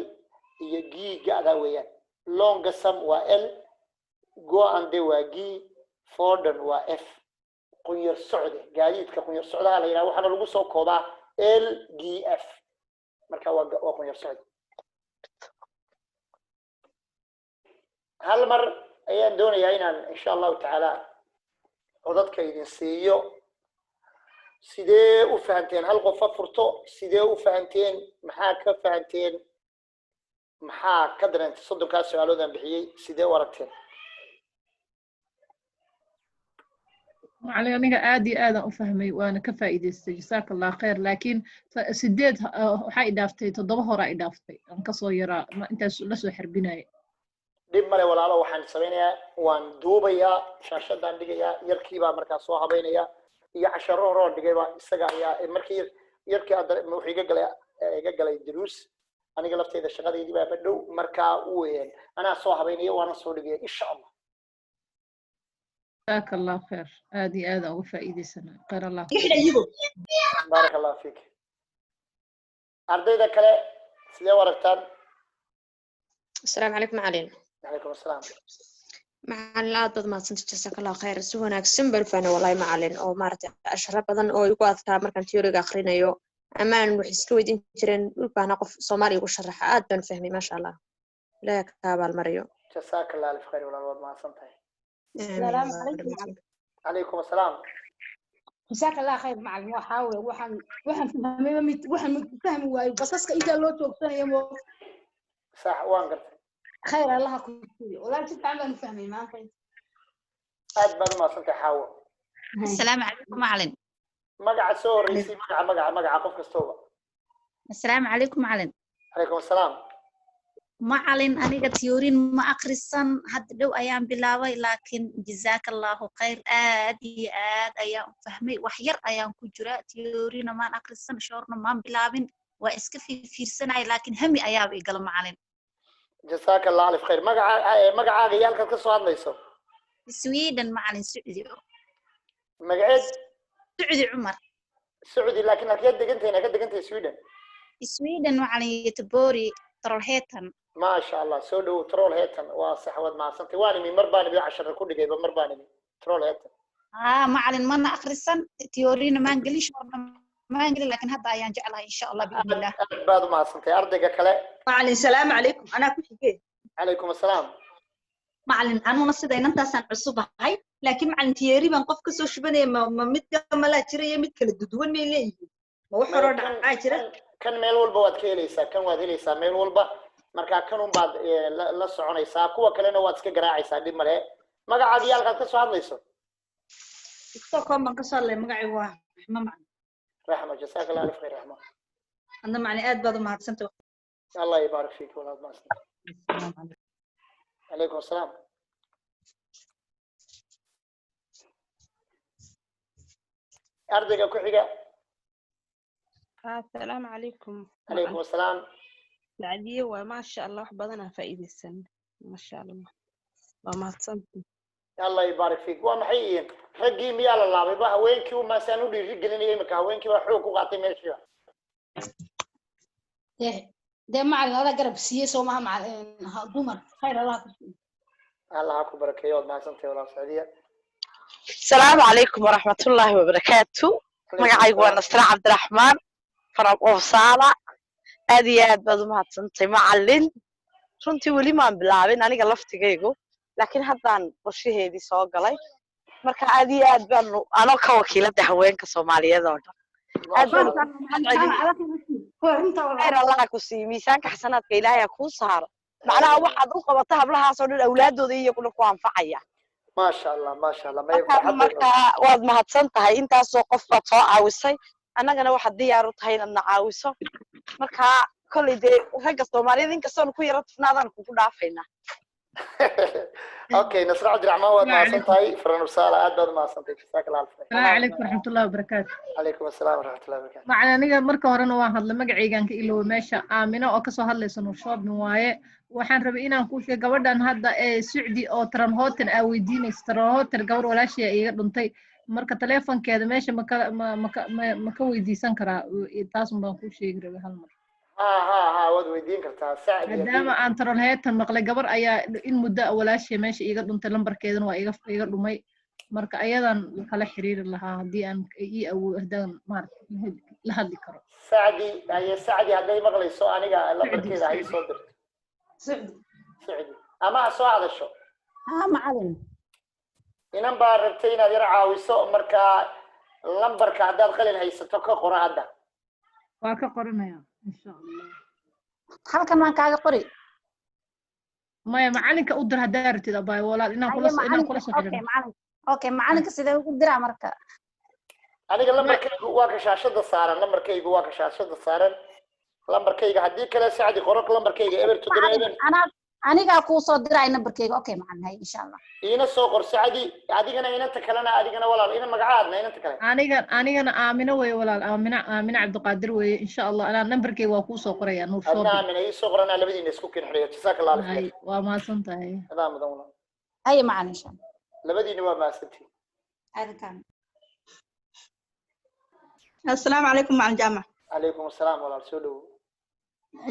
iyo G ga-da weeyaan. Långsam waa L, gående waa G, fordon waa F. Qunyar socde, gaadiidka qunyar socdaha la yidhaha, waxaana lagu soo koobaa L G F. Marka waa qunyar socde. Hal mar ayaan doonayaa inaan insha Allahu tacaala codadka idin siiyo. Sidee u fahanteen? Hal qof ha furto. Sidee u fahanteen? Maxaa ka fahanteen? Maxaa ka dareentay 30-kaas su-aaloodaan bixiyey? Sidee u aragteen? Macallin, aniga aad iyo aadaan u fahmay, waana ka faa'iidaystay, jazaaka Allah khayr. Laakiin sideed waxaa i dhaaftay, toddoba horaa i dhaaftay, aan kasoo yaraa intaas la soo xarbinaya. Dhib male walaalo, waxaan samaynayaa, waan duubayaa, shaashadaan dhigayaa, yarkiibaa markaa soo habaynaya iyo casharo hore oo dhigayba isaga ayaa markii yarkii hadda wuxuu iga galay duruus. Aniga lafteyda shaqadeydii baaba dhow, markaa uu anaa soo habaynaya, waana soo dhigaya, insha Allah. Jazaaka Allah khayr, aad iyo aadaan uga faa'iidaysanaa, khayr Allah. Baaraka Allahu fiik. Ardayda kale sidee u aragtaan? Asalaamu calaykum, macalin. Calaykum asalaam. Macalin, aad baad mahadsanta, jazaaka Allahu khayr. Si wanaagsan baan u fahmay wallahi, macalin, oo maaragtay ashara badan oo igu adkaa markaan theory-ga akhrinayo amaan wax iska weydiin jireen dhulbaana qof Soomaaliya ugu sharaxa, aad baan u fahmay, maasha Allah, Ilaahay ka abaalmariyo. Jazaaka Allah alf khayr walaal, waad mahadsan tahay. Aamin. Asalaamu Allah calaykum, macalin. Calaykum asalaam. Jazaaka Allah khayr, macalin. Waxaa weeye waxaan fahmay mid waxaan fahmi waayey basaska intaa loo joogsanayo mo. Sax, waan gartay. Khayr Allaha ku siiyo, wallahi si fiican baan u fahmay maanta. Aad baad u mahadsan tahay, Xaawo. Asalaamu calaykum, macalin. Magaca soo horreysay, magaca, magaca, magaca qof kastooba. Asalaamu calaykum, macalin. Calaykum asalaam. Macalin, aniga theory-n ma akhrisan, hadda dhow ayaan bilaabay, laakiin jazaaka Allahu khayr, aad iyo aad ayaan u fahmay. Wax yar ayaan ku jiraa, theory-na maan akhrisan, short-na maan bilaabin, waa iska fiirsanaya, laakiin hami ayaaba igala, macalin. Jazaaka Allah alf khayr. Magaca, magacaaga iyo halkaad ka soo hadlayso? Sweden, macalin, Sucdi. Magaceed? Sucdi Cumar. Sacuudi, laakiin halkeed degantahay, ka degantahay Sweden? Sweden, macalin, Göteborg, Trollhättan. Maasha Allah, soo dhowow. Trollhättan, waa sax, waad mahadsantay. Waan imi mar baan imi, cashara ku dhigayba mar baan imi Trollhättan. Haa macalin, mana akhrisan, theory-na maan gelin, short-na maan gelin, laakiin hadda ayaan jeclahay, insha Allah, biidnillah. Aad baad u mahadsantay. Ardayga kale. Macalin, salaamu calaykum, anaa ku xigee. Calaykum asalaam. Macalin, anuna sida inantaasaan cusub ahay, laakiin macalin, theory baan qof kasoo shubanaya, ma mid gamalaa jira iyo mid kala duduwan may leeyihiin? Ma wax horoo dhacaa jira? Kan meel walba waad ka helaysaa, kan waad helaysaa meel walba. Marka kan un baad la soconaysaa, kuwa kalena waad iska garaacaysaa, dhib male. Magacaaga iyo halkaad ka soo hadlayso? Stockholm baan kasoo hadlay, magacaygu waa Raxmo, macalin. Raxma, jazaaka Allah alf khayr, Raxmo. Hadda macalin, aad baad u mahadsantay. Allah yubaarik fiik walaad mahadsantay. Calaykum asalaam. Ardayga ku xiga. Asalaamu calaykum. Calaykum asalaam. Sacdiye waa, maasha Allah, wax badanaa faa'iidaysan, maasha Allah, waa mahadsantay. Allah yubaarik fiik. Waa maxay yihiin raggii miyaa la laabay ba? Haweenkii umaasaan u dhiiri gelinaya, imika haweenkii baa xoog ku qaatay meeshiiba. Dee macalin, adaa garab siiyey soo maha, macalin? Dumar khayr Allah ku siiyo. Allah ha ku barakeeyo, waad mahadsantahay walaal Sacdiya. Asalaamu calaykum waraxmatullaahi wabarakaatu. Magacaygu waa Nasra Cabdiraxmaan from Uppsala. Aad iyo aad baad u mahadsantay, macalin. Runtii weli maan bilaabin aniga laftigaygu, laakiin haddaan qorshaheedii soo galay. Marka aad iyo aad baanu anoo ka wakiilada haweenka Soomaaliyeed oo dhan aad baan ugu mahadcelin. Khayr Allaha ku siiyo, miisaanka xasanaadka Ilaahay ha kuu saaro. Macnaha waxaad u qabata hablahaasoo dhan, awlaadooda iyaguna ku anfacaya. Maasha Allah, maasha Allah. May Marka farxad bay. Marka waad mahadsan tahay, intaasoo qof baad soo caawisay, annagana waxaad diyaar u tahay inaad na caawiso. Marka kolley dee ragga Soomaaliyeed inkastoonu ku yaro tufnaadaan kugu dhaafaynaa. Okay, Nasra Cabdiraxmaan, waad mahadsan tahay from Uppsala, aad baad u mahadsantahay, jazaaka Allah alf khayr. Asalaamu calaykum waraxmatullahi wabarakaatu. Calaykum asalaam waraxmatullahi wabarakaatu. Macalin, aniga marka horena waan hadlay, magacaygaan ka iloway meesha. Aamino oo kasoo hadlaysa Nur Shopping waaye. Waxaan rabay inaan kuu sheego gabadhan hadda ee Sucdi oo Trollhättan aa weydiinaysa. Trollhättan gabar walaashii iiga dhuntay, marka taleefonkeeda meesha maka ma maka ma ma ka weydiisan karaa? Taas un baan kuu sheegi rabay hal mar. Ha ha ha, waad weydiin kartaa Sacdi haddii Maadaama aan Trollhättan maqlay, gabar ayaa in muddo ah walaashii meesha iiga dhuntay, lambarkeedana waa iga dhumay. Marka ayadan kala xiriiri lahaa haddii aan ii awo haddaan maaragtay la hadli karo. Sacdi aye, Sacdi hadday maqlayso, aniga lambarkeeda ha ii soo dirto. Sucdi. Sacdi ama ha soo hadasho. Haa macalin. Inan baa rabtay inaad yar caawiso, marka lambarka haddaad qalin haysato ka qora hadda. Waa ka qoranaya, insha Allah. Halkan waan kaaga qori. Maya, macalinka u dir haddaa rabtid, abaay walaal, inaan Haye kula inaan macalinka kula soo okay xiriirno. Macalin. Okay, macalinka sidee ugu diraa marka? Aniga lambarkaygu waa ka shaashada saaran, lambarkaygu waa ka shaashada saaran. Lambarkayga haddii kale Sacdi qoro lambarkayga 070. Anaa anigaa kuu soo diray nambarkayga. Okay macalin, hay insha Allah. Iina soo qor Sacdi, adigana inanta kalena, adigana walaal ina magacaadna inanta kale. Anigana Aamino weeye walaal, Aamino Cabdiqaadir weeye insha Allah. Anaa nambarkeyga waa kuu soo qorayaa Nuur Adna Shopping. Aamina ii soo qoranaa, labadiina isku keen xidhiya. Jazaaka Allah alf Hay, khayr. waa mahadsan tahay. Adaa mudan walaal. Haye macalin, insha Allah. Labadiina waa mahadsantihiin. Aadankaan. Asalaamu calaykum macalin Jaamac. Calaykum asalaam walaal, soo dhowow.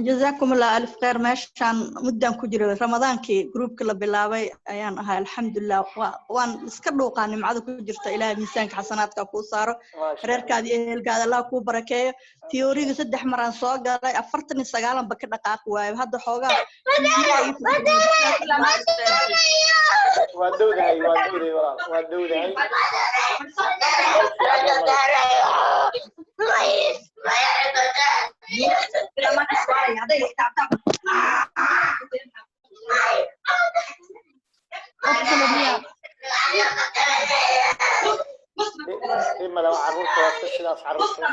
Jazaakum Allah alf khayr. Meeshaan muddaan ku jiray, Ramadaankii gruupka la bilaabay ayaan ahay. Alxamdulilah, waan iska dhuuqaa nimcada ku jirta. Ilaahay miisaanka xasanaadka kuu saaro. Maasha. Reerkaada iyo ehelkaada Allah kuu barakeeyo. Tiyooriga saddex maraan soo galay, 49 ba ka dhaqaaqi waayo. Hadda xoogaa Waa dowdahay, waa dowdahay walaal, waa dowdahay. Dhib male, waa carruurta, waa iska sidaas carruurta.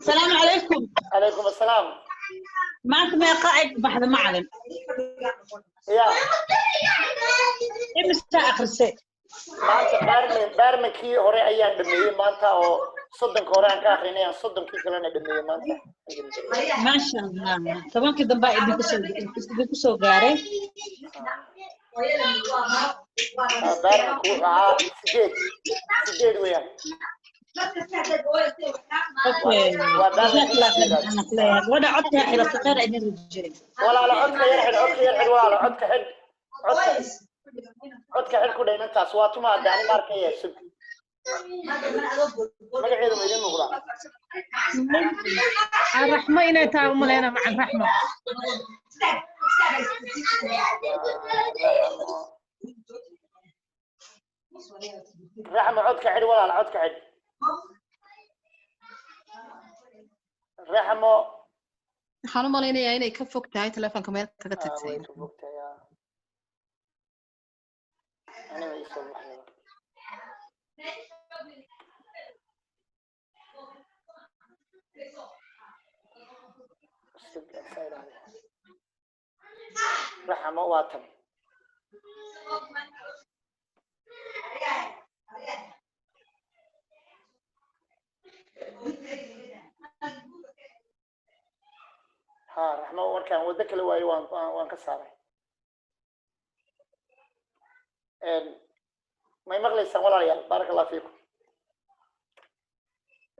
السلام عليكم. Calaykum asalaam. Maanta meeqa ay baxda macalin? Ya. Imisa akhrisay? Maanta baarmankii hore ayaan dhameeyey maanta, oo 30-ka hore aan ka akrinay, aan 30-kii kalena dhameeyey maanta. Maasha Allah, 10-kii dambe aa idinku soo gaaray. Baarmanku wuxuu ahaa 8, 8 weeyaan. Okay. Waa jazaak baarmankii Allah khayr. 8aad. Maxaan ku leeyahay gabadha codka xidhata, khayr idin rajay. Walaalo codka yar xidh, codka yar xidh walaalo, codka xidh, codka codka xidh ku dhay. Inantaas waa tuma hadda? Ani ma arkaya, sug. Magaceedu ma idin muuqdaa? Raxmo inay tahay umaleyna macal, Raxmo. Raxmo, codka xidh walaal, codka xidh Raxmo. Waxaan u malaynayaa inay ka fog tahay telefoonka, meel kaga Ah, way tagtay. Ka fogtahay ah. Aniga ii soo baxday. Sug, saa idhaahde. Raxmo waa tan. Ha, Raxmo, markaan waddo kale waayo waan ka saaray. May maqlaysaan walaalayaal? Baaraka Allah fiikum.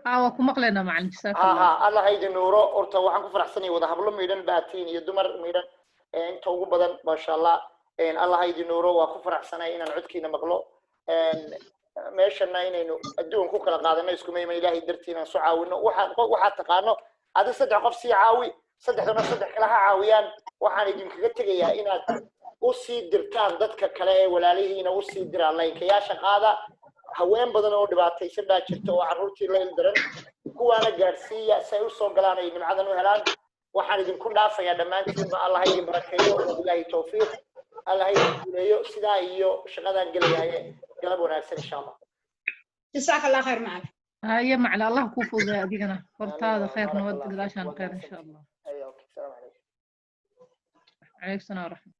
Haa, waa ku maqlaynaa macalin, jazaaka Ha. Allah. Ha, Allah ha idin nuuro. Horta waxaan ku faraxsanyahay wada hablo miidhan baatiin iyo dumar miidhan inta ugu badan, maasha Allah. Allah ha idin nuuro. Waa ku faraxsanahay inaan codkiina maqlo. Meeshana inaynu adduun ku kala qaadano iskuma iman, Ilaahay dartii inaan soo caawino. Waxaad taqaano adi saddex qof sii caawi, saddexduna saddex kale ha caawiyaan. Waxaan idinkaga tegayaa inaad usii dirtaan dadka kale ee walaalihiina, usii diraan laynkayaasha qaada. Haween badan oo dhibaataysan baa jirta oo carruurtii la ildaran, kuwaana gaadhsiiya si ay usoo galaan ay nimcadan u helaan. Waxaan idinku dhaafayaa dhammaantiinba, Allah ha idin barakeeyo. Wabilaahi tawfiiq, Allah ha idin guuleeyo. Sidaa iyo shaqadaan gelayaye, galab wanaagsan insha Allah. Jazaak Allah khayr macalin. Haye macalin, Allah kuu fududeeya adigana hortaada khayr, Baarak nabad, Allah fiik. Gadaashaan Waa khayr insha mahadsantihiin. Allah. Ayo, okay, salaamu calaykum. Calaykum salaam waraxmat.